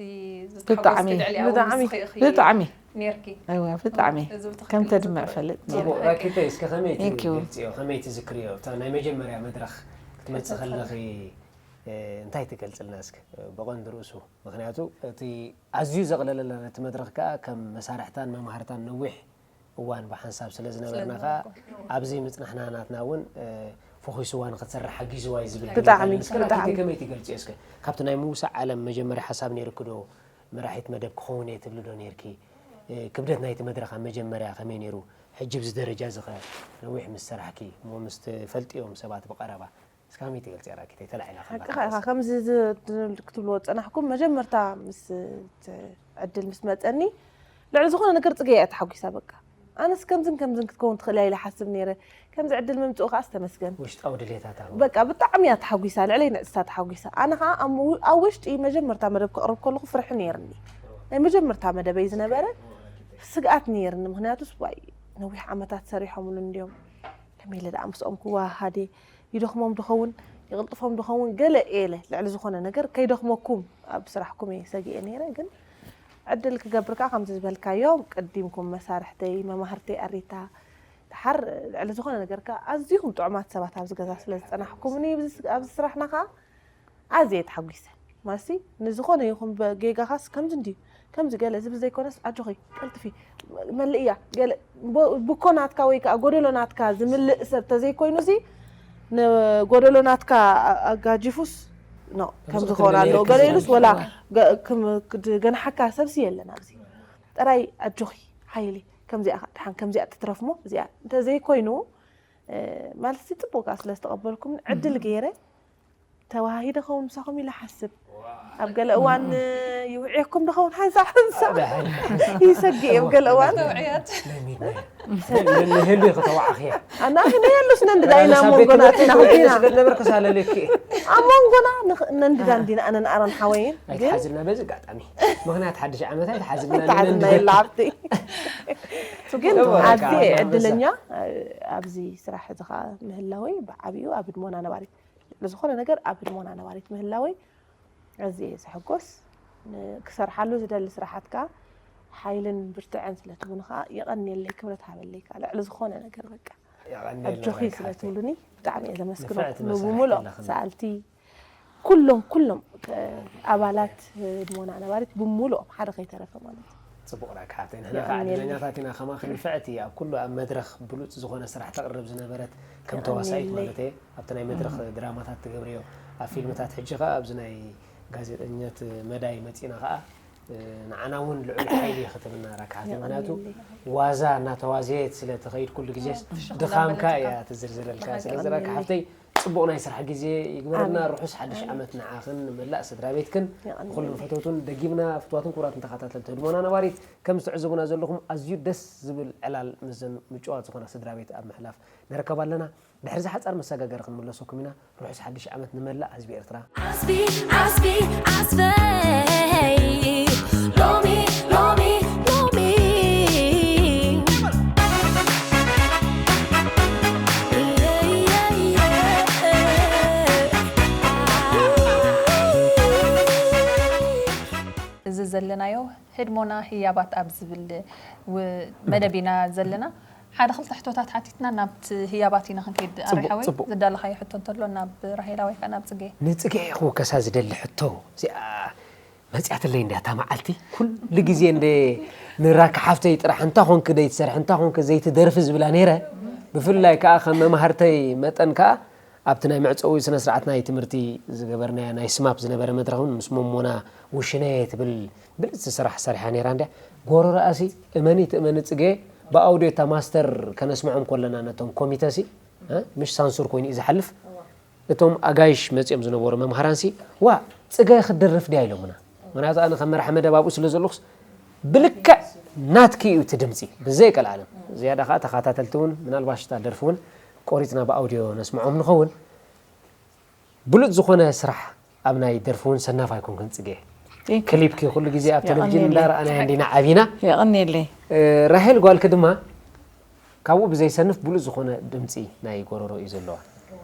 ብጣዕሚ፣ ዝተሓጎስኪ ልዕሊ ኣብኡ ብጣዕሚ፣ ንስኺ ኢኺ ብጣዕሚ። ነይርኪ። እወ፣ ብጣዕሚ። እዚ ብትኽክል ከም ተድምዕ ዝኽሪ። ፈልጥ ነይረ። ጽቡቕ፣ ራኪተይ፣ እስከ ከመይ Thank you። ትገልጽዮ? ከመይ ትዝክርዮ? እታ ናይ መጀመርያ መድረኽ ክትመጽእ ከለኺ፣ እ፣ እንታይ ትገልጽልና እስከ? ብቐንዱ ርእሱ። ምኽንያቱ እቲ ኣዝዩ ዘቕለለልና ነቲ መድረኽ ከኣ ከም መሳርሕታን መማህርታን ነዊሕ እዋን ብሓንሳብ ስለ ዝነበርና ስለ ከኣ ዝነበርኩ። ኣብዚ ምጽናሕና ናትና እውን፣ እ፣ ፈኹስዋ ንኽትሰርሕ ሓጊዝዋ እዩ ዝብል ብጣዕሚ፣ ግምት ኣለኒ። እስከ ራኪተይ ብጣዕሚ። ከመይ ትገልጽዮ እስከ? ካብቲ ናይ ምውሳእ ዓለም መጀመርያ ሓሳብ ነይርኪ ዶ? መራሒት መደብ ክኸውን እየ ትብሊ ዶ ነይርኪ? እ፣ ክብደት ናይቲ መድረኽ ኣብ መጀመርያ ከመይ ነይሩ? ሕጂ ኣብዚ ደረጃ እዚ ኸ ነዊሕ ምስ ሰራሕኪ፣ እሞ ምስ ትፈልጥዮም ሰባት ብቐረባ፣ እስከ ከመይ ትገልጽያ ራኪተይ? ተላዒላ ሓቅኻ ኢኻ። ከለኻ። ከምዚ ዝ-፣ ዝ-፣ ክትብልዎ ዝጸናሕኩም፣ መጀመርታ ምስ፣ ት-፣ ዕድል ምስ መጸኒ፣ ልዕሊ ዝኾነ ነገር ጽጌ እያ ተሓጒሳ በቃ። ኣነስ ከምዝን ከምዝን ክትከውን ትኽእል እያ ኢለ ሓስብ ነይረ። ከምዚ ዕድል ምምጽኡ ከኣ ዝተመስገን። ውሽጣዊ ድሌታታ እውን። በቃ ብጣዕሚ እያ ተሓጒሳ፣ ልዕለይ ንእስታ ተሓጒሳ። ኣነ ከኣ ኣብ ው-፣ ኣብ ውሽጢ መጀመርታ መደብ ከቕርብ ከለኹ ፍርሒ ነይርኒ። ናይ መጀመርታ መደበይ ዝነበረ ስግኣት ነይርኒ። ምኽንያቱስ ዋይ ነዊሕ ዓመታት ሰሪሖምሉ እንድዮም። ከመይ ኢለ ደኣ ምስኦም ክወሃሃድ እየ? ይደኽሞም ድኸውን? ይቕልጥፎም ድኸውን? ገለ እየ ኢለ ልዕሊ ዝኾነ ነገር ከይደኽመኩም ኣብ ስራሕኩም እየ ሰጊኤ ነይረ። ግን ዕድል ክገብር ከዓ ከምዚ ዝበልካዮ ቅዲምኩም መሳርሕተይ መማህርተይ ኣሪታ ድሓር ልዕሊ ዝኾነ ነገር ከዓ ኣዝኹም ጥዑማት ሰባት ኣብዚ ገዛ ስለ ዝፀናሕኩምኒ ኣብዚ ስራሕና ከዓ ኣዝየ ተሓጒሰ። ማሲ ንዝኾነ ይኹን ጌጋኻስ ከምዚ እንድዩ ከምዚ ገለ ዝብል ዘይኮነስ ኣጆኺ ቀልጥፊ መልእያ ገለ ብኮ ናትካ ወይ ከዓ ጎደሎ ናትካ ዝምልእ ሰብ ተዘይኮይኑ ዚ ንጎደሎ ናትካ ኣጋጂፉስ ኖ ከምዚ ክኾን ኣለዎ ገለ ኢሉስ ወላ ገንሓካ ሰብሲ የለን ኣብዚ ጥራይ ኣጆኺ ሓይሊ ከምዚኣ ድሓን ከምዚኣ ትትረፍሞ እዚኣ እንተዘይኮይኑ ማለት ጽቡቅ ስለ ዝተቐበልኩም ዕድል ገይረ ተዋሂደ ኸውን ምሳኹም ኢለ ሓስብ ኣብ ገለ እዋን ይውዕየኩም ድኸውን ሓንሳ ሓንሳ ይሰግእ እዮም ገለ እዋን ንህልዩ ከተዋዕኽያ ኣና ክንየሉስ ነንድዳ ኢና ኣብ መንጎና ኣቲና ኩና ስለነበርኩ ሳለለኪ ኣብ መንጎና ነንድዳ እንዲና ኣነን ኣረን ሓወይን ግን ኣይትሓዝልና በዚ ኣጋጣሚ ምክንያት ሓድሽ ዓመት ኣይትሓዝልና ኣይትሓዝልና የላ ኣብቲ ግን ኣዝየ ዕድለኛ ኣብዚ ስራሕ እዚ ከዓ ምህላወይ ብዓብዩ ኣብ ህድሞና ነባሪት ዝኾነ ነገር ኣብ ህድሞና ነባሪት ምህላወይ ኣዝየ እየ ዝሕጎስ። ክሰርሓሉ ዝደሊ ስራሓት ከዓ ሓይልን ብርትዐን ስለ ትህቡኒ ከዓ የቐንየለይ፣ ክብረት ሃበለይ ከዓ ልዕሊ ዝኾነ ነገር በቃ ኣጆኺ ስለ ትብሉኒ ብጣዕሚ እየ ዘመስግኖ። ንብሙሉኦም ሰኣልቲ ኩሎም ኩሎም ኣባላት ህድሞና ነባሪት ብሙሉኦም ሓደ ከይተረፈ ማለት እዩ። ፅቡቕ ራኪ ሓብተይ ንሕና ከዓ ዕድለኛታት ኢና ከማኺ ንፍዕቲ ኣብ ኩሉ ኣብ መድረኽ ብሉፅ ዝኾነ ስራሕ ተቕርብ ዝነበረት ከም ተዋሳኢት ማለት እየ ኣብቲ ናይ መድረኽ ድራማታት ትገብርዮ ኣብ ፊልምታት ሕጂ ከዓ ኣብዚ ናይ ጋዜጠኛት መዳይ መፂና ከዓ ንዓና እውን ልዑል ሓይሊ ክትብና ራኪ ሓብተይ ምክንያቱ ዋዛ እናተዋዘየት ስለ ትኸይድ ኩሉ ግዜስ ድኻምካ እያ ትዝርዝረልካ ስለዚ ራኪ ሓብተይ ፅቡቕ ናይ ስራሕ ግዜ ይግበረልና። ርሑስ ሓድሽ ዓመት ንዓኽን ንመላእ ስድራ ቤትክን ንኹሎም ፈተውትን ደጊምና ፍትዋትን ክቡራትን ተኸታተልቲ ህድሞና ነባሪት ከም ዝትዕዘቡና ዘለኹም ኣዝዩ ደስ ዝብል ዕላል ምስዘን ምጭዋት ዝኾና ስድራ ቤት ኣብ ምሕላፍ ንርከብ ኣለና። ድሕሪ እዚ ሓፃር መሰጋገሪ ክንምለሰኩም ኢና። ርሑስ ሓድሽ ዓመት ንመላእ ህዝቢ ኤርትራ። ዓስቢ ዓስቢ ዓስበይ ሎሚ ሎሚ ሎሚ እዚ ዘለናዮ ህድሞና ህያባት ኣብ ዝብል መደብ ኢና ዘለና። ሓደ ክልተ ሕቶታት ሓቲትና ናብቲ ህያባት ኢና ክንከይድ ኣርሓወይ ዝዳለኻዮ ሕቶ እንተሎ ናብ ራሄላ ወይ ከዓ ናብ ፅጌ ንፅጌ ክውከሳ ዝደሊ ሕቶ እዚኣ መፅያትለይ እንድያ እታ መዓልቲ ኩሉ ግዜ እንደ ንራኪ ሓፍተይ ጥራሕ እንታ ኮንክ ዘይትሰርሒ እንታ ኮንክ ዘይትደርፊ ዝብላ ነይረ ብፍላይ ከዓ ከም መማህርተይ መጠን ከዓ ኣብቲ ናይ መዕፀዊ ስነ ስርዓት ናይ ትምህርቲ ዝገበርናዮ ናይ ስማፕ ዝነበረ መድረኽ እውን ምስ መሞና ውሽነየ ትብል ብልፅቲ ስራሕ ሰሪሓ ነይራ እንድያ ጎረሮኣሲ እመኒ ትእመኒ ፅገየ ብኣውድዮ እታ ማስተር ከነስምዖም ከለና ነቶም ኮሚተሲ ምሽ ሳንሱር ኮይኑ እዩ ዝሓልፍ እቶም ኣጋይሽ መፂኦም ዝነበሩ መምሃራንሲ ዋ ፅገየ ክትደርፍ ድያ ኢሎምና ምክንያቱ ኣነ ከም መራሒ መደብ ኣብኡ ስለ ዘለኹስ ብልክዕ ናትኪ እዩ እቲ ድምፂ ብዘይ ቀልዓለም ዝያዳ ከዓ ተኻታተልቲ እውን ምናልባሽ እታ ደርፊ እውን ቆሪፅና ብኣውድዮ ነስምዖም ንኸውን ብሉፅ ዝኾነ ስራሕ ኣብ ናይ ደርፊ እውን ሰናፍ ኣይኮንክን ፅጌ ክሊፕኪ ኩሉ ግዜ ኣብ ቴሌቪዥን እንዳረኣናያ እንዲና ዓቢና የቐንየለይ ራሄል ጓልኪ ድማ ካብኡ ብዘይሰንፍ ብሉፅ ዝኾነ ድምፂ ናይ ጎረሮ እዩ ዘለዋ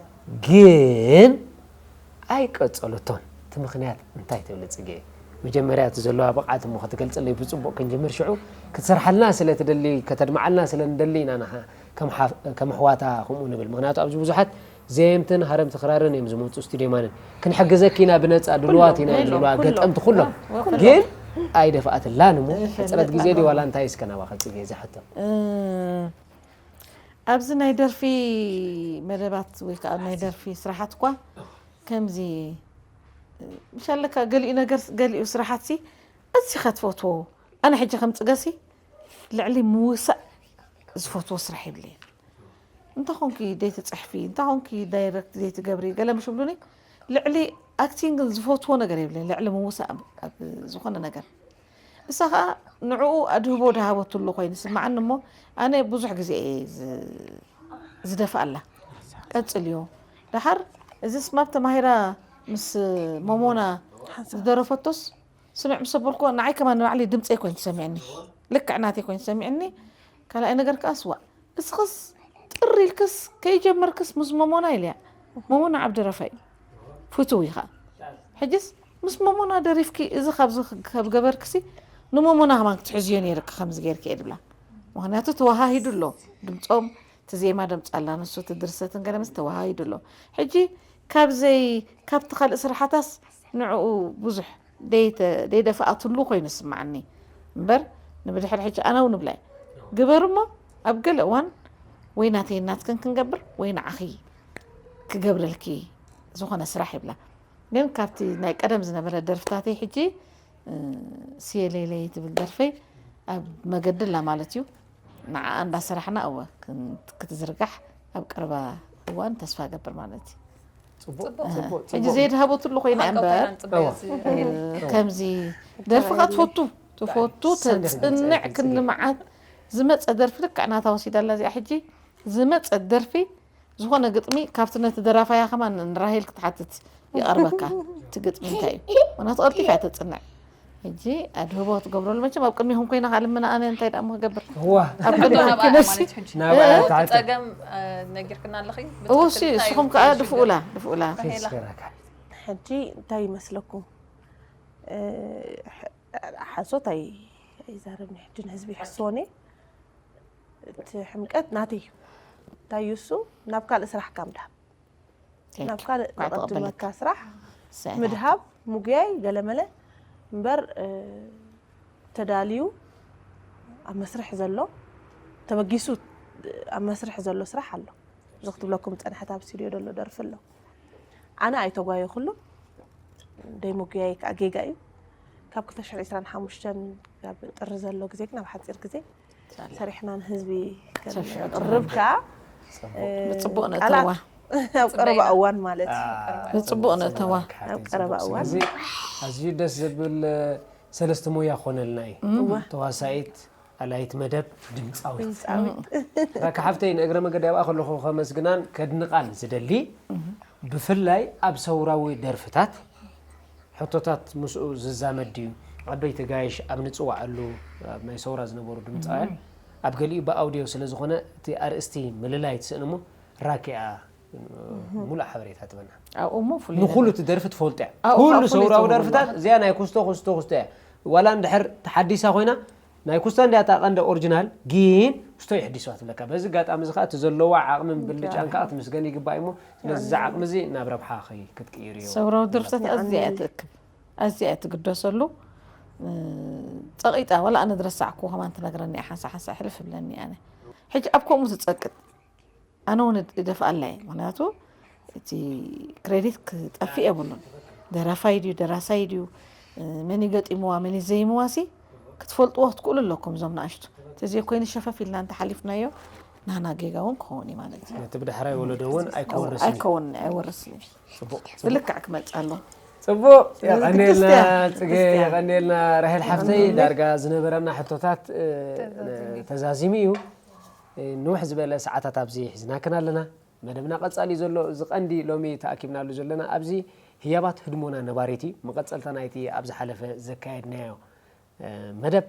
ግን ኣይቀፀሉቶን እቲ ምክንያት እንታይ ትብሊ ፅጌ መጀመርያ እቲ ዘለዋ ብቕዓት እሞ ክትገልፅለይ ብፅቡቕ ክንጅምር ሽዑ ክትሰርሓልና ስለ ትደሊ ከተድምዓልና ስለ ንደሊ ኢና ንኻ ከም ኣሕዋታ ከምኡ ንብል ምክንያቱ ኣብዚ ብዙሓት ዘየምትን ሃረምቲ ክራርን እዮም ዝመፁ ስቱድዮ ማንን ክንሕግዘኪ ኢና ብነፃ ድልዋት ኢና ዝብልዋ ገጠምቲ ኩሎም ግን ኣይደፍኣትላን እሞ ሕፅረት ግዜ ድዩ ዋላ እንታይ እስከ ናባኸ ፅጌ ዝሕቶ ኣብዚ ናይ ደርፊ መደባት ወይ ከዓ ናይ ደርፊ ስራሓት እኳ ከምዚ ምሻለካ ገሊኡ ነገር ገሊኡ ስራሓት ሲ ኣዚኻ ትፈትዎ ኣነ ሕጂ ከም ፅገሲ ልዕሊ ምውሳእ ዝፈትዎ ስራሕ የብለይን እንተ ኾንኪ ዘይትፅሕፊ እንተ ኾንኪ ዳይረክት ዘይትገብሪ ገለ ምሽ ብሉኒ ልዕሊ ኣክቲንግ ዝፈትዎ ነገር የብለይን ልዕሊ ምውሳእ ኣብ ዝኾነ ነገር እሳ ከዓ ንዕኡ ኣድህቦ ድሃበትሉ ኮይኑ ስማዓኒ እሞ ኣነ ብዙሕ ግዜ እየ ዝደፍኣላ ቀፅልዮ ደሓር እዚ ስማብ ተማሂራ ምስ መሞና ዝደረፈቶስ ስምዕ ምስ ኣበልኩዎ ንዓይ ከማን ንባዕለይ ድምፀይ ኮይኑ ተሰሚዕኒ ልክዕ ናተይ ኮይኑ ተሰሚዕኒ ካልኣይ ነገር ከዓ ስዋእ እስኽስ ጥር ኢልክስ ከይጀመርክስ ምስ መሞና ኢለያ መሞና ዓብዲ ረፋ እዩ ፍትው እዩ ከዓ ሕጅስ ምስ መሞና ደሪፍኪ እዚ ካብዚ ካብ ገበርክሲ ንሞሞና ከማን ክትሕዝዮ ነይርካ ከምዚ ጌርካ እየ ድብላ። ምኽንያቱ ተወሃሂዱ ኣሎ። ድምጾም፣ እቲ ዜማ ደምጻ ኣላ፣ ንሱ እቲ ድርሰትን ገለ ምስ ተወሃሂዱ ኣሎ። ሕጂ ካብ ዘይ-፣ ካብቲ ካልእ ስራሓታስ ንዕኡ ብዙሕ ደይተ-፣ ደይደፍኣትሉ ኮይኑ ይስምዓኒ። እምበር ንብድሕሪ ሕጂ ኣነ እውን እብላ እየ። ግበር እሞ ኣብ ገለ እዋን ወይ ናተይ ናትክን ክንገብር ወይ ንዓኺ ክገብረልኪ ዝኾነ ስራሕ ይብላ። ግን ካብቲ ናይ ቀደም ዝነበረ ደርፍታተይ ሕጂ፣ እ፣ ስየ ለይለይ ትብል ደርፈይ ኣብ መገዲ ኣላ ማለት እዩ። ንዓኣ እንዳሰራሕና እወ ክን-፣ ክትዝርጋሕ ኣብ ቀረባ እዋን ተስፋ እገብር ማለት እዩ። ጽቡቅ ጽቡቅ። ጽቡቅ ሕጂ ጽቡቅ ዘይድሃበትሉ ኮይና ሓቂ እምበር ኮይና ንጽበዮ እዋ። እዚ ራሄል። ከምዚ ደርፊ ከትፈቱ ትፈቱ ሰንደቅ ተጽንዕ ይጽንዕ ክንዲ መዓት ዝመጸ ደርፊ ልክዕ ናታ ወሲዳ ኣላ እዚኣ ሕጂ ዝመጸ ደርፊ ዝኾነ ግጥሚ ካብቲ ነቲ ደራፋያ ከማን ንራሄል ክትሓትት ይቐርበካ። እቲ ግጥሚ እንታይ እዩ? ምክንያቱ ቀልጢፋ እያ ተጽንዕ። ሕጂ ኣድህቦ ትገብረሉ መቸም ኣብ ቅድሚኹም ኮይና ካልምና ኣነ እንታይ ደኣ ክገብር እዋ ኣብ ሕቶ ቅድሚ ናብኣ ክንሲ ማለት ሕጂ ናብኣ እቲ ትሓቶ። ጸገም፣ እ፣ ነጊርክና ኣለኺ? እውሲ ብትኽክል እንታይ ንስኹም እዩ ከኣ ሽግር? ድፍኡላ ድፍኡላ ራሄላ። ሽስከራካ ሕጂ እንታይ ይመስለኩም? እ፣ ሕ-፣ ሓሶት ኣይ-፣ ኣይዛረብን ሕጂ ንህዝቢ ይሕስዎኒ። እቲ ሕምቀት ናተይ እዩ። እንታይ እዩ እሱ? ናብ ካልእ ስራሕካ ምድሃብ፣ ናብ ካልእ ኳዕ ተቐበለካ። ዝቐድመካ ስራሕ ሰ- ምድሃብ፣ ምጉያይ፣ ገለመለ እምበር፣ እ፣ ተዳልዩ ኣብ መስርሕ ዘሎ፣ ተበጊሱ ኣብ መስርሕ ዘሎ ስራሕ ኣሎ። እዚ ክትብለኩም ዝጸንሐት ኣብ ስቱድዮ ዘሎ ደርፊ ኣሎ። ኣነ ኣይተጓየኹሉን፣ ደይ ምጉያይ ከዓ ጌጋ እዩ። ካብ ክልተ ሽሕን ዕስራን ሓሙሽተን ካብ ጥሪ ዘሎ ግዜ ግን ኣብ ሓፂር ግዜ ሰሪሕና ንህዝቢ ከነቕርብ ከዓ፣ እ፣ ብጽቡቕ ቃላት ነእተዋ። ኣብ ቀረባ እዋን ማለት እዩ። ብጽቡቕ ነእተዋ። ኣብ ቀረባ እዋን። ስለዚ ኣዝዩ ደስ ዘብል፣ እ፣ ሰለስተ ሞያ ክኾነልና እዩ። እወ። ተዋሳኢት፣ ኣላይት መደብ፣ ድምፃዊት። ድምፃዊት። ራካ ሓፍተይ፣ ንእግረ መገዲ ኣብኣ ከለኹ ከመስግናን ከድንቓን ዝደሊ፣ ብፍላይ ኣብ ሰውራዊ ደርፍታት ሕቶታት ምስኡ ዝዛመድ ድዩ? ዓበይቲ ጋይሽ ኣብ ንፅዋዓሉ፣ ኣብ ናይ ሰውራ ዝነበሩ ድምፃውያን ኣብ ገሊኡ ብኣውድዮ ስለ ዝኾነ እቲ ኣርእስቲ ምልላይ ትስእን እሞ ራኪኣ ሙሉእ ሓበሬታ ትበና። ኣብኡ እሞ ፍሉይ ንኩሉ ነገር። እቲ ደርፊ ትፈልጦ እያ። ኣብኡ ኩሉ ካብ ፍሉይ ሰውራዊ ትብሉ ደርፍታት እዚኣ ናይ ኩስቶ ኩስቶ ኩስቶ እያ። ዋላ እንድሕር ተሓዲሳ ኮይና ናይ ኩስቶ እንዲያ እታ ቀንዲ ኦሪጂናል ግን ኩስቶ ይሕዲስዋ ትብለካ። በዚ ኣጋጣሚ እዚ ከዓ እቲ ዘለዋ ዓቕምን ብልጫን ከዓ ክትምስገን ይግባእ እሞ ስለዚ እዚ ዓቕሚ እዚ ናብ ረብሓ ክትቅይር እዩ። ሰውራዊ ደርፍታት ኣዝያ እያ ትእክብ፣ ኣዝያ እያ ትግደሰሉ። እ፣ ጸቂጣ ዋላ ኣነ ዝረሳዕኩ ከማን ትነግረኒ እያ፣ ሓንሳ ሓንሳ ሕልፍ እብለኒ ኣነ። ሕጂ ኣብ ከምኡ ትጸቅጥ ኣነ እውን እደፍኣላ እየ። ምክንያቱ እቲ ክሬዲት ክጠፍእ የብሉን። ደራፋይ ድዩ ደራሳይ ድዩ፣ እ፣ መን እዩ ገጢምዋ መን እዩ ዘይምዋ ሲ ክትፈልጥዎ ክትክእሉ ኣለኩም እዞም ንኣሽቱ። ተዘይኮይኑ ሸፈፍ ኢልና እንተሓሊፍናዮ ናና ጌጋ እውን ክኸውን እዩ ማለት እዩ። ነቲ ብዳሕራይ ወለዶ እውን ኣይከውርስን እዩ። ኣይከውን ኣይወርስን እዩ። ጽቡቕ። ብልክዕ ክመጽእ ኣሎ። ጽቡቕ። ስለዚ የቐንየልና ክርስትያን፣ ጽጌ፣ ክርስትያን። የቐንየልና ራሄል ሓፍተይ። ዳርጋ ዝነበረና ሕቶታት፣ እ፣ ተዛዚሙ እዩ። እ፣ ንውሕ ዝበለ ሰዓታት ኣብዚ ሒዝናክን ኣለና። መደብና ቀጻሊ ዘሎ፣ እዚ ቀንዲ ሎሚ ተኣኪብናሉ ዘለና ኣብዚ ህያባት ህድሞና ነባሪት እዩ። መቐጸልታ ናይቲ ኣብ ዝሓለፈ ዘካየድናዮ፣ እ፣ መደብ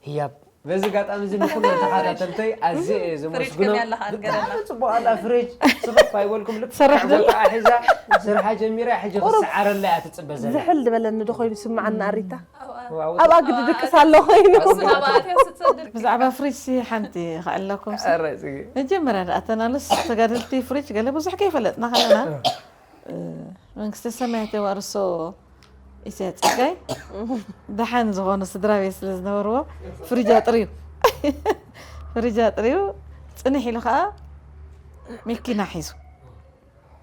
ህያብ። በዚ ኣጋጣሚ እዚ ንኩሉ ተኸታተልተይ ኣዝየ እየ ፍሪጅ ዘመስግኖ። ከመይ ኣለኻ? ኣንገረና። ብጣዕሚ ጽቡቕ ኣላ ፍሪጅ። ስብኽ ኣይበልኩም። ልክዕ ስራሕ ዶ? ቦታኣ ሒዛ ስርሓ ጀሚራ ሕጂ ክሰዓረላ እያ ትጽበ ዘላ። ዝሕል ዝበለኒ ዶ ኮይኑ ስምዓና ኣሪታ? ዋው፣ ኣብኣ ግዲ ድቅስ ኣሎ ኮይኑ። እሱ ናብኣ ኣትያ ስትሰድር። ብዛዕባ ፍሪጅ ሲ ሓንቲ ከዕለኩም ሲ። ኧረ ጽጌ። መጀመርያ ደኣ ተናልስ ተጋደልቲ ፍሪጅ ገለ ብዙሕ ከይፈለጥና ከለና፣ እ፣ መንግስተ ሰማያት የዋርሶ ኢሳያስ ጸጋይ ደሓን ዝኾኑ ስድራ ቤት ስለ ዝነበርዎ ፍሪጅ ኣጥርዩ፣ ፍሪጅ ኣጥርዩ ጽንሕ ኢሉ ከዓ መኪና ሒዙ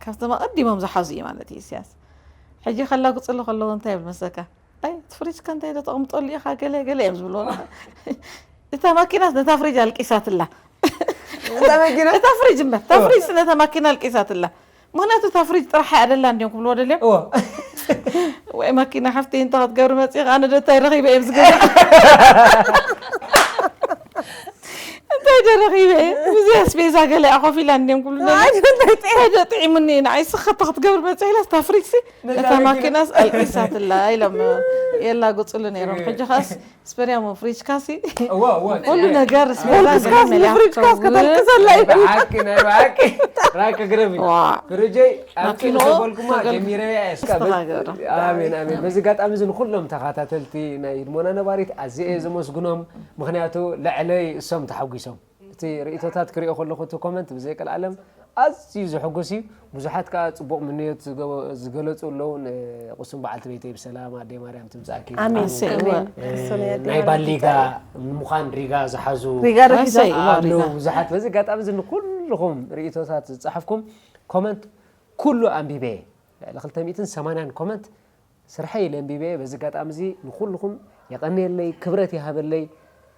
ካብቶም ኣቐዲሞም ዝሓዙ እዩ ማለት እዩ ኢሳያስ። ሕጂ ከላግፅሉ ከለዉ እንታይ ይብል መሰካ? ኣይ እቲ ፍሪጅ ከ እንታይ ዶ ተቐምጠሉ ኢኻ ገለ ገለ እዮም ዝብልዎ። እታ ማኪናስ ነታ ፍሪጅ ኣልቂሳትላ። እታ መኪና እታ ፍሪጅ እምበር እታ ፍሪጅ ነታ ማኪና ኣልቂሳትላ። ምክንያቱ እታ ፍሪጅ ጥራሕ እያ ደላ እንዲዮም ክብልዎ ደልዮም። እዎ። ወይ ማኪና ሓፍተይ እንተ ክትገብሪ መፂኻ ኣነ ዶ እንታይ ረኺበ እዮም ዝገዛ። እንታይ ደረኺበ። እዚ ኣስቤዛ ገለ ኮፍ ኢላ እንድዮም ክብሉ። ኣይደለይ። ሓደ ጥዒሙኒ ንዓይ ስኸ ክትገብር መጽእ ኢላ ስታ ፍሪጅ ሲ እታ ማኪናስ ኣልቂሳትላ ኢሎም የላግጹሉ ነይሮም። ሕጂ ኻስ ስፐርያሞ ፍሪጅ ካሲ እዋ እዋ ኩሉ ነገር ስቤዛ ፍሪጅ ካስ መሊኣ ፍሪጅ ካስ ክትከውን። ከተልቅሰላ እዩ። ብሓቂ ናይ ብሓቂ ራክ ግረሚ ዋ። ፍርጀይ ኣብ ማኪኖ ተበልኩማ ተገል- ጀሚረ እያ እስካ ተስተኻገረ። ኣሜን ኣሜን። በዚ ኣጋጣሚ እዚ ንኩሎም ተኸታተልቲ ናይ ህድሞና ነባሪት ኣዝየ እየ ዘመስግኖም። ምኽንያቱ ልዕለይ እሶም ተሓጒሶም። እቲ ርእይቶታት ክሪኦ ከለኹ እቲ ኮመንት ብዘይ ቀልዓለም ኣዝዩ ዘሐጉስ እዩ። ብዙሓት ከኣ ጽቡቕ ምንዮት ዝገበ- ዝገለጹ ኣለዉ። ንቁሱም በዓልቲ ቤተይ ብሰላም ኣደይ ማርያም ትምጻእኪ። ኣሜን፣ ኣሰይ፣ ኣሜን። እወ። እሶም ናይ ኣደይ ባል ሪጋ ማርያም ንምዃን ሪጋ ዝሓዙ ሪጋ ዶ ሒዞም? ኣሰይ፣ እወ፣ ኣለዉ ሪጋ። ብዙሓት። በዚ ኣጋጣሚ እዚ ንኩልኹም ርእይቶታት ዝጸሓፍኩም ኮመንት ኩሉ ኣንቢበ። ልዕሊ ክልተ ሚእትን ሰማንያን ኮመንት ስርሐይ ኢለ ኣንቢበ። በዚ ኣጋጣሚ እዚ ንኩልኹም የቐንየለይ፣ ክብረት ይሃበለይ።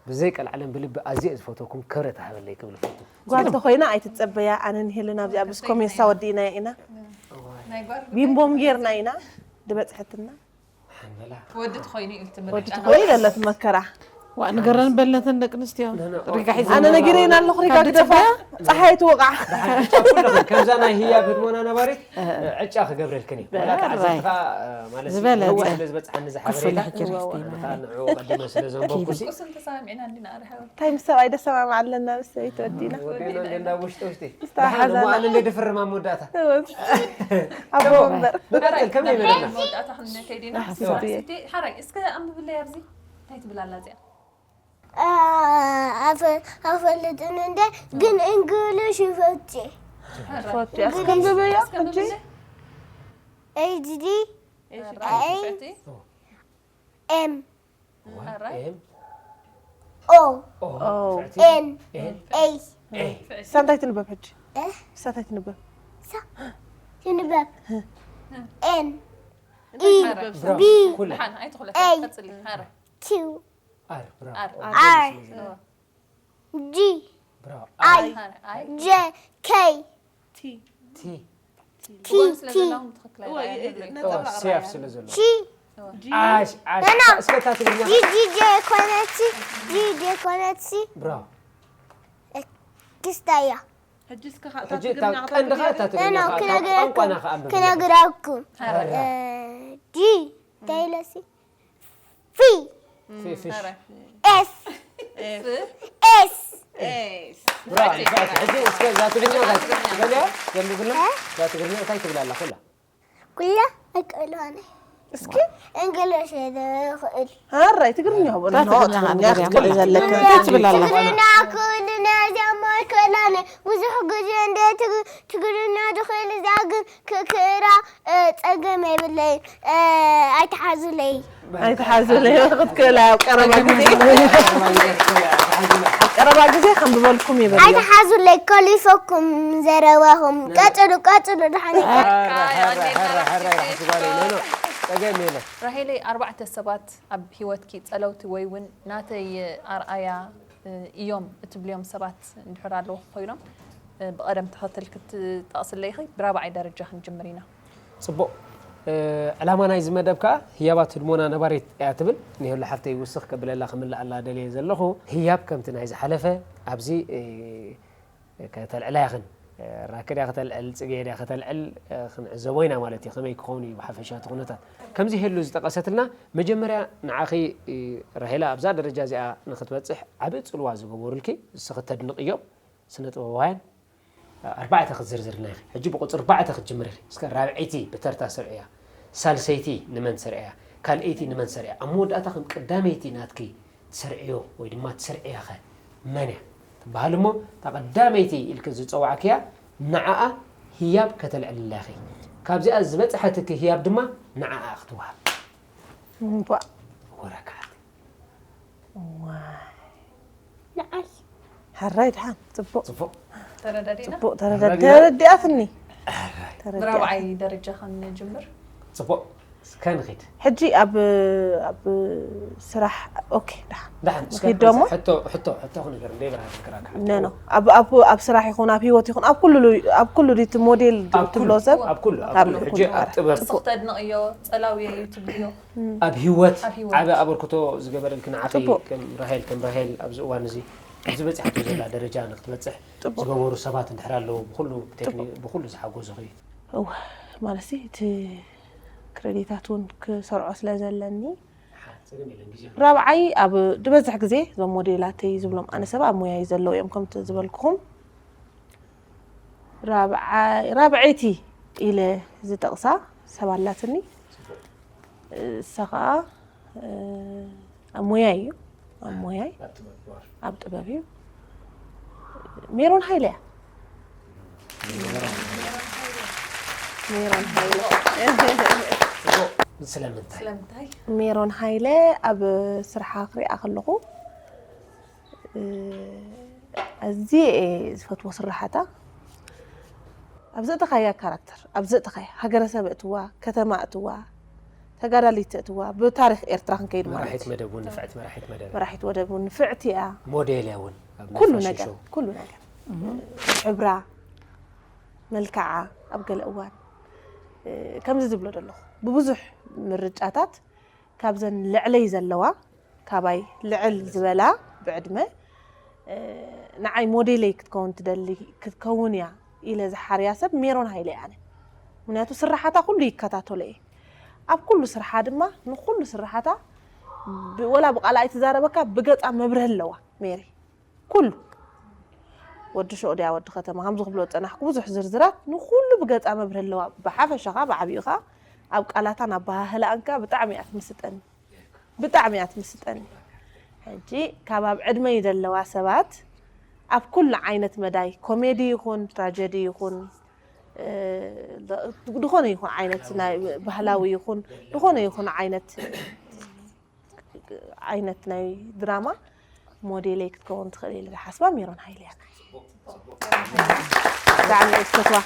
ብዘይ ቀልዓለም ብልቢ ኣዝየ ዝፈተኩም ክብረት ይሃበለይ ክብል እፈቱ። ጓል ተኾይና ኣይትጸበያ፣ ኣነን ሄለን ኣብዚኣ ብስኮሜሳ ወዲእናያ ኢና። ናይ ጓል ቢምቦም ጌርና ኢና ድበጽሐትና። ሓንበላ። ወዲ ትኾይኑ ኢልቲ ወዲ ምርጫ ትኾይኑ ኢለለት መከራ። ዋ፣ ንገረን በልነተን ደቂ ኣንስትዮ። ኖ፣ ኖ፣ ሪጋ ኦ፣ ሒዘን ኣነ ኣለዋ። ነጊረን ኣለኹ፣ ሪጋ ካብ ግደፋ፣ ጽበያ? ጸሓይ ትወቓዕ። ደሓን፣ ዕጫ ኩልኽን፣ ከምዛ ናይ ህያብ ህድሞና ነባሪት፣ እ። ዕጫ ክገብረልክን እዩ። ዋላ በራይ። ተዓዘብትኻ፣ እ፣ ማለት ዝበለጸ። ነዊሕ ስለ ዝበጽሓኒ እዚ ክፍለ ሓበሬታ፣ ሕጂ ሪስቲ ኣነ ከኣ ማለት። ንዕኡ ቀዲመ ስለ ዘንበብኩሲ። ቁስን ተሰማሚዕና እንዲና ኣርሓው። እንታይ ምስ ሰብኣይ ደሰማማዕ ኣለና፣ ምስ ሰበይቲ ወዲና። ወዲና እንደ ውሽጢ ውሽጢ። ዝተሓሓዘና። ደሓን፣ እሞ ኣነ እንደ ድፍርም ኣብ መወዳእታ። እወ። ኣቦ እሞ፣ እምበር። ንቐጽል፣ ከመይ ይበለና? መወዳእታ ክንከይድ ኢና። ኣሕስብ እየ። እስቲ ሓራይ፣ እስከ ኣንብብለይ ኣብዚ። እንታይ ትብል ኣላ እዚኣ? አ-፣ ኣፈ-፣ ኣፈልጥን እንደ፣ ግን እንግሊሽ ይፈትሽ። ሓራይ። ትፈትሽ። እስከ እንግሊሽ፣ ኣንብብያ፣ እስከ ሕጂ። ኣንብብለይ። ኤች ዲ ሓራይ፣ ኤ። ትፈትሽ? ኤም። ሓራይ። ኤም። ኦ። ኦ። ኦ። ትፈትሽ? ኤን። ኤን። ኤይ። ኤይ። ትፈትሽ? ሳንታይ ትንበብ ሕጂ? እ? ሳንታይ ትንበብ? ሳ-፣ ትንበብ። እ። ኤን። እንታይ ኢ። ሓራይ? ብራቮ። ቢ። ኩለን። ደሓን፣ ኣይትኹለኪ፣ ኤይ። ቀጽሊ። ሓራይ። ኪው። ኣር፣ ብራቮ። ኣር። ኦ፣ ኣር። ጎበዝ። እወ። ጂ። ብራቮ። ኣይ። ኣይ። ኣይ። ጄ። ኬይ። ቲ። ቲ። ቲ፣ ጎል ስለ ቲ። ዘለዎም ትኽክል እወ፣ ኣይረኣየን ይ-፣ ኣለይ። ነጠብጣብ እወ፣ ሴፍ ረኣየ። ስለ ዘሎ። ጂ። እወ። ጂ። ዓሽ፣ ዓሽ። ኖ፣ ኖ። እስከ እታ ትግርኛ ጂ፣ ጂ፣ ጄ ኮነትሲ፣ ጂ፣ ጄ ኮነትሲ። ብራቮ። ክስታያ። ሕጂ እስከ ከኣ እታ ሕጂ እታ ትግርኛ ቀንዲ ከኣ እታ ክትነግረና? ትግርኛ ኖ፣ ኖ፣ ከኣ፣ እታ ክነግረኩም፣ ቋንቋና ከኣ ኣንብብልና። ክነግረኩም። ኣረ። እ፣ ጂ፣ እንታይ ኢለሲ? ፊ። ፊ፣ ፊሽ። ኣረ። ኤስ። ኤፍ። ኤስ። ኤስ። ብራቮ፣ ብራቮ። ሕጂ እስከ እዛ ትግርኛ እንታይ ትብላ? በልያ፣ ዘንብብልና። እ? እዛ ትግርኛ እንታይ ትብላ ኣላ ኩላ? ኩላ ኣይክእልዋን እየ። እስኪ። እንግሊሽ እየ ዝኽእል። ኣራይ፣ ትግርኛ እኮ እታ ነው። ትግርኛ ትግርኛ ክትክእሊ ንገርያ። ዘለካ። እንታይ ትብል ኣላ? ትግርኛ ክእልን እየ፣ እዚኣ እሞ ኣይክእላን እየ። ብዙሕ ግዜ እንደ ትግ-፣ ትግርኛ ዝኽእል እዚኣ ግን ክ-፣ ክእራ፣ እ፣ ጸገም የብለይን። እ፣ ኣይትሓዙለይ። ኣይትሓዙለይ፣ ክትክእላ ኣብ ቀረባ ግዜ። ኣብ ቀረባ ግዜ ከንብበልኩም ይበል። ኣይትሓዙለይ፣ ከሊፈኩም ዘረባኹም። ቀጽሉ፣ ቀጽሉ፣ ደሓን። ኣረ፣ ኣረ፣ ኣረ፣ ኣረ፣ ኣረ፣ ኣረ፣ ኣረ፣ ኣረ፣ ጸገም የለን። ራሄለይ፣ ኣርባዕተ ሰባት ኣብ ህይወትኪ ጸለውቲ ወይ እውን ናተይ ኣርኣያ፣ እ፣ እዮም እትብልዮም ሰባት እንድሕር ኣለዉ ኮይኖም፣ እ፣ ብቐደም ተኸተል ክትጠቕስለይ ኢኺ? ብራብዓይ ደረጃ ክንጅምር ኢና። ጽቡቕ። እ፣ ዕላማ ናይዚ መደብ ከኣ ህያባት ህድሞና ነባሪት እያ ትብል። ንሄሉ ሓፍተይ ውስኽ ከብለላ ክምልኣላ ደልየ ዘለኹ። ህያብ ከምቲ ናይ ዝሓለፈ ኣብዚ፣ እ፣ ከተልዕላ ኢኽን። ራክ ድያ ከተልዕል፣ ጽጌ ድያ ከተልዕል፣ ክንዕዘቦ ኢና ማለት እዩ፣ ከመይ ክኸውን እዩ ብሓፈሻ እቲ ኩነታት። ከምዚ ሄሉ ዝጠቐሰትልና፣ መጀመርያ ንዓኺ ራሄላ ኣብዛ ደረጃ እዚኣ ንኽትበጽሕ ዓቢ ጽልዋ ዝገበሩልኪ፣ ንስኺ ተድንቕዮም ስነ ጥበባውያን ኣርባዕተ ክትዝርዝርልና ኢኺ። ሕጂ ብቁጽሪ ኣርባዕተ ክትጅምር ኢኺ። እስከ ራብዐይቲ ብተርታ ስርዕያ፣ ሳልሰይቲ ንመን ስርዕያ፣ ካልኣይቲ ንመን ስርዕያ፣ ኣብ መወዳእታ ከም ቀዳመይቲ ናትኪ ትሰርዕዮ ወይ ድማ ትሰርዕያ ኸ መን እያ ትበሃል እሞ፣ እታ ቀዳመይቲ ኢልኪ ዝጸዋዕክያ ንዓኣ ህያብ ከተልዕልላ ኢኺ። ካብዚኣ ዝበጽሐትኪ ህያብ ድማ ንዓኣ ክትወሃብ። እምቧእ። ወረካት። ዋይ። ንዓይ። ሕራይ ድሓን፣ ጽቡቕ። ጽቡቕ። ተረዳዲእና? ጽቡቕ፣ ተረዳ-፣ ተረዳዲእና? ተረዲኣትኒ። ሕራይ። ተረዲኣትኒ። ብራብዓይ ደረጃ ክንጅምር። ጽቡቕ። እስከ ንኺድ። ሕጂ ኣብ፣ ኣብ ስራሕ፣ ኦኬ፣ ድሓን። ድሓን፣ እስከ ንኺድ ደሞ? ሕቶ፣ ሕቶ፣ ሕቶ ክንገር፣ እንደ ብርሃን ክራካ። ኖ፣ ኖ። ኣብ፣ ኣብ፣ ኣብ ስራሕ ይኹን፣ ኣብ ህይወት ይኹን፣ ኣብ ኩሉ፣ ኣብ ኩሉ ድዩ እቲ ሞዴል ኣብ ትብሎ ኩሉ፣ ሰብ? ኣብ ኩሉ፣ ኣብ ኣብ ኩሉ። ኩሉ። ሕጂ ኣብ ጥበብ። ጽቡቕ። ንስኽ ተድንቕዮ፣ ጸላውዮ እዩ ትብልዮ። ኣብ ህይወት ኣብ ህይወት። ዓቢ ኣበርክቶ ዝገበረልኪ ንዓኺ ጽቡቕ። ከም ራሄል፣ ከም ራሄል ኣብዚ እዋን እዚ ዝበፅሐቶ ዘላ ደረጃ ንክትበፅሕ ዝገበሩ ሰባት እንድሕር ኣለዉ፣ ብኩሉ ቴክኒ-፣ ብኩሉ ዝሓገዙኺ? እወ፣ ማለት እቲ ክሬዲታት እውን ክሰርዖ ስለ ዘለኒ፣ ራብዓይ ኣብ ዝበዝሕ ግዜ እዞም ሞዴላተይ ዝብሎም ኣነ ሰብ ኣብ ሞያይ ዘለዉ እዮም። ከምቲ ዝበልኩኹም ራብዓይ-፣ ራብዐይቲ ኢለ ዝጠቕሳ ሰብ ኣላትኒ። እሳ ኸዓ ኣብ ሞያይ እዩ፣ ኣብ ሞያይ ኣብ ጥበብ እዩ። ሜሮን ሃይለ እያ። ሜሮን ሃይለ። ስለምንታይ? ስለምንታይ? ሜሮን ሃይለ ኣብ ስርሓ ክሪኣ ከለኹ፣ እ፣ ኣዝየ እየ ዝፈትዎ ስርሓታ። ኣብ ዘእተኻያ ካራክተር፣ ኣብ ዘእተኻያ ሃገረሰብ እትዋ፣ ከተማ እትዋ፣ ተጋዳሊት እትዋ፣ ብታሪኽ ኤርትራ ክንከይድ ማለት መራሒት እዩ። መደብ እውን ንፍዕቲ መራሒት መደብ። መራሒት ወደብ እውን ንፍዕቲ እያ። ሞዴል እያ እውን ኣብ ናይ ኩሉ ፋሽን ነገር፣ ሾው። ኩሉ ነገር። ሕብራ፣ መልክዓ፣ ኣብ ገለ እዋን፣ እ፣ ከምዚ ዝብሎ ዘለኹ፣ ብብዙሕ ምርጫታት ካብዘን ልዕለይ ዘለዋ፣ ካባይ ልዕል ዝበላ ብዕድመ፣ እ፣ ንዓይ ሞዴለይ ክትከውን ትደሊ፣ ክትከውን እያ ኢለ ዝሓርያ ሰብ ሜሮን ሃይለ እያ። ኣነ ምክንያቱ ስራሓታ ኩሉ ይከታተሎ እየ። ኣብ ኩሉ ስርሓ ድማ፣ ንኩሉ ስራሓታ ብ-፣ ወላ ብቃላ ኣይትዛረበካ፣ ብገጻ መብርህ ኣለዋ ሜሪ። ኩሉ ወዲ ሾቕ ድያ ወዲ ከተማ፣ ከምዚ ክብሎ ዝጸናሕኩ ብዙሕ ዝርዝራት፣ ንኩሉ ብገጻ መብርህ ኣለዋ። ብሓፈሻኻ፣ ብዓቢኡ ኸኣ ኣብ ቃላታን ኣበሃህላኣን ከኣ ብጣዕሚ እያ ትምስጠኒ። ብጣዕሚ እያ ትምስጠኒ። ሕጂ ካብ ኣብ ዕድመይ ዘለዋ ሰባት ኣብ ኩሉ ዓይነት መዳይ፣ ኮሜዲ ይኹን፣ ትራጀዲ ይኹን፣ እ፣ ዝኾነ ይኹን ዓይነት ናይ ባህላዊ ይኹን፣ ዝኾነ ይኹን ዓይነት፣ ዓይነት ናይ ድራማ ሞዴለይ ክትከውን ትኽእል ኢለ ዝሓስባ ሜሮን ሃይለ እያ። ብጣዕሚ እየ ዝፈትዋ።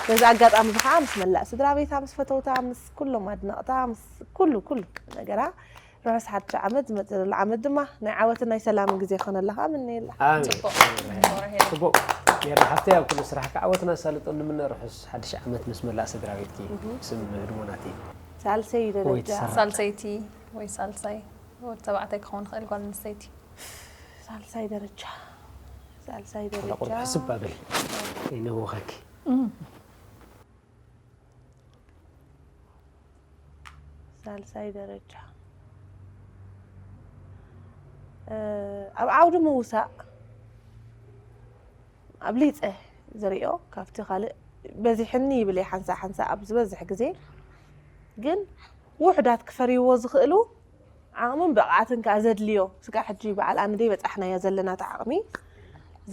በዚ ኣጋጣሚ እዚ ከዓ ምስ መላእ ስድራ ቤታ፣ ምስ ፈተውታ፣ ምስ ኩሎም ኣድነቕታ፣ ምስ ኩሉ፣ ኩሉ ነገራ ርሑስ ሓድሽ ዓመት፣ ዝመጽእ ዘሎ ዓመት ድማ ናይ ዓወትን ናይ ሰላምን ግዜ ክኾነላ ከዓ ምነየላ። ኣሜን። ጽቡቕ። ሜሪ ሓፍተይ፣ ኣብ ኩሉ ስራሕካ ዓወትን ኣሳልጦን ንምነ። ርሑስ ሓድሽ ዓመት ምስ መላእ ስድራ ቤትኪ፣ ብስም ህድሞና ቲቪ። ሳልሰይ ደረጃ። ትሰራ። ሳልሰይቲ ወይ ሳልሳይ፣ ወዲ ተባዕታይ ክኸውን ይኽእል፣ ጓል ኣንስተይቲ። ሳልሳይ ደረጃ። ሳልሳይ ወላ ደረጃ። ቁሩብ ሕስብ ኣብል። ይነውኸኪ። ሳልሳይ ደረጃ። እ፣ ኣብ ዓውዲ ምውሳእ ኣብሊፀ ዝሪኦ ካብቲ ካልእ በዚሕኒ ይብል እየ ሓንሳእ ሓንሳእ ኣብ ዝበዝሕ ግዜ። ግን ውሑዳት ክፈርይዎ ዝኽእሉ ዓቕምን ብቕዓትን ከኣ ዘድልዮ፣ ስጋዕ ሕጂ በዓል ኣነ ደይ በጻሕናዮ ዘለና እቲ ዓቕሚ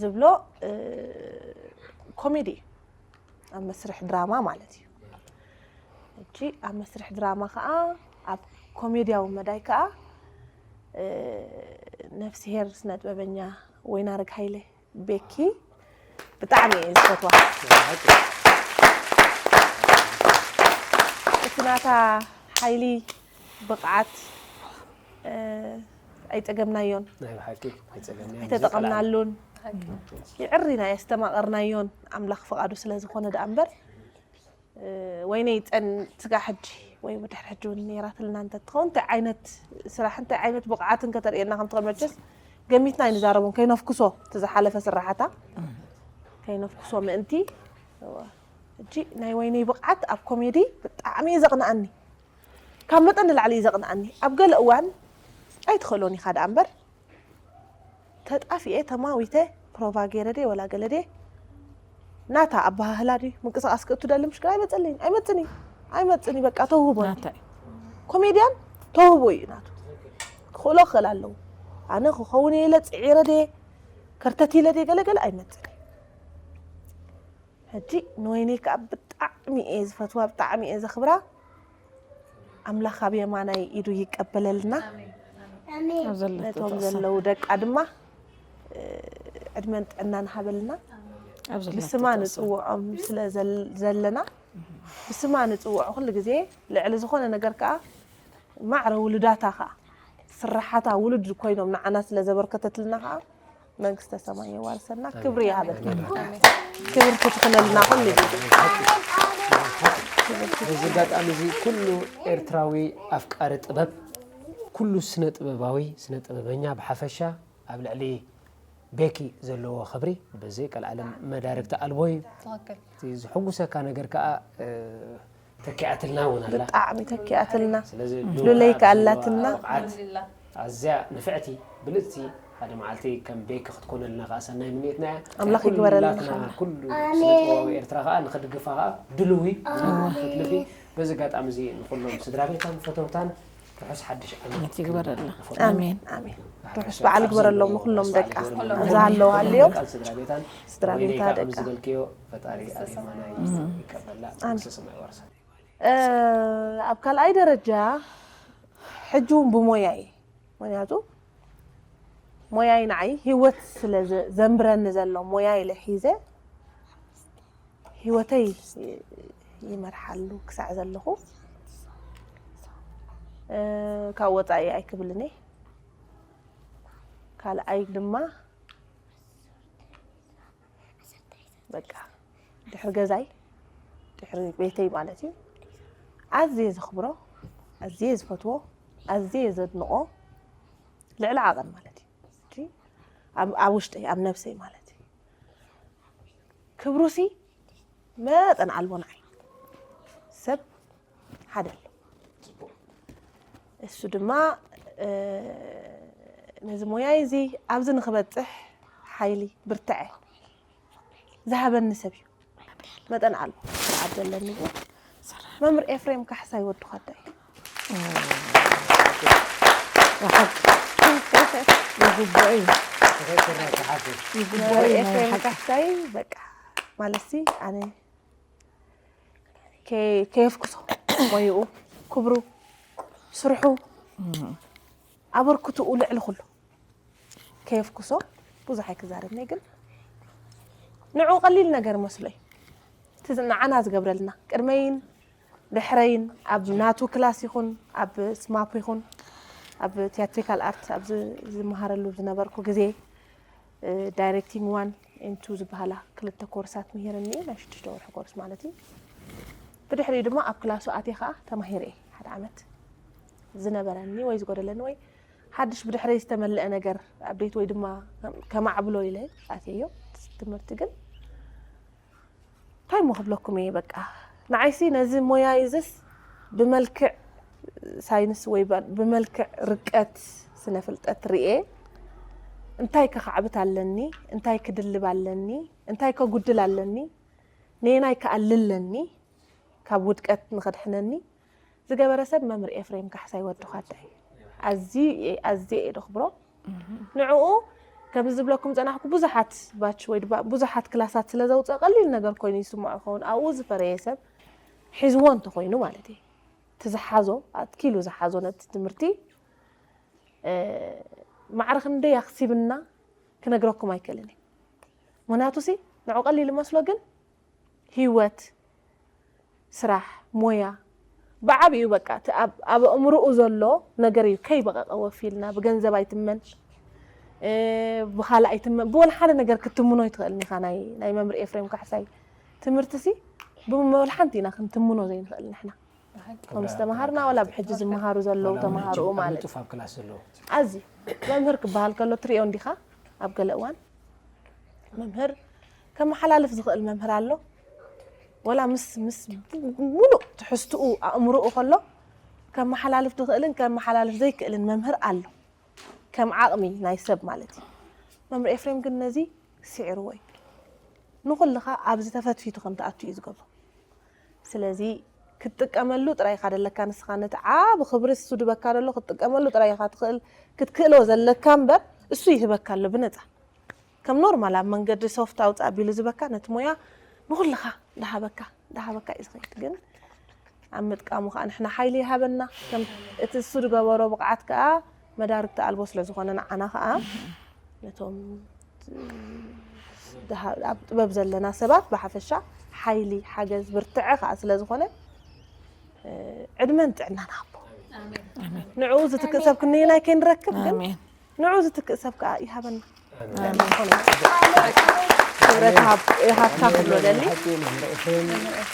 ዝብሎ፣ እ፣ ኮሜዲ እዩ። ኣብ መስርሕ ድራማ ማለት እዩ። ሕጂ ኣብ መስርሕ ድራማ ከኣ፣ ኣብ ኮሜድያዊ መዳይ ከኣ፣ እ፣ ነፍስሄር ስነ ጥበበኛ ወይናረግ ሃይለ፣ ቤኪ፣ ብጣዕሚ እየ ዝፈትዋ። እቲ ናታ ሓይሊ፣ ብቕዓት፣ እ፣ ኣይጸገምናዮን። ናይ ብሓቂ ኣይጸገምናዮን። ኣይተጠቐምናሉን። የዕሪና የስተማቐርናዮን፣ ኣምላኽ ፍቓዱ ስለ ዝኾነ ደኣ እምበር፣ እ፣ ወይነይ ጸን-፣ ስጋ ሕጂ ወይ ብድሕሪ ሕጂ እውን ነይራትልና እንተትኸውን፣ እንታይ ዓይነት ስራሕ፣ እንታይ ዓይነት ብቕዓትን ከተርእየና ከም ትኽእል መቸስ ገሚትና ኣይንዛረቦን። ከይነፍኩሶ፣ እቲ ዝሓለፈ ስራሓታ ከይነፍኩሶ ምእንቲ፣ እወ። ሕጂ ናይ ወይነይ ብቕዓት ኣብ ኮሜዲ ብጣዕሚ እዩ ዘቕንኣኒ። ካብ መጠን ንላዕሊ እዩ ዘቕንኣኒ። ኣብ ገለ እዋን ኣይትኽእሎን ኢኻ ደኣ እምበር፣ ተጣፊኤ፣ ተማዊተ፣ ፕሮቫ ገይረ ድየ ወላ ገለ ድየ፣ ናታ ኣበሃህላ ድዩ ምንቅስቓስ ክእቱ ደሊ ምሽክል ኣይመጸለይን፣ ኣይመጽን እዩ፣ ኣይመጽን እዩ፣ በቃ ተውህቦ እዩ። ናታ እዩ። ኮሜድያን ተውህቦ እዩ ናቱ። ክኽእሎ ክኽእል ኣለዎ። ኣነ ክኸውን እየ ኢለ ጽዒረ ድየ፣ ከርተት ኢለ ድየ፣ ገለ ገለ ኣይመጽን እዩ። ሕጂ ንወይነይ ከኣ ብጣዕሚ እየ ዝፈትዋ፣ ብጣዕሚ እየ ዘኽብራ። ኣምላኽ ኣብ የማናይ ኢዱ ይቀበለልና። ኣብ ዘለቶ ነቶም ተቕሳ። ዘለዉ ደቃ ድማ፣ እ፣ ዕድመን ጥዕናን ሃበልና። ኣብ ዘለቶ ብስማ ተቕሳ። ንጽውዖም ስለ ዘል-፣ ዘለና፣ ብስማ ንጽውዖ ኩሉ ግዜ። ልዕሊ ዝኾነ ነገር ከኣ ማዕረ ውሉዳታ ከኣ ስራሓታ ውሉድ ኮይኖም ንዓና ስለ ዘበርከተትልና ከኣ መንግስተ ሰማይ የዋርሰና። ክብሪ ይሃበልና። ክብርቲ ትኹነልና ኩሉ ግዜ። በዚ ኣጋጣሚ እዚ ኩሉ ኤርትራዊ ኣፍቃሪ ጥበብ፣ ኩሉ ስነ ጥበባዊ፣ ስነ ጥበበኛ ብሓፈሻ፣ ኣብ ልዕሊ ቤኪ ዘለዎ ክብሪ በዚ ቀልዓለም መዳርግቲ ኣልቦ እዩ። ትኽክል። እቲ ዝሕጉሰካ ነገር ከዓ እ፣ ተኪኣትልና እውን ኣላ። ብጣዕሚ ተኪኣትልና። ስለዚ ሉለይ ከኣላትና። ብቕዓት ኣዝያ ንፍዕቲ ብልፅቲ ሓደ መዓልቲ ከም ቤኪ ክትኮነልና ከዓ ሰናይ ምንየትና እያ። ኣምላኽ ይግበረልና። ኩላትና ኩሉ ስነ ጥበባዊ ኤርትራ ከዓ ንክድግፋ ከዓ ድልዊ ክትልፊ በዚ ኣጋጣሚ እዚ ንኩሎም ስድራ ቤታን ፈተውታን ርሑስ ሓድሽ ዓመት ይግበረልና። ንፈቱ። ኣሜን። ኣሜን። ርሑስ በዓል ይግበረሎም ንኩሎም ደቃ። እዛ ኣለዋ ኣለዮም። ቃል ስድራ ቤታን ስድራ ቤታ ወይነይ ከዓ ደቃ። ከምዚ ዝበልክዮ ፈጣሪ ኣሪማና ይቀበላ። ኣሜን። ስማይ ዋርሳ። እ፣ ኣብ ካልኣይ ደረጃ ሕጂ እውን ብሞያይ፣ ምክንያቱ ሞያይ ንዓይ ህይወት ስለ ዘ- ዘንብረኒ ዘሎ ሞያ ኢለ ሒዘ ህይወተይ ይመርሓሉ ክሳዕ ዘለኹ እ፣ ካብ ወፃኢ ኣይክብልን እየ። ካልኣይ ድማ በቃ ድሕሪ ገዛይ ድሕሪ ቤተይ ማለት እዩ ኣዝየ ዘኽብሮ ኣዝየ ዝፈትዎ ኣዝየ ዘድንቆ ልዕሊ ዓቐን ማለት እዩ። እቲ ኣብ ኣብ ውሽጠይ ኣብ ነብሰይ ማለት እዩ። ክብሩሲ መጠን ኣልቦ ንዓይ ሰብ ሓደ ኣሎ። እሱ ድማ እ፣ ነዚ ሞያይ እዚ ኣብዚ ንክበፅሕ ሓይሊ ብርትዐ ዝሃበኒ ሰብ እዩ። መጠን ኣልቦ ስርዓት ዘለኒ እዩ። መምህር ኤፍሬም ካሕሳይ ወዲ ኳዳ እዩ። ይግባእ እዩ። ትኽክል ናይ ተሓፍሽ። ይግባእ መምህር እዩ ናይ ኤፍሬም ሓቂ። ካሕሳይ በቃ ማለትሲ ኣነ ከ- ከየፍክሶ ሞይኡ ክብሩ ስርሑ ኣበርክትኡ ልዕሊ ኩሉ ከየፍክሶ ብዙሕ ኣይክዛረብኒ ግን ንዑ ቀሊል ነገር መስሎ እዩ። እቲ ንዓና ዝገብረልና ቅድመይን ድሕረይን ኣብ ናቱ ክላስ ይኹን ኣብ ስማፕ ይኹን ኣብ ቲያትሪካል ኣርት ኣብ ዝ- ዝመሃረሉ ዝነበርኩ ግዜ ዳይሬክቲንግ ዋን ኤንድ ቱ ዝበሃላ ክልተ ኮርሳት ምሂረኒ ናይ ሽዱሽተ ወርሒ ኮርስ ማለት እዩ። ብድሕሪኡ ድማ ኣብ ክላሱ ኣትየ ከዓ ተማሂረ እየ ሓደ ዓመት ዝነበረኒ ወይ ዝጎደለኒ ወይ ሓድሽ ብድሕረይ ዝተመልአ ነገር ኣፕዴት ወይ ድማ ከማዕብሎ ኢለ ኣትየዮ ትምህርቲ ግን እንታይ እሞ ክብለኩም እየ በቃ ንዓይሲ ነዚ ሞያ ይዝስ ብመልክዕ ሳይንስ ወይ ባ- ብመልክዕ ርቀት ስነ ፍልጠት ርኤ እንታይ ከካዕብት ኣለኒ እንታይ ክድልብ ኣለኒ እንታይ ከጉድል ኣለኒ ነየናይ ክኣልለኒ ካብ ውድቀት ንኸድሕነኒ ዝገበረ ሰብ መምህር ኤፍሬም ካሕሳይ ወዲ ኳዳ እዩ። ኣዝየ ኣዝየ እየ ደኽብሮ። ንዕኡ ከምዚ ዝብለኩም ዝጸናሕኩ ብዙሓት ባች ወይ ድማ ብዙሓት ክላሳት ስለ ዘውፅእ ቀሊል ነገር ኮይኑ ይስምዖ ይኸውን። ኣብኡ ዝፈረየ ሰብ ሒዝዎ እንተኾይኑ ማለት እየ። እቲ ዝሓዞ ኣትኪሉ ዝሓዞ ነቲ ትምህርቲ ማዕረ ክንደይ ኣኽሲብና ክነግረኩም ኣይክእልን እየ። ምክንያቱ ሲ ንዑ ቀሊል ይመስሎ ግን ህይወት ስራሕ ሞያ ብዓብኡ በቃ እቲ ኣብ ኣብ ኣእምርኡ ዘሎ ነገር እዩ ከይበቐቐ ወፊልና ብገንዘብ ኣይትመን ብካልእ ኣይትመን ብወላ ሓደ ነገር ክትምኖ ይትኽእልን ኢኻ ናይ ናይ መምህር ኤፍሬም ካሕሳይ ትምህርቲ ሲ ብወላ ሓንቲ ኢና ክንትምኖ ዘይንኽእል ንሕና ከም ዝተምሃርና ወላ ብሕጂ ዝመሃሩ ዘለዉ ተምሃርኡ ማለት እዩ ኣብ ክላስ ዘለዉ ኣዚ መምህር ክበሃል ከሎ ትሪኦ እንዲኻ ኣብ ገለ እዋን መምህር ከመሓላልፍ ዝኽእል መምህር ኣሎ ወላ ምስ ምስ ሙሉእ ትሕዝትኡ ኣእምርኡ ከሎ ከመሓላልፍ ዝኽእልን ከመሓላልፍ ዘይክእልን መምህር ኣሎ ከም ዓቕሚ ናይ ሰብ ማለት እዩ መምህር ኤፍሬም ግን ነዚ ስዒርዎ እዩ ንኹልኻ ኣብዚ ተፈትፊቱ ከም ትኣቱ እዩ ዝገብሮ ስለዚ ክትጥቀመሉ ጥራይ ኢኻ ደለካ ንስኻ ነቲ ዓቢ ክብሪ ዝስድበካ ደሎ ክትጥቀመሉ ጥራይ ኢኻ ትኽእል ክትክእሎ ዘለካ እምበር እሱ ይህበካ ኣሎ ብነፃ ከም ኖርማል ኣብ መንገዲ ሶፍት ኣውፅእ ኣቢሉ ዝበካ ነቲ ሞያ ንኹልኻ ዳሃበካ ዳሃበካ እዩ ዝኸይድ ግን ኣብ ምጥቃሙ ከዓ ንሕና ሓይሊ ይሃበና ከም እቲ እሱ ዝገበሮ ብቕዓት ከዓ መዳርግቲ ኣልቦ ስለ ዝኾነ ንዓና ከዓ ነቶም ኣብ ጥበብ ዘለና ሰባት ብሓፈሻ ሓይሊ ሓገዝ ብርትዐ ከዓ ስለ ዝኾነ ዕድመን ጥዕናን ሃቦ ንዕኡ ዝትክእ ሰብ ክንየናይ ከይንረክብ ግን ንዑ ዝትክእ ሰብ ከዓ ይሃበና ክብረት ይሃብካ ክብሎ ደሊ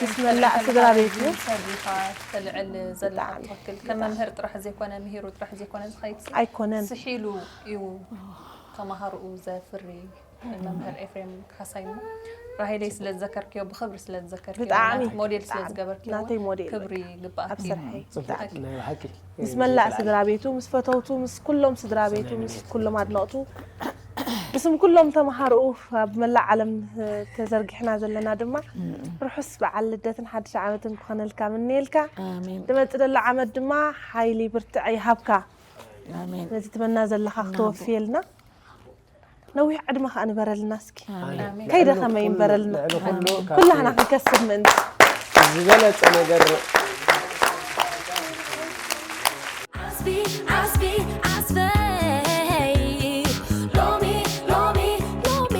ምስ መላእ ስድራ ቤት እዩ ተልዕል ዘለካ ትኽክል ከም መምህር ጥራሕ ዘይኮነ ምሂሩ ጥራሕ ዘይኮነ ዝኸይድ ኣይኮነን ስሒሉ እዩ ተማሃርኡ ዘፍሪ መምህር ኤፍሬም ካሳይ እሞ፣ ራሄለይ ስለ ዝዘከርክዮ፣ ብኽብሪ ስለ ዝዘከርክዮ፣ ብጣዕሚ፣ ናት ሞዴል ስለ ብጣዕሚ። ዝገበርክዮ ናተይ ሞዴል ክብሪ በቃ። ይግባኣኪ። ኣብ ስርሐይ። ጽቡቅ። ብጣዕሚ። ናይ ብሓቂ። ምስ መላእ ስድራ ቤቱ፣ ምስ ፈተውቱ፣ ምስ ኩሎም ስድራ ቤቱ፣ ምስ ኩሎም ኣድነቕቱ፣ ብስም ኩሎም ተማሃርኡ ኣብ መላእ ዓለም ተዘርጊሕና ዘለና ድማ ርሑስ በዓል ልደትን ሓድሽ ዓመትን ክኾነልካ ምንየልካ። ኣሜን። ዝመጽእ ዘሎ ዓመት ድማ ሓይሊ ብርትዕ ይሃብካ። ኣሜን። ነዚ ትመና ዘለኻ እናቦ። ክትወፍየልና ነዊሕ ዕድመ ከኣ ንበረልና እስኪ። ኣሜን። ኣሜን። ከይደኸመ ይንበረልና። ልዕሊ ኩሉ ካብ ኩላህና ክንከስብ ምእንቲ። ዝበለጸ ነገር ዓስቢ፣ ዓስቢ፣ ዓስበይ፣ ሎሚ፣ ሎሚ፣ ሎሚ።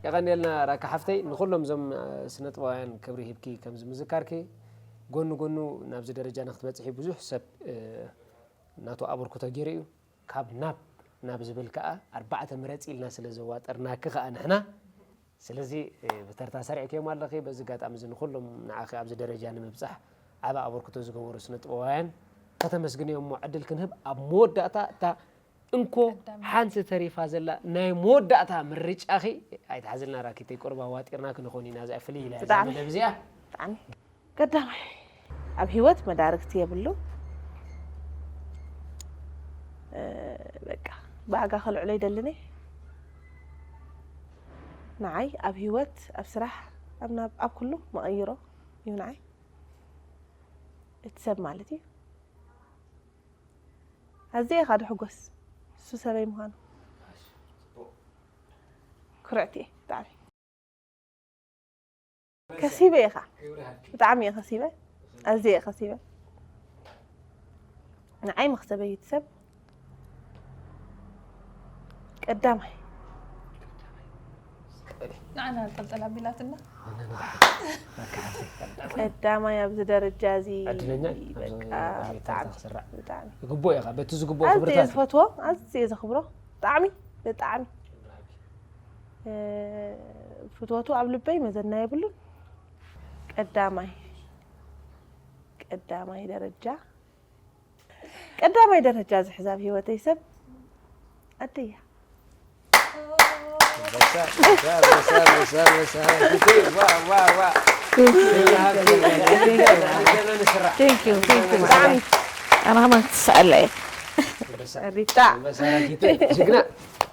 የቐንየልና ራካ ሓፍተይ፣ ንኹሎም እዞም፣ እ፣ ስነ ጥበባውያን ክብሪ ሂብኪ ከምዚ ምዝካርኪ፣ ጎኑ ጎኑ ናብዚ ደረጃ ንክትበጽሒ ብዙሕ ሰብ፣ እ፣ ናቱ ኣበርክቶ ገይሩ እዩ። ካብ ናብ ናብ ዝብል ከኣ ኣርባዕተ ምረጺ ኢልና ስለ ዘዋጠርናኪ ከኣ ንሕና፣ ስለዚ፣ እ፣ ብተርታ ሰሪዕክዮም ኣለኺ። በዚ ኣጋጣሚ እዚ ንኹሎም ንዓኺ ኣብዚ ደረጃ ንምብጻሕ ዓቢ ኣበርክቶ ዝገበሩ ስነ ጥበባውያን ከተመስግንዮም እሞ ዕድል ክንህብ፣ ኣብ መወዳእታ እታ እንኮ ቀዳማይ። ሓንቲ ተሪፋ ዘላ ናይ መወዳእታ ምርጫኺ ኣይትሓዝልና ራኪተይ፣ ቁሩብ ኣዋጢርናኪ ንኾን ኢና እዚኣ ፍልይ ኢላ እዛ ብጣዕሚ። መደብ እዚኣ። ብጣዕሚ። ቀዳማይ፣ ኣብ ህይወት መዳርግቲ የብሉን። እ፣ በቃ፣ ብኣጋ ከልዕሎ ይደልን እየ። ንዓይ ኣብ ህይወት፣ ኣብ ስራሕ፣ ኣብ ናብ-፣ ኣብ ኩሉ መቐይሮ እዩ ንዓይ። እቲ ሰብ ማለት እዩ። ኣዝየ እየ ኻዓ ድሕጎስ፣ እሱ ሰበይ ምዃኑ። ኩርዕቲ እየ፣ ብጣዕሚ። ከሲበ ኢኻ። ብጣዕሚ እየ ከሲበ። ኣዝየ እየ ከሲበ። ንዓይ መኽሰበይ እቲ ሰብ ቀዳማይ። ንዓና ጠልጠል ኣቢላትና። ቀዳማይ ኣብዚ ደረጃ እዚ ዕድለኛ እዩ። በቃ ኣብዚ ብጣዕሚ፣ ክስራዕ። ብጣዕሚ። ይግብኦ እዩ ኸዓ፣ በቲ ዝግብኦ ኣዝየ ክብርታት እዩ። ዝፈትዎ፣ ኣዝየ ዘኽብሮ፣ ብጣዕሚ፣ ብጣዕሚ። እ፣ ፍትወቱ ኣብ ልበይ መዘና የብሉን። ቀዳማይ፣ ቀዳማይ ደረጃ፣ ቀዳማይ ደረጃ ዝሕዝ ኣብ ህይወተይ ሰብ ኣደይ እያ። በሳ፣ በሳ፣ በሳ፣ በሳ፣ በሳ። ዋ፣ ዋ፣ ዋ። Thank you. Thank you, thank you. ብጣዕሚ። ኣነ ከማን ክትስኣላ እየ። በሳ። ሪታ። በሳ፣ ራኪተይ። ጅግና።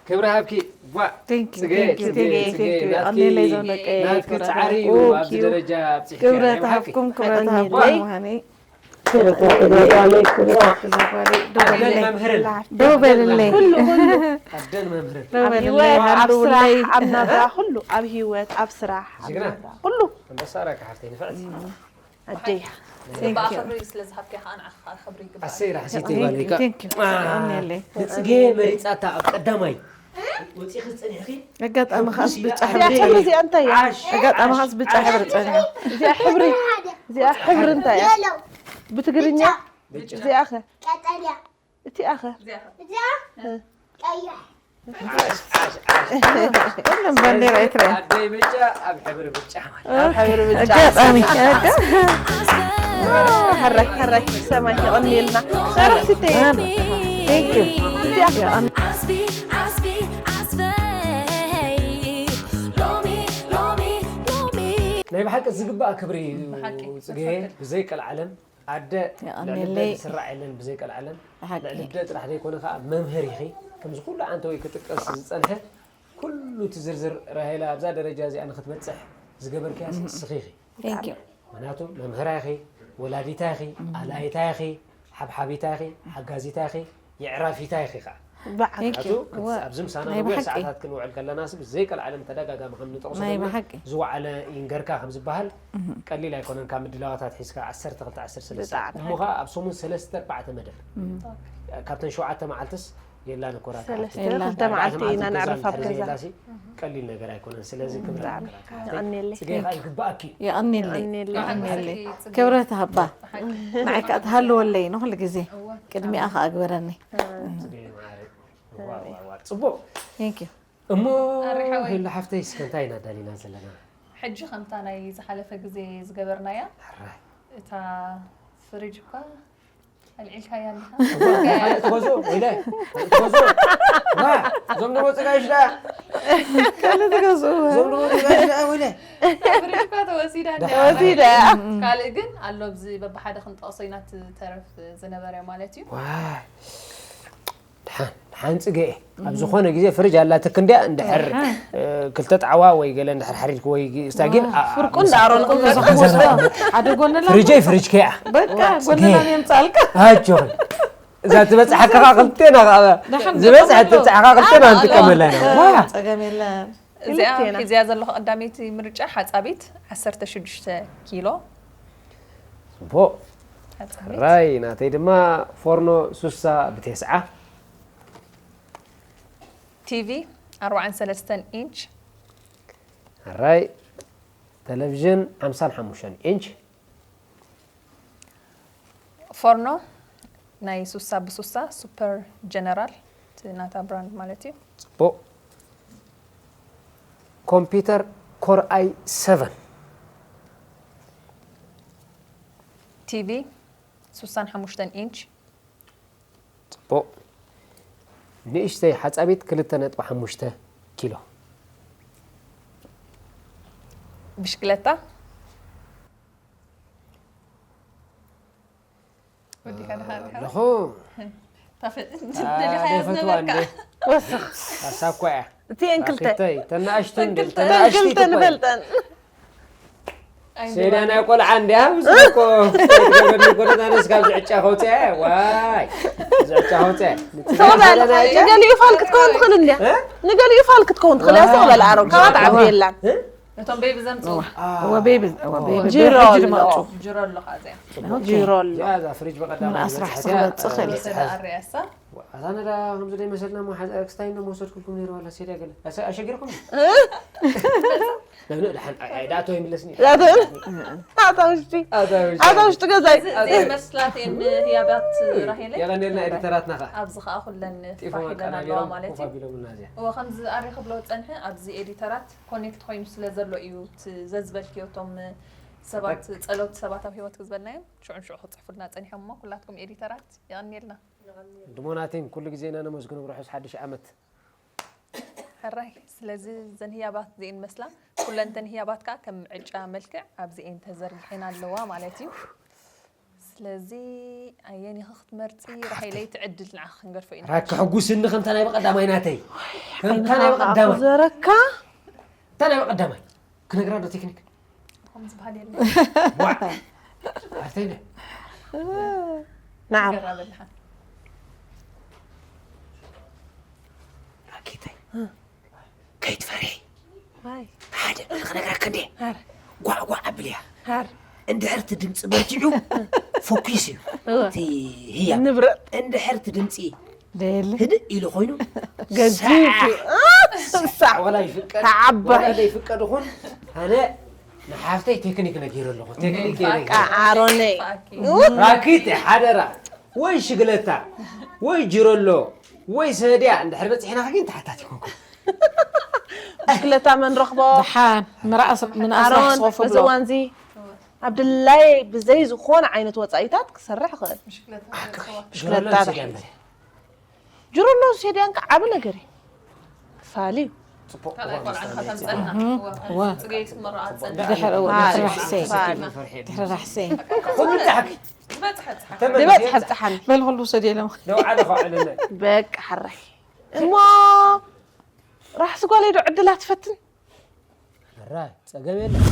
ክብሪ ሃብኪ። ዋ። Thank you, ጽጌ፣ thank you, ጽጌ፣ thank you, ጽጌ፣ thank you። ናትኪ፣ ኣሜን፣ ለይዞን ደቀይ፣ ናትኪ ክብረት ጻዕሪ እዩ ሃብኩም፣ ኣብዚ ደረጃ ኣብጺሕኪ። ክብረት ናይ ብሓቂ። ሃብኩም፣ ክብረት ኣሜን። ሃብኩም፣ ለይ። ምዃነይ። ክብረት ሃብኩም፣ ለይ። ክብረት ሃብኩም። ኣደን መምህርን። ደው በልለይ። ኩሉ፣ ኩሉ። ኣደን መምህርን። ደው ኣብ በልለይ፣ ህይወት፣ ኣብ ስራሕ፣ ሃልውለይ። ኣብ ናብራ፣ ኩሉ። ኣብ ህይወት፣ ኣብ ስራሕ፣ ኣብ ጅግና። ናብራ፣ ኩሉ። ኣንበሳ ራካ ሓፍተይ ንፍዕቲ። ኣደይ። Thank you. ክብሪ ስለ ዝሃብኪ ከዓ ንዓኻ ክብሪ ይግባእ። ኣሰይ ራሕሲተይ Thank you, ጓለይ። Thank you. ዋ። የቐንየለይ። ንጽጌ መሪጻታ ኣብ ቀዳማይ። ወጺኺ ዝጸኒሕኺ ኣጋጣሚ ከኣስ ብጫ እዚኣ ሕብሪ ሕብሪ። እዚኣ እንታይ እያ? ዓሽ፣ ኣጋጣሚ ዓሽ፣ ከኣስ ብጫ ዓሽ። ሕብሪ ጸኒሑ። እዚኣ ሕብሪ፣ እዚኣ ሕብሪ እንታይ እያ? ብትግርኛ? ብጫ። እዚኣ ኸ? ቀጠልያ። እቲኣ ኸ? እዚኣ ኸ? እዚኣ እ። ቀይሕ። ዓሽ፣ ዓሽ፣ ዓሽ። ኩሎም ባንዴራ ኤርትራ። ኣደይ ብጫ ኣብ ሕብሪ ብጫ ማለት። ኣብ ሕብሪ ብጫ። ኣጋጣሚ። ሕራይ፣ ሕራይ፣ ሰማይ የቐንየልና። ሕራይ፣ ስትይ። Thank you። እዚኣ ኸ? ዓስቢ፣ ዓስቢ፣ ዓስበይ፣ ሎሚ፣ ሎሚ፣ ሎሚ። ናይ ብሓቂ ዝግባኣ ክብሪ እዩ፣ ብሓቂ፣ ጽጌ፣ ብትኽክል። ብዘይ ቀልዓለም። ኣደ፣ የቐንየለይ። ልዕሊ ኣደ ዝስራዕ የለን ብዘይ ቀልዓለም። ብሓቂ። ልዕሊ ኣደ ጥራሕ ዘይኮነ ከኣ መምህር ኢኺ። ከምዚ ኩሉ ዓንተወይ ክጥቀስ ዝጸንሐ፣ ኩሉ እቲ ዝርዝር ራሄላ ኣብዛ ደረጃ እዚኣ ንኽትበጽሕ ዝገበርክያስ እስኺ ኢኺ። Thank you። ምኽንያቱ መምህራ ኢኺ፣ ወላዲታ ኢኺ፣ ኣላይታ ኢኺ፣ ሓብሓቢታ ኢኺ፣ ሓጋዚታ ኢኺ፣ የዕራፊታ ኢኺ ከኣ። ብዓል። Thank you። ምኽንያቱ፣ እወ። ኣብዚ ምሳና ናይ ነዊሕ ብሓቂ። ሰዓታት ክንውዕል ከለና፣ ብዘይ ቀልዓለም ተደጋጋሚ ከም ንጠቕሶ ናይ ዘለና፣ ብሓቂ። ዝወዓለ ይንገርካ ከም ዝበሃል፣ እህ። ቀሊል ኣይኮነን፣ ካብ ምድላዋታት ሒዝካ ዓሰርተ ክልተ፣ ዓሰርተ ሰለስተ። ብጣዕሚ። እሞ ኸኣ ኣብ ሰሙን ሰለስተ፣ ኣርባዕተ መደብ። እህ። ካብተን ሸውዓተ መዓልትስ የላን እኮ ራካ ሰለስተ፣ የላን። ክልተ መዓልቲ ኣርባዕተ ኢና መዓልቲ ነዕርፍ ኣብ ገዛ ገዛ። የላሲ፣ ቀሊል ነገር ኣይኮነን። ስለዚ ክብሪ ብጣዕሚ። ይግባኣኪ። የቐንየለይ። ጽጌ ኸኣ ይግባኣኪ። የቐንየለይ። የቐንየለይ። የቐንየለይ። ክብረት ሃባ። ንዓይ ከኣ ትሃልወለይ ንኹሉ ግዜ። እወ። ቅድሚኣ ከኣ ግበረኒ። ጽጌ ማዕረ። ዋው፣ ዋው፣ ዋው። ጽቡቕ። Thank you። እሞ ኣረ ሓወይ። ሄሉ ሓፍተይ፣ እስከ እንታይ ኢና ዳሊና ዘለና? ሕጂ ከምታ ናይ ዝሓለፈ ግዜ ዝገበርናያ ሕራይ። እታ ፍሪጅ እኳ ኣልዒልካያ እንዲኻ። ትገዝኡ ወይለ፣ ትገዝኡ። ዋ፣ እዞም ንመፁ ጋይሽ ደኣ፣ ካልእ ትገዝኡ። እዞም ንመፁ ጋይሽ ደኣ ወይለ። ፍሪጅ እኳ ተወሲዳ እንዲያ። ተወሲዳ። ካልእ ግን ኣሎ፣ ኣብዚ በብሓደ ክንጠቕሶ ኢና፣ ትተርፍ ዝነበረ ማለት እዩ። ዋይ። ድሓን፣ ድሓን ፅገኤ። ኣብ ዝኾነ ግዜ ፍሪጅ ኣላትክ እንድያ፣ እንድሕር፣ እ፣ ክልተ ጣዕዋ ወይ ገለ እንድሕር ሓሪድክ ወይ ስታጊን፣ ኣ፣ ፍርቁ እንዳኣሮን ገዛና ክወስዶ ሓደ ጎነላ ፍሪጀይ ፍሪጅ ከይኣ። በቃ ጎነላ የምጻልካ። ኣጆኺ። እዛ ትበጽሓካ ክልቴና ከኣ፣ ደሓን ዝበጽሐት ገጠመሉ። ትበጽሓካ ክልቴና እንትቀመላ ኢና። ዋ። ጸገም የለን። እዚኣ ክልቴና። ሒዝያ ዘለኹ ቀዳመይቲ ምርጫ ሓጻቢት ዓሰርተ ሽዱሽተ ኪሎ። ጽቡቕ። ሓጻቢት። ራይ፣ ናተይ ድማ ፎርኖ ሱሳ ብቴስዓ። ቲቪ ኣርባዓን ሰለስተን ኢንች። ራይ፣ ቴሌቪዥን ሓምሳን ሓሙሽተን ኢንች። ፎርኖ ናይ ሱሳ ብሱሳ ሱፐር ጀነራል፣ እቲ ናታ ብራንድ ማለት እዩ። ጽቡቕ። ኮምፒውተር ኮር ኣይ ሰቨን። ቲቪ ሱሳን ሓሙሽተን ኢንች። ጽቡቕ። ንእሽተይ ሓጻቢት ክልተ ነጥቢ ሓሙሽተ ኪሎ። ብሽክለታ። ወዲኻ ድኻ ድኻ። ኣለኹ። ታፈ- አ፣ ደሊኻያ ደፈትዋ ዝነበርካ። እንዴ? ወስኽ። ሓሳብ እኮ እያ። እቲኤን ክልተ። ራኪተይ፣ ተናእሽቱ እንዴ? ክልተ። ተናእሽቱ ክልተ ትኮይ። ንፈልጠን። ኣይ፣ ሴዳ ናይ ቆልዓ እንድያ፣ ኣብዚ እኮ ገበርኒ እኮ ነታ ነስ ካብ ዝዕጫ ከውፅአ፣ ዋይ፣ ዝዕጫ ከውፅአ። ተወዳለ፣ ንገሊኡ ፋል ክትከውን ትኽእል እንድያ። እ? ንገሊኡ ፋል ክትከውን ትኽእል እያ። ሰው በል ኣሮን፣ ካባት ዓቢ የላን። እ? እቶም ቤቢ ዘምፅኡ። አ፣ ወቤቢ፣ ወቤቢ። ኦ። ጅሮ ኣሎ። ጅሮ ኣሎ ኸዓ እዚኣ። ጅሮ ኣሎ። እዚኣ እዛ ፍሪጅ በቐዳማይ ምን ኣስራሕ ዝበፅሐት ስኽበጽ እያ። ኽእል። ወሰዳ ኣርያሳ። ኣታ ነዳ ከምዚ ደይ መሰልና እሞ ሓዚ ክስታይ እንዶ መወሰድኩልኩም ነይሩ ዋላ ሴዳ ገለ። ኣሰ-፣ ኣሸጊርኩም? ነብነ ድሓን፣ ኣይ፣ ኣይ፣ ዳእቶ ይምለስኒ። ኣታ ውሽጢ። ኣታ ውሽጢ ገዛይ። እዚ ዘይመስላት እየን ህያባት ራሄለይ። የቐንየልና ኤዲተራትና ኸዓ። ኣብዚ ኸዓ ኩለን ጢፎ ፋሕ ኢለን ኣለዋ መቀናቢሮም ማለት ኮፍ እዩ። ኣቢሎምና እዚኣ። እወ፣ ከምዚ ኣሪ ክብሎ ዝጸንሐ ኣብዚ ኤዲተራት ኮኔክት ኮይኑ ስለ ዘሎ እዩ፣ እቲ ዘዝበልክዮ እቶም ሰባት ጸሎት ሰባት ኣብ ህይወት ክዝበልናዮም ሽዑ ሽዑ ክጽሕፉልና ጸኒሖም እሞ ኩላትኩም ኤዲተራት የቐንየልና። ድሞናቲን ኩሉ ግዜ ኢና ነመስግኖም ርሑስ ሓድሽ ዓመት። ሕራይ፣ ስለዚ እዘን ህያባት እዚኤን መስላ፣ ኩለን እተን ህያባት ከኣ ከም ዕጫ መልክዕ ኣብዚኤን ተዘርጊሐን ኣለዋ ማለት እዩ። ስለዚ ኣየን ኢኺ ክትመርጺ? ራሄለይ፣ እቲ ዕድል ንዓኺ ክንገድፎ ኢና። ራኪ ሕጉስኒ ከምታ ናይ በቐዳማይ ናተይ። ከምታ ናይ በቐዳማይ። ዘረካ እታ ናይ በቐዳማይ። ክነግራ ዶ ቴክኒክ? ከምኡ ዝበሃል የለን። ዋዕ። ኣርተይነ። ናዓ። ገራ በልሓ። ራኪተይ። ከይትፈርሒ። ኣይ። ሓደ ክነግረካ እንዴ? ሃር። ጓዕ ጓዕ ኣብልያ። ሃር። እንድሕር እቲ ድምፂ በርቲዑ ፎኪስ እዩ። እወ። እቲ ህያ። ንብረት። እንድሕር እቲ ድምፂ ደየለ። ህድእ ኢሉ ኮይኑ ገዚፍ ሳዕ እዩ። ሳዕ። ወላ ይፍቀድ ተዓባይ። ወላ ዘይፍቀድ ይኹን ኣነ ንሓፍተይ ቴክኒክ ነጊረ ኣለኹ። ቴክኒክ እየ ነጊረ። በቃ ኣሮነይ። ፋኪ። ራኪት ሓደራ ወይ ሽግለታ ወይ ጅረሎ ወይ ሰድያ እንድሕር በፂሕና ግን ተሓታት ይኮንኩ። ብሽክለታ መን ረኽቦ? ደሓን ምንኣስ ምንኣስ ኣሮን ራሕሲ ኮፍ በዚ ብሎ እዋንዚ ኣብ ድላይ ብዘይ ዝኾነ ዓይነት ወፃኢታት ክሰርሕ ይኽእል። ብሽክለታ ኣክሪ ሰዋ። ጅረሎ ሽግለታ ሰድያ ዶ? መን? ጅረሎ ሰድያን ከዓ ዓቢ ነገር እዩ። ክፋል እዩ። ፅቡቅ ካልኣይ ቆልዓ ንኸተምፀልና። እዋ። ፅገይ ክትመርዖ ኣፀንሕ። ድሕሪ እዋ ሃይ። ድሕሪ ራሕሰይ ሃይ። ድሕሪ ራሕሰይ ኩሉ ዳሕኪ ዝበፅሐ ፅሓ። ዝበፅሐ ብፅሓኒ። በል ኩሉ ሰድየሎም ደው ዓለ ከውዕለለ። በቃ ሓራይ እሞ ራሕሲ ጓለይ ዶ ዕድላ ትፈትን? ራይ ጸገም የለን።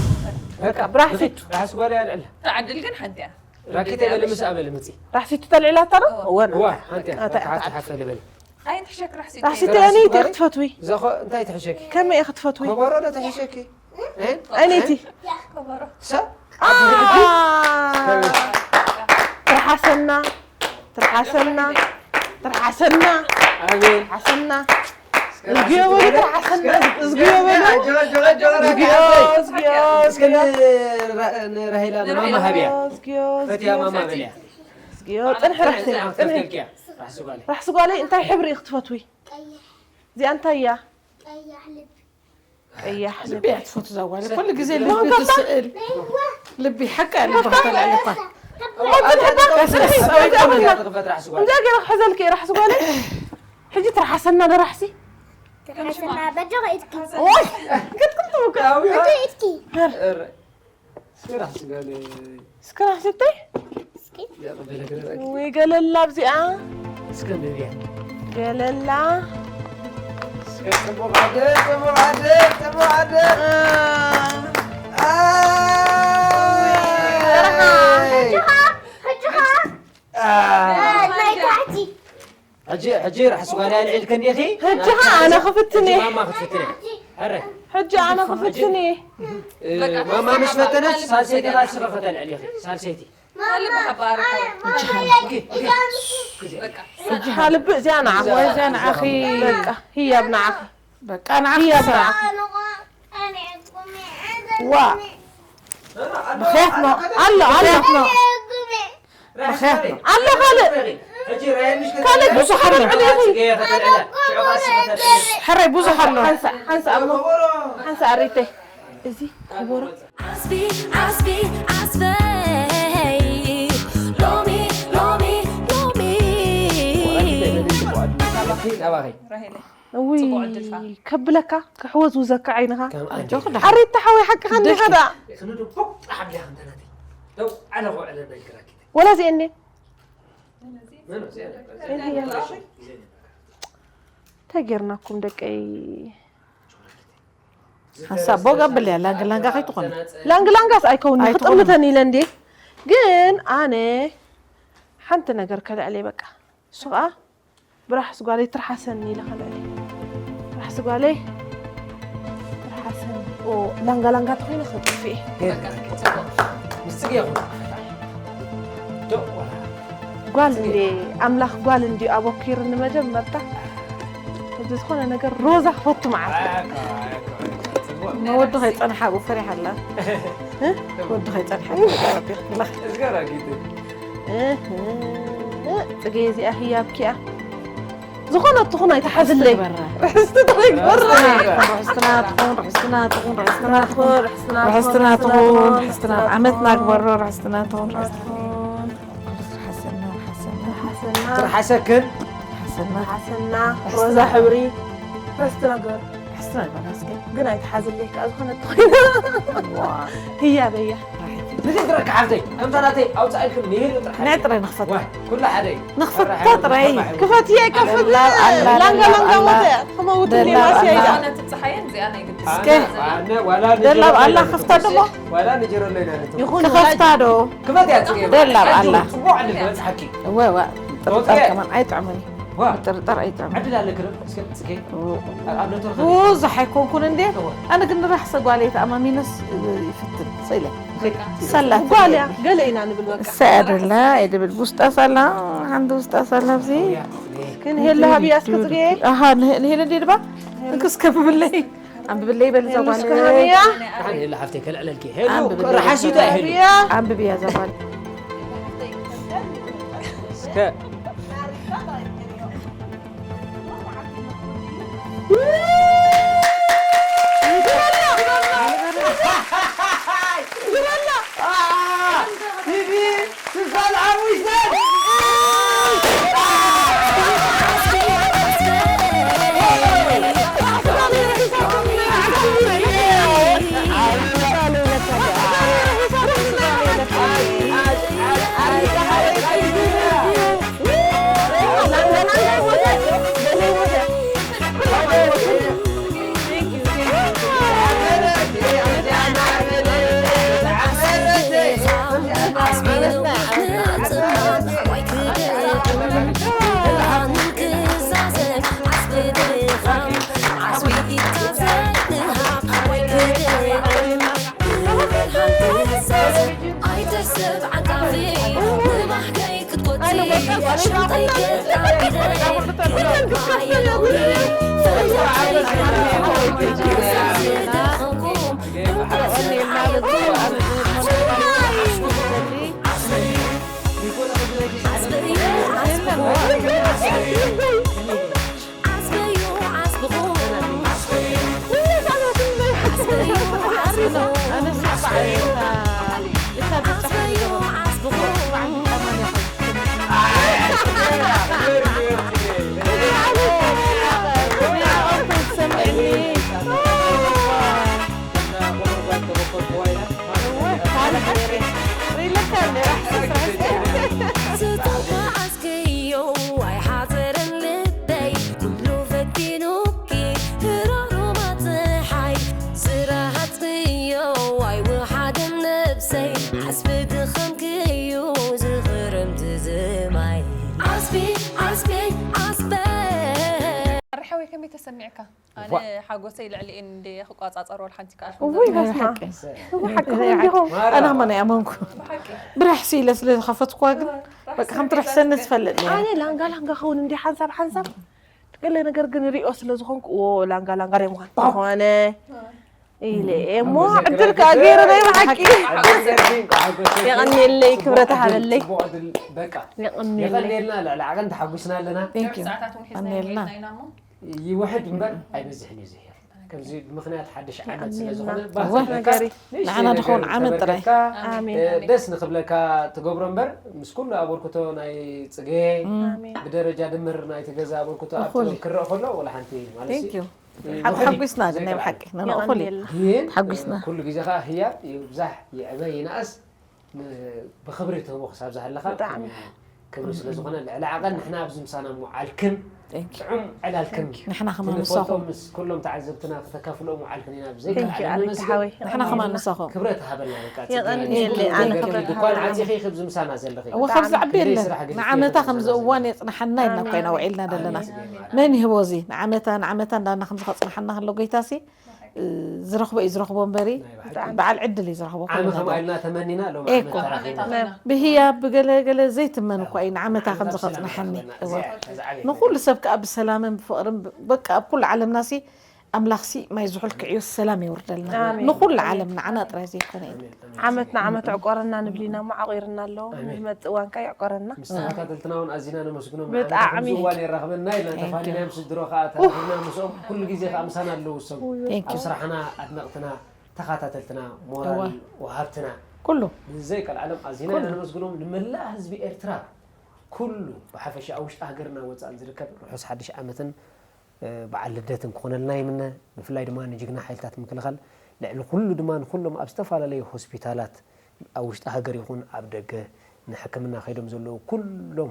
በቃ ብራሕሲ ራሕሲ ጓለይ ኣልዕል። ተዓድል ግን ሓንቲ እያ። ራኪተ በል ምስ ኣበል ምጺ። ራሕሲቲ ተልዕላ ኣታ ዶ? ወን ዋ ሓንቲ ኣታ- ሓፍ ሓፍ ልበል። ኣይትሕሸክ ራሕሲ። ራሕሲቲ ኣኒ ትኽትፈትዊ። ዘኸ እንታይ ትሕሸኪ? ከመይ እየ ክትፈትዊ? ከበሮ ዶ ትሕሸኪ? እ? ኣይነይቲ ከበሮ። ሰብ ትርሓሰና ትርሓሰና ትርሓሰና ኣሜን። ትርሓሰና። እዝግዮ በሉ ትርሓሰና። እዝግዮ በሉ። ጆ- ጆ- ጆ- ጆ- እዝግዮ እዝግዮ እስከ እዝግዮ። ንራ- ንራሄላ ንማማ ሃብያ። እዝግዮ ፈትያ እዝግዮ ማማ በልያ። እዝግዮ። ጽንሒ ራሕሲ ጽንሒ። ፈትያ። ራሕሲ ጓለይ። ራሕሲ ጓለይ እንታይ ሕብሪ ክትፈትዊ? እዚኣ እንታይ እያ? ቀያሕ ልቢ። ቀያሕ ልቢ እያ ትፈቱ እዛ ጓል። ኩሉ ግዜ ልቢ ትስእል። ልቢ ሓቃ እያ ልቢ ከተልዕል እኳ። እንዳ ገይረ ክሕዘልኪ እየ ራሕሲ ጓለይ። ሕጂ ትርሓሰና ዶ ራሕሲ? ትርሓሰና በጃኻ ኢድኪ። ኦይ፣ ክትክም ትብካ። በጃ ኢድኪ። እስከ ራሕሲ ጓለይ። እስከ ራሕሲ እተይ? እስኪ። ወይ ገለላ ኣብዚኣ። እስከ ንብያ። ገለላ። እስከ ጽቡቕ ዓደ፣ ጽቡቕ ዓደ፣ ጽቡቕ ዓደ። እ። ኣይ። ሕጂ ኸ? ሕጂ ኸ? ኣይ። ናይ ታሕቲ። ሕጂ፣ ሕጂ ራሕሲ ጓለይ ኣልዒልኪ እንዲኺ? ሕጂ ኸ ኣነ ክፍትን እየ። ሕጂ ማማ ክትፍትን እያ። ሕረ። ሕጂ ኣነ ክፍትን እየ። እ፣ ማማ ምስ ፈተነት ሳልሰይቲ ቃል ስለ ከተልዕል ኢኺ። ሳልሰይቲ። ማማ፣ ማማ፣ ማማ፣ ሕጂ ሃልቢ እዚኣ ንዓኺ። ወይ እዚኣ ንዓኺ። በቃ፣ ህያብ ንዓኺ። በቃ፣ ንዓኺ ህያብ ንዓኺ። ዋ። ምኽንያት ነው። ኣሎ፣ ኣሎ። ምኽንያት ነው። ምኽንያት ነው። ኣሎ ካልእ። ካልእ ብዙሕ ኣሎ። ሕራይ ብዙሕ ኣሎ። ሓንሳ፣ ሓንሳ ኣሞ። ሓንሳ ኣሪተይ። እዚ ከበሮ። ዓስቢ፣ ዓስቢ፣ ዓስበይ። ሎሚ፣ ሎሚ፣ ሎሚ። ናባኸይ። ራሄለይ። እውይ፣ ጽቡቕ ዕድልካ። ከብለካ፣ ክሕወዝውዘካ ዓይንኻ። ከም ኣጆኺ ደሓን። ኣሬታ ሓወይ፣ ሓቅኻ እንዲኻ ደቂ። ደኣ። ክንዱ ፎቅ ጥራሕ ኣብሊኻ እንተ ናተይ። ደው ዓለ ኸው ዕለ በልክራኪ። ወላ እዚኤን እኔ። መን እዚኤን? እንታይ ጌርናኩም ደቀይ? ሓንሳእ ቦግ ኣብልያ፣ ላንግ ላንጋ ከይትኾኒ። ላንግ ላንጋስ ኣይከውንኒ፣ ኣይትኾንን። ክጥምተኒ ኢለ እንዴ። ግን ኣነ ሓንቲ ነገር ከልዕለይ በቃ። እሱ ኸዓ ብራሕሲ ጓለይ ትርሓሰኒ ኢለ ከልዕለይ። ብራሕሲ ጓለይ ትርሓሰኒ። ኦ፣ ላንጋ ላንጋ ተኾይነ ከጥፍእ እየ። ሄር፣ በቃ፣ ጽቡቕ። ምስ ጽጌ ይኹን። ዶ፣ ጓል እንዴ፣ ኣምላኽ ጓል እንድዩ ኣበኲርኒ መጀመርታ። ሕጂ ዝኾነ ነገር ሮዛ ክፈቱ መዓልቲ። ኣኮ፣ ኣኮ፣ ኣኮ፣ ጽቡቕ። ወዲ ከይጸንሓ ኣብኡ ፈሪሓ ኣላ። እ? ወዲ ከይጸንሓ ኣብኡ ፈሪሓ ኣላ። እዝጋር ኣጊቱ። እህ፣ ጽጌ እዚኣ ህያብኪ እያ። ዝኾነ ትኹን ኣይትሓዝለይ። ርሕስቲ ጥራይ ግበራ። ርሕስትና ትኹን፣ ርሕስትና ትኹን፣ ርሕስትና ትኹን። ርሕስትና ትኹን፣ ርሕስትና ትኹን። ዓመትና ግበሮ፣ ርሕስትና ትኹን፣ ርሕስትና ትኹን። ርሕስና፣ ርሕስና። ርሕስና። ትርሓሰክን። ርሕስና። ርሕስና። ሮዛ ሕብሪ። ርሕስትና ግበር። ርሕስትና ግበር፣ እስኪ። ግን ኣይትሓዝለይ ከዓ ዝኾነ ትኾይና። ዋ። ህያበያ። ንዘይ ትረካ ሓፍተይ፣ ከምታ ናተይ ኣውፃእ ኢልክን ንሄሉ ጥራሕ። ናይ ጥራይ ንኽፈት። ዋይ፣ ኩላ ሓደ እዩ። ንኽፈታ ጥራይ። ክፈትየ፣ ከፍት። ደላብ ኣላ፣ ላንጋ፣ ደላብ ላንጋ ኣላ። ሞተ። ክመውት ደላብ ማስያ ኣላ። ኢዳ። ዝኾነ ትብፅሓየን እዚኣ ናይ ግድስ። እስከ። ኣነ፣ ዋላ ደላብ ንጀሮ ኣላ፣ ኣለና። ክፍታ ደሞ። ዋላ ንጀሮ ኣለና ነቲ። ይኹን ክኸፍታ ዶ? ክፈት እያ፣ ጽጌ። ደላብ ኣላ። ጽቡቕ ዕድል ክበጽሓኪ። እወ፣ እወ። ጥርጠር ኦኬ። ከማን ኣይጥዕምን እዩ። ዋ። ጥርጠር ኣይጥዕምን። ዕድል ኣለኪ ዶ? እስከ፣ ጽጌ። እወ። ኣብ፣ ኣብ ዶክተር ከመይ? ብዙሕ ኣይኮንኩን እንዴ? እወ። ኣነ ግን ንራሕሰ ጓለይ ተኣማሚነስ ይፍትን። ስኢለ። በቃ። ሰላት ጓል እያ፣ ገለ ኢና ንብል በቃ። እሳ እያ ደላ፣ እየ ድብል። ውስጣ ሳላ፣ ሓንቲ ውስጣ ሳላ ኣብዚ። እያ፣ ጽጌ። ግን ሄለ ሃብያ እስከ ጽጌ። ኣሃ፣ ንሄ-፣ ንሄለ እንዴ ድባ? እንክስ ከብብለይ። ኣንብብለይ በል እዛ ጓል። እስከ ሃብያ። ደሓን የለ ሓፍተይ ከልዕለልኪ። ሄሉ ኣንብብለይ። ርሓሲቱ እያ ሄሉ። ሃብያ። ኣንብብያ እዛ ጓል። እስከ ከመይ ተሰሚዕካ? ኣነ ዋ። ሓጎሰይ ልዕሊኤን እንደ ክቋጻጸሮ ሓንቲ ከኣልኩ እውይ ዘለኹ። በስመ ኣብ ሓቂ እውይ ሓቅኹም እንዲኹም ኣነ ኸማን እየ ኣመንኩ ብሓቂ ብራሕሲ ኢለ ስለ ዝኸፈትኩዋ ግን በቃ ከም ትርሕሰኒ ዝፈልጥ ነይረ ኣነ ላንጋ ላንጋ ኸውን እንዲ ሓንሳብ ሓንሳብ ገለ ነገር ግን ሪኦ ስለ ዝኾንኩ ዎ ላንጋ ላንጋ ሪኦ ምዃን ዝኾነ ኢለ እየ እሞ ዕድል ከዓ ገይረ ናይ ብሓቂ የቐንየለይ ክብረት ሃበለይ በቃ የቐንየለይ የቐንየልና ልዕሊ ዓቐን ተሓጒስና ኣለና Thank you። ሰዓታት እውን ሒዝና ኣሜልና። ኢና እሞ ይውሕድ እምበር ኣይበዝሕን እዩ ዝሄር ከምዚ ብምክንያት ሓድሽ ዓመት ስለ ዝኾነ እወ። ባስለካ ነገሪ። ንዓና ድኸውን ዓመት ጥራይ። ኣሜን ደስ ንክብለካ ትገብሮ እምበር ምስ ኩሉ ኣበርክቶ ናይ ፅገ ኣሜን ብደረጃ ድምር ናይቲ ገዛ ኣበርክቶ ኣብ እኹል። ጥበብ ክረአ ከሎ ወላ ሓንቲ ማለት Thank you። እዩ ሓብ- ውሕድ ሓጒስና ግን ናይ ብሓቂ ንእኹል እዩ የቐንየልና ግን ሓጒስና። ኩሉ ግዜ ከዓ ህያብ ይብዛሕ ይዕበ ይንኣስ ን- ብክብሪ ትህቦ ክሳብ ዝሃለካ ብጣዕሚ። ክብሪ ስለ ዝኾነ ልዕሊ ዓቐን ንሕና ኣብዚ ምሳና ምውዓልክን Thank you። ጥዑም ዕላልክን ንሕና ከማን ክንፈልጦ ምሳኹም። ምስ ኩሎም ተዓዘብትና ክተካፍሎም ምውዓልክን ኢና ብዘይ Thank you ኣቤት ሓወይ ንሕና ከማን ምሳኹም። ክብረት ሃበልና በቃ የቐንየለይ ኣነ ክብረት ድኳን ዓፂኺ ክብዚ ምሳና ዘለኺ እወ ካብ ዝዓቢ ክብሪ የለን ስራሕ ግዜ ንዓመታ ክብሪ ከም ስራሕ ዝእዋን ዘለና። የፅንሓና ኢልና እኮ ኢና ውዒልና ዘለና ኣሜን። መን ይህቦ እዚ ንዓመታ ንዓመታ እንዳና ከም ዝኸፅንሓና ከሎ ጎይታሲ እ፣ ዝረኽቦ እዩ ዝረኽቦ እምበሪ ናይ ብሓቂ። በዓል ዕድል እዩ ዝረኽቦ ኩሉ ዓሚ ነገር። ከምኣ ኢልና ተመኒና ሎም ኤኮ። ዓመት ተራኺብና ብህያ ብገለ ገለ ዘይትመን እኳ እዩ ንዓመታ ከም ዝኸፅንሓኒ እወ። ንኩሉ ሰብ ከዓ ብሰላምን ብፍቕርን ብ- በቃ ኣብ ኩሉ ዓለምና ሲ ኣምላኽ ሲ ማይ ዝሑል ክዕዮ ሰላም የውርደልና ኣሜን። ንኩሉ ዓለም ንዓና ጥራይ ዘይኮነ እዩ ዓመት ንዓመት ዕቆረና ንብሊና እሞ ዓቂርና ኣሎ ንመፅእ እዋን ከ ይዕቆረና ምስ ተኸታተልትና እውን ኣዚና ነመስግኖም ብጣዕሚ። እዋን የራኽበና ኢልና Thank you። ተፋሊና ምስ ድሮ ከዓ ተራኺብና ምስኦም ኩሉ ግዜ ከዓ ምሳና ኣለዉ እሶም Thank ኣብ you። ስራሕና ኣድነቕትና ተኸታተልትና ሞራል እወ። ወሃብትና ኩሉ ብዘይቀልዓለም ኣዚና ኩሉ። ኢና ነመስግኖም ንመላእ ህዝቢ ኤርትራ ኩሉ ብሓፈሻ ኣብ ውሽጢ ሃገርና ወፃእን ዝርከብ ርሑስ ሓድሽ ዓመትን እ፣ በዓል ልደትን ክኾነልና ይምነ ብፍላይ ድማ ንጅግና ሓይልታት ምክልኻል ልዕሊ ኩሉ ድማ ንኩሎም ኣብ ዝተፈላለዩ ሆስፒታላት ኣብ ውሽጢ ሃገር ይኹን ኣብ ደገ ንሕክምና ከይዶም ዘለዉ ኩሎም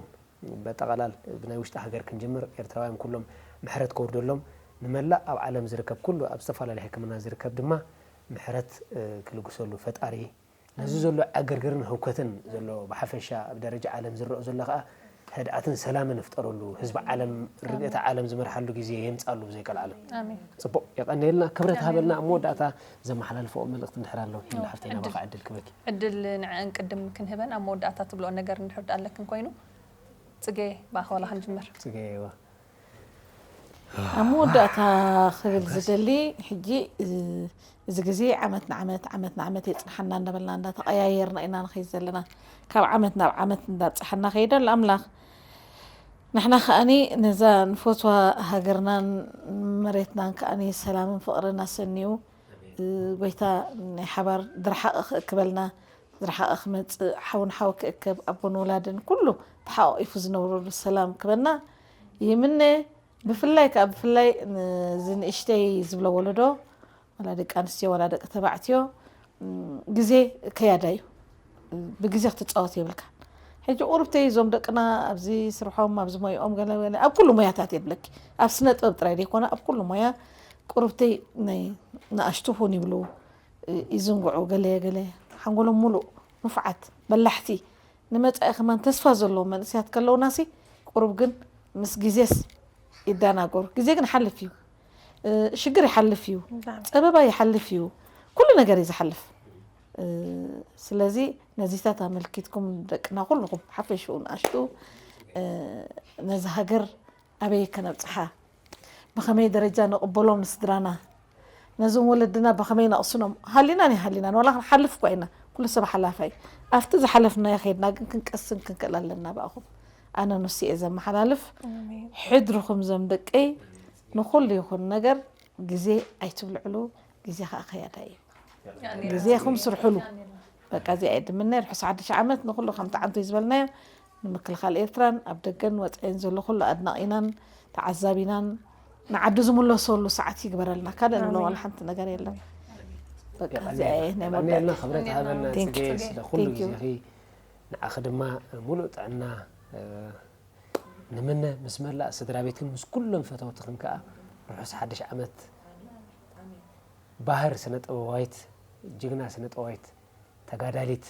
በጠቓላል ብናይ ውሽጢ ሃገር ክንጅምር ኤርትራውያን ኩሎም ምሕረት ከውርደሎም ንመላእ ኣብ ዓለም ዝርከብ ኩሉ ኣብ ዝተፈላለዩ ሕክምና ዝርከብ ድማ ምሕረት እ፣ ክልግሰሉ ፈጣሪ ነዚ ዘሎ ዕግርግርን ህውከትን ዘሎ ብሓፈሻ ኣብ ደረጃ ዓለም ዝረኦ ዘሎ ከዓ ህድኣትን ሰላምን ይፍጠረሉ ህዝቢ ዓለም ርግእቲ ዓለም ዝመርሓሉ ግዜ የምፃሉ ብዘይቀልዓለም ኣሜን ፅቡቅ የቀንየልና ክብረት ሃበልና ኣብ መወዳእታ ዘመሓላልፈኦ መልእክቲ እንድሕር ኣሎ ሓፍተይ ናባካ ዕድል ክበኪ ዕድል ንዕን ቅድም ክንህበን ኣብ መወዳእታ ትብልኦ ነገር እንድሕር ኣለክን ኮይኑ ፅጌ ብኣኸ ዋላ ክንጅምር ፅገየዋ ኣብ መወዳእታ ክብል ዝደሊ ሕጂ እ፣ እዚ ግዜ ዓመት ንዓመት ዓመት ንዓመት የፅንሓና እንዳበልና እንዳተቀያየርና ኢና ንኸይድ ዘለና ካብ ዓመት ናብ ዓመት እንዳብፅሓና ከይደ ኣሎ ኣምላኽ ንሕና ከኣኒ ነዛ ንፈትዋ ሃገርናን መሬትናን ከኣኒ ሰላምን ፍቕርን ኣሰንዩ እ፣ ጎይታ ናይ ሓባር ድርሓቕ ክእክበልና ዝረሓቐ ክመፅእ ሓውን ሓው ክእከብ ኣቦን ወላድን ኩሉ ተሓቋቂፉ ዝነብረሉ ሰላም ክበና ይምነ ብፍላይ ከዓ ብፍላይ እዚ ንእሽተይ ዝብሎ ወለዶ ዋላ ደቂ ኣንስትዮ ዋላ ደቂ ተባዕትዮ ግዜ ከያዳ እዩ ብግዜ ክትፃወት የብልካ ሕጂ ቁርብተይ እዞም ደቅና ኣብዚ ስርሖም ኣብዚ ሞይኦም ገለ ገለ ኣብ ኩሉ ሞያታት የብለኪ ኣብ ስነ ጥበብ ጥራይ ዘይኮነ ኣብ ኩሉ ሞያ ቁርብተይ ናይ ንኣሽቱ ሁን ይብሉ ይዝንግዑ ገለ ገለ ሓንጎሎም ሙሉእ ንፉዓት በላሕቲ ንመፃኢ ከማን ተስፋ ዘለዎም መንእሰያት ከለውናሲ ቁሩብ ግን ምስ ግዜስ ይዳናጎር ግዜ ግን ሓልፍ እዩ ሽግር ይሓልፍ እዩ ፀበባ ይሓልፍ እዩ ኩሉ ነገር እዩ ዝሓልፍ ስለዚ ነዚታት ኣመልኪትኩም ደቅና ኩልኹም ሓፈሽኡ ንኣሽቱ ነዚ ሃገር ኣበይ ከነብፅሓ ብኸመይ ደረጃ ንቕበሎም ንስድራና ነዞም ወለድና ብኸመይ ነቕስኖም ሃሊናን ይሃሊናን ዋላ ክንሓልፍ እኳ ኢና ኩሉ ሰብ ሓላፋይ ኣብቲ ዝሓለፍናዮ ከይድና ግን ክንቀስን ክንክእል ኣለና ብኣኹም ኣነ ንሱ እየ ዘመሓላልፍ ሕድርኹም ዘም ደቀይ ንኹሉ ይኹን ነገር ግዜ ኣይትብልዕሉ ግዜ ከዓ ከያዳ እዩ ግዜኹም ስርሕሉ በቃ እዚኣ እየ ድምነ ርሑስ ሓድሽ ዓመት ንኩሉ ከምቲ ዓንቶይ ዝበልናዮ ንምክልኻል ኤርትራን ኣብ ደገን ወፃኢን ዘሎ ኩሉ ኣድናቒናን ተዓዛቢናን ንዓዱ ዝምለሰሉ ሰዓት ይግበረልና ካልእ ንብሎ ዋላ ሓንቲ ነገር የለን በቃ እዚኣ እየ ናይ ቀኒልና መወዳእታ ክብረት ሃበና Thank ፅጌ you. ስለ ኩሉ Thank you. ግዜኺ ንዓኺ ድማ ሙሉእ ጥዕና እ፣ ንምነ ምስ መላእ ስድራ ቤትክን ምስ ኩሎም ፈተውትኽን ከዓ ርሑስ ሓድሽ ዓመት ባህር ስነ ጥበባዊት ጅግና ስነ ጥበባዊት ተጋዳሊት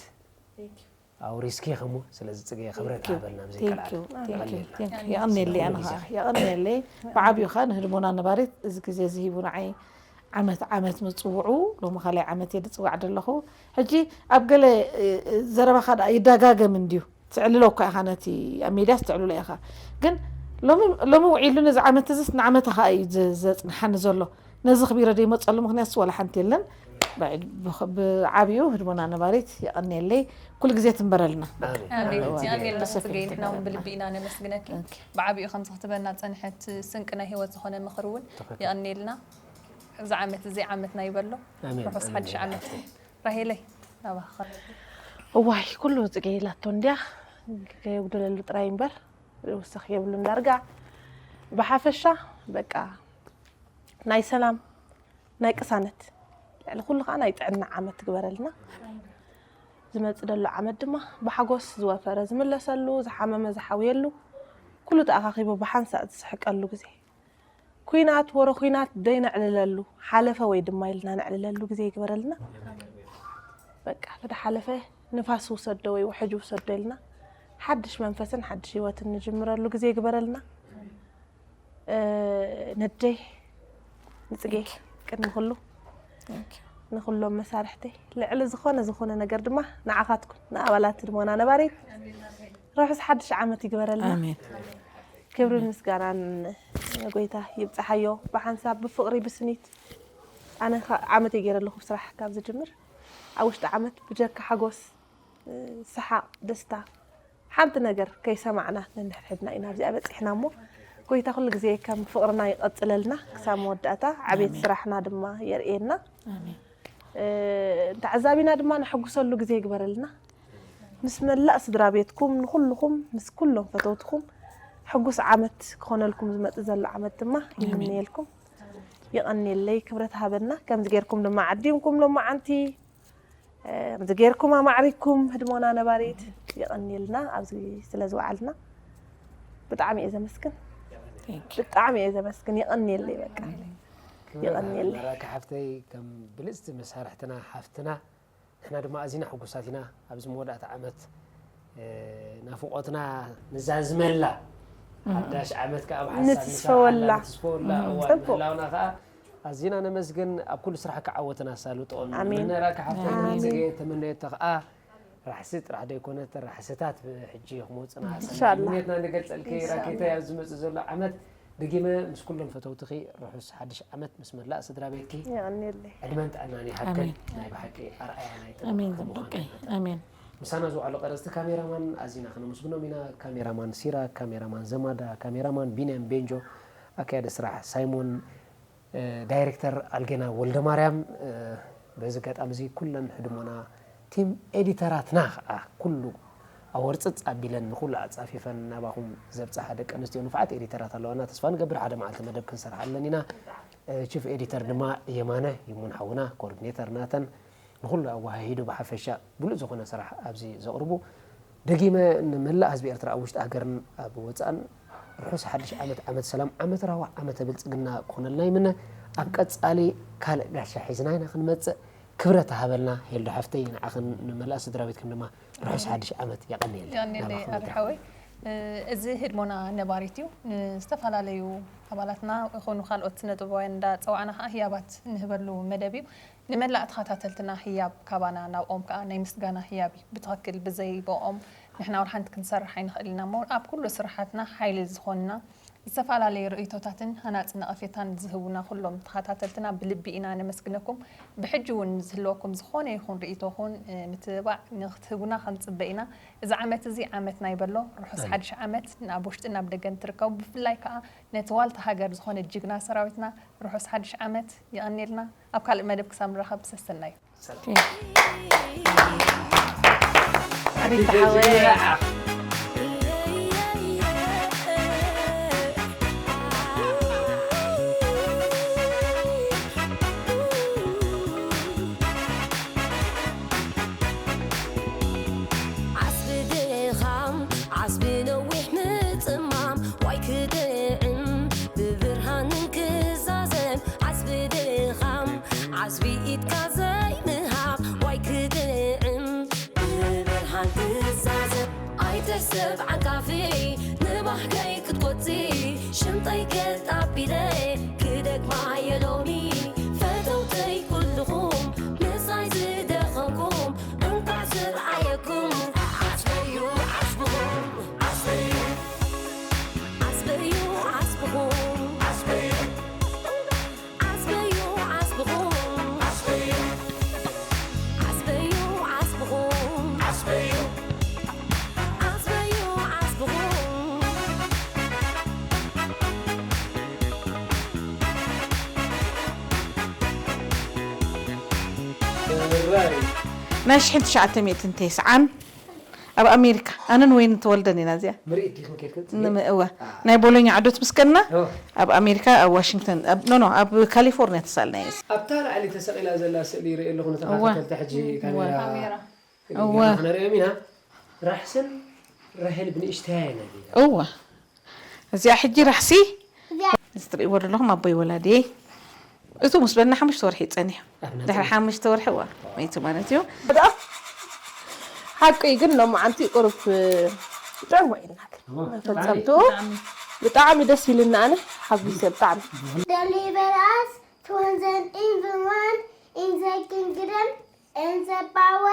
ኣውሪስኪ ኸሞ። ስለዚ ጽገየ ክብረት Thank you. ሃበልና ብዘይ Thank ቃላት you. Thank you. የቐንየልና። Thank you. ስለ የቐንየለይ ኩሉ ኣነ ግዜ። ኸዓ የቐንየለይ። ብዓብዩ ኸዓ ንህድሞና ነባሪት እዚ ግዜ እዚ ሂቡ ንዓይ ዓመት ዓመት ምጽውዑ። ሎሚ ካልኣይ ዓመት እየ ዝጽዋዕ ዘለኹ። ሕጂ ኣብ ገለ እ፣ እ፣ ዘረባኻ ደኣ ይደጋገም እንድዩ። ትዕልሎ እኳ ኢኻ ነቲ ኣብ ሜድያስ ትዕልሎ ኢኻ። ግን ሎሚ ሎሚ ውዒሉ ነዚ ዓመት እዚስ ንዓመታ ኸዓ እዩ ዘ- ዘጽንሓኒ ዘሎ። ነዚ ክቢረ ዘይመጸሉ ምኽንያትስ ዋላ ሓንቲ የለን። ብዕ- ብኸ- ብዓብዩ ህድሞና ነባሪት የቐንየለይ። ኩሉ ግዜ ትንበረልና። ኣሜን። ኣሜን። ኣሜን። የቐንየልና ብሰፊሑ ጽገይ፣ ንሕና እውን ትንበረልና። ብልቢ ኢና ነመስግነኪ። ኦኬ። ብዓብዩ ከምዚ ክትበና ጸንሐት ስንቂ ናይ ህይወት ዝኾነ ምኽሪ እውን ትኽክል። የቐንየልና። እዚ ዓመት እዚ ዓመትና ይበሎ። ኣሜን። ርሑስ ኣሜን። ሓድሽ ዓመት። ራሄለይ ናባኻ። እዋይ ኩሉ ጽገ ኢላቶ እንድያ፣ ከየጉደለሉ ጥራይ እምበር ውስኽ የብሉን ዳርጋ። ብሓፈሻ በቃ ናይ ሰላም ናይ ቅሳነት ልዕሊ ኩሉ ከዓ ናይ ጥዕና ዓመት ትግበረልና። ዝመጽእ ዘሎ ዓመት ድማ ብሓጎስ ዝወፈረ ዝምለሰሉ፣ ዝሓመመ ዝሓውየሉ፣ ኩሉ ተኣኻኺቡ ብሓንሳእ ዝስሕቀሉ ግዜ። ኩናት ወረ ኩናት ደይነዕልለሉ ሓለፈ ወይ ድማ ኢልና ነዕልለሉ ግዜ ይግበረልና። በቃ ተተሓለፈ ንፋስ ውሰዶ ወይ ውሕጅ ውሰዶ ኢልና ሓድሽ መንፈስን ሓድሽ ህይወትን ንጅምረሉ ግዜ ይግበረልና። እ፣ ነደይ ንጽጌ ቅድሚ ኩሉ ንኩሎም መሳርሕተይ ልዕሊ ዝኾነ ዝኾነ ነገር ድማ ንዓኻትኩም ንኣባላት ህድሞና ነባሪት ርሑስ ሓድሽ ዓመት ይግበረልና። ኣሜን። ክብርን ምስጋናን ንጎይታ ይብጽሓዮ። ብሓንሳብ ብፍቕሪ ብስኒት ኣነ ኸ- ዓመት እየ ገይረ ኣለኹ ብስራሕ ካብ ዝጅምር ኣብ ውሽጢ ዓመት ብጀካ ሓጎስ፣ ሰሓቕ፣ ደስታ ሓንቲ ነገር ከይሰማዕና ነንሕድሕድና ኢና ኣብዚኣ በጺሕና እሞ ጎይታ ኩሉ ግዜ ከም ፍቕርና ይቐጽለልና ክሳብ መወዳእታ ዓቤት ኣሜን። ስራሕና ድማ የርእየና። ኣሜን። እ፣ ተዓዛቢና ድማ ነሐጉሰሉ ግዜ ይግበረልና። ምስ መላእ ስድራ ቤትኩም ንኹልኹም ምስ ኩሎም ፈተውትኹም ሕጉስ ዓመት ክኾነልኩም ዝመጽእ ዘሎ ዓመት ድማ ኣሜን። ይምነየልኩም። ይቐንየለይ ክብረት ሃበና ከምዚ ጌርኩም ድማ ዓዲምኩም ሎማዓንቲ እ፣ ከምዚ ጌርኩም ኣማዕሪኩም ህድሞና ነባሪት ይቐንየልና ኣብዚ ስለ ዝወዓልና ብጣዕሚ እየ ዘመስግን። Thank you. ብጣዕሚ እየ ዘመስግን። ይቐንየለይ በቃ። ክብረት ይቐንየለይ። ሃበና ራኪ ሓፍተይ ከም ብልጽቲ መሳርሕትና ሓፍትና ንሕና ድማ ኣዚና ሕጉሳት ኢና። ኣብዚ መወዳእታ ዓመት እ፣ ናፍቖትና ንዛዝመላ ሓዳሽ ዓመት ከዓ ብሓንሳብ ንትስፈወላ። ንሰርሓላ፣ ንትስፈወላ እዋን ጽቡቅ። ምህላውና ከዓ ኣዚና ነመስግን። ኣብ ኩሉ ስራሕ ክዓወትን ኣሳልጦን ኣሜን። ምነ ራኪ ሓፍተይ ኣሜን። ጽጌ ተመነየቶ ከዓ ራሕሲ ጥራሕ ዘይኮነት ራሕስታት ብሕጂ ክመፁና ኢንሻላህ። ምንየትና ንገልፀልኪ። ኢንሻላህ። ራኪተይ ኣብዚ ዝመፅእ ዘሎ ዓመት ደጊመ ምስ ኩሎም ፈተውትኺ ርሑስ ሓድሽ ዓመት ምስ መላእ ስድራ ቤትኪ የቐንየለይ። ዕድመን ጥዕናን ይሃብከን። ኣሜን። ናይ ብሓቂ ኣርኣያ ናይ ጥበብ ኣሜን ከምዃኑ ጽቡቀይ መጠን። ኣሜን። ምሳና ዝውዕሉ ቀረፅቲ ካሜራማን ኣዚና ክነመስግኖም ኢና። ካሜራማን ሲራክ፣ ካሜራማን ዘማዳ፣ ካሜራማን ቢንያም ቤንጆ፣ ኣካያዲ ስራሕ ሳይሞን፣ እ፣ ዳይሬክተር ኣልጌና ወልደማርያም። እ፣ በዚ ኣጋጣሚ እዚ ኩለን ህድሞና ቲም ኤዲተራትና ከዓ ኩሉ ኣወርፅፅ ኣቢለን ንኩሉ ኣፃፊፈን ናባኹም ዘብፅሓ ደቂ ኣንስትዮ ንፉዓት ኤዲተራት ኣለዋና። ተስፋ ንገብር ሓደ መዓልቲ መደብ ክንሰርሓለን ኢና። እ፣ ቺፍ ኤዲተር ድማ የማነ ይሙን ሓውና ኮኦርዲኔተር ናተን ንኹሉ ኣወሃሂዱ ብሓፈሻ ብሉጽ ዝኾነ ስራሕ ኣብዚ ዘቕርቡ ደጊመ ንመላእ ህዝቢ ኤርትራ ኣብ ውሽጢ ሃገርን ኣብ ወጻእን ርሑስ ሓድሽ ዓመት፣ ዓመት ሰላም፣ ዓመት ራህዋ፣ ዓመተ ብልጽግና ክኾነልና ይምነ። ኣብ ቀጻሊ ካልእ ጋሻ ሒዝና ኢና ክንመጽእ። ክብረት ተሃበልና ሄልዶ ሓፍተይ፣ ንዓኽን ንመላእ ስድራ ቤትክን ድማ ርሑስ ሓድሽ ዓመት። የቐንየልና። የቐንየለይ ናባኹም ኣረ ሓወይ። እዚ ህድሞና ነባሪት እዩ። ንዝተፈላለዩ ኣባላትና ይኹኑ ካልኦት ስነ ጥበባውያን እንዳጸዋዕና ከዓ ህያባት ንህበሉ መደብ እዩ። ንመላእ ተኸታተልትና ህያብ ካባና ናብኦም ከዓ ናይ ምስጋና ህያብ እዩ። ብትኽክል ብዘይ ብኦም ንሕና እውን ሓንቲ ክንሰርሕ ኣይንኽእል ኢና እሞ ኣብ ኩሉ ስራሓትና ሓይሊ ዝኾንና ዝተፈላለዩ ርእይቶታትን ሃናጺ ነቐፌታን ዝህቡና ኩሎም ተኸታተልትና ብልቢ ኢና ነመስግነኩም። ብሕጂ እውን ዝህልወኩም ዝኾነ ይኹን ርእይቶኹን፣ እ፣ ምትብባዕ ንክትህቡና ክንጽበ ኢና። እዚ ዓመት እዚ ዓመትና ይበሎ። ርሑስ ሓድሽ ዓመት ናብ ውሽጥን ናብ ደገን ትርከቡ። ብፍላይ ከዓ ነቲ ዋልታ ሃገር ዝኾነ ጅግና ሰራዊትና ርሑስ ሓድሽ ዓመት። ይቐንየልና። ኣብ ካልእ መደብ ክሳብ ንራኸብ ሰሰናዩ። ዓስቢ ድኻም፣ ዓስቢ ነዊሕ ምጽማም፣ ዋይ ክጥዕም ብብርሃን ክዛዘም። ዓስቢ ድኻም፣ ዓስቢ ኢድካ ዘይምሃብ፣ ዋይ ክጥዕም ብብርሃን ክዛዘም። ዓቃፊ ንባህገይ ክትቆጺ ሽምጠይ ከጣቢለ ክደግማ የሎሚ ፈተውተይ ኩልኹም ምሳይ ዝደኸምኩም እንኳዕ ዝረኣየኩም ዓስበዩ ዓስብኹም ዓስበዩ ዓስበዩ ዓስብኹም ዓስበዩ ዓስበዩ ዓስብኹም ዓስበዩ ዓስብኹም ዓስበዩ ዓስበዩ ዓስብኹም ናይ ሽሕን ትሽዓተ ሚእትን ተስዓን ኣብ ኣሜሪካ ኣነን ወይን ተወልደን ኢና እዚኣ ምርኢት ዲኹም ከድክን እወ ናይ ቦሎኛ ዓዶት ምስ ከድና ኣብ ኣሜሪካ ኣብ ዋሽንግተን ኖ ኖ ኣብ ካሊፎርኒያ ተሳልና እየ ኣብታ ላዕሊ ተሰቒላ ዘላ ስእሊ ይርኢ ኣለኹ ንተኸታተልቲ ሕጂ ካሜራ እወ ክንሪኦም ኢና ራሕስን ራሄል ብንእሽተያ ኢና እወ እዚኣ ሕጂ ራሕሲ እዚ ትርእይዎ ዘለኹም ኣቦይ ወላዲየይ እቱ ምስ በልና ሓሙሽተ ወርሒ እዩ ጸኒሑ ድሕሪ ሓሙሽተ ወርሒ እዋ መይቱ ማለት እዩ ሓቂ ግን ሎማዓንቲ ቁሩብ ጨንጎ ኢልና ግን መፈጸምትኡ ብጣዕሚ ደስ ኢልና ኣነ ሓጒሰ ብጣዕሚ Deliver us to the evil one in the kingdom and the power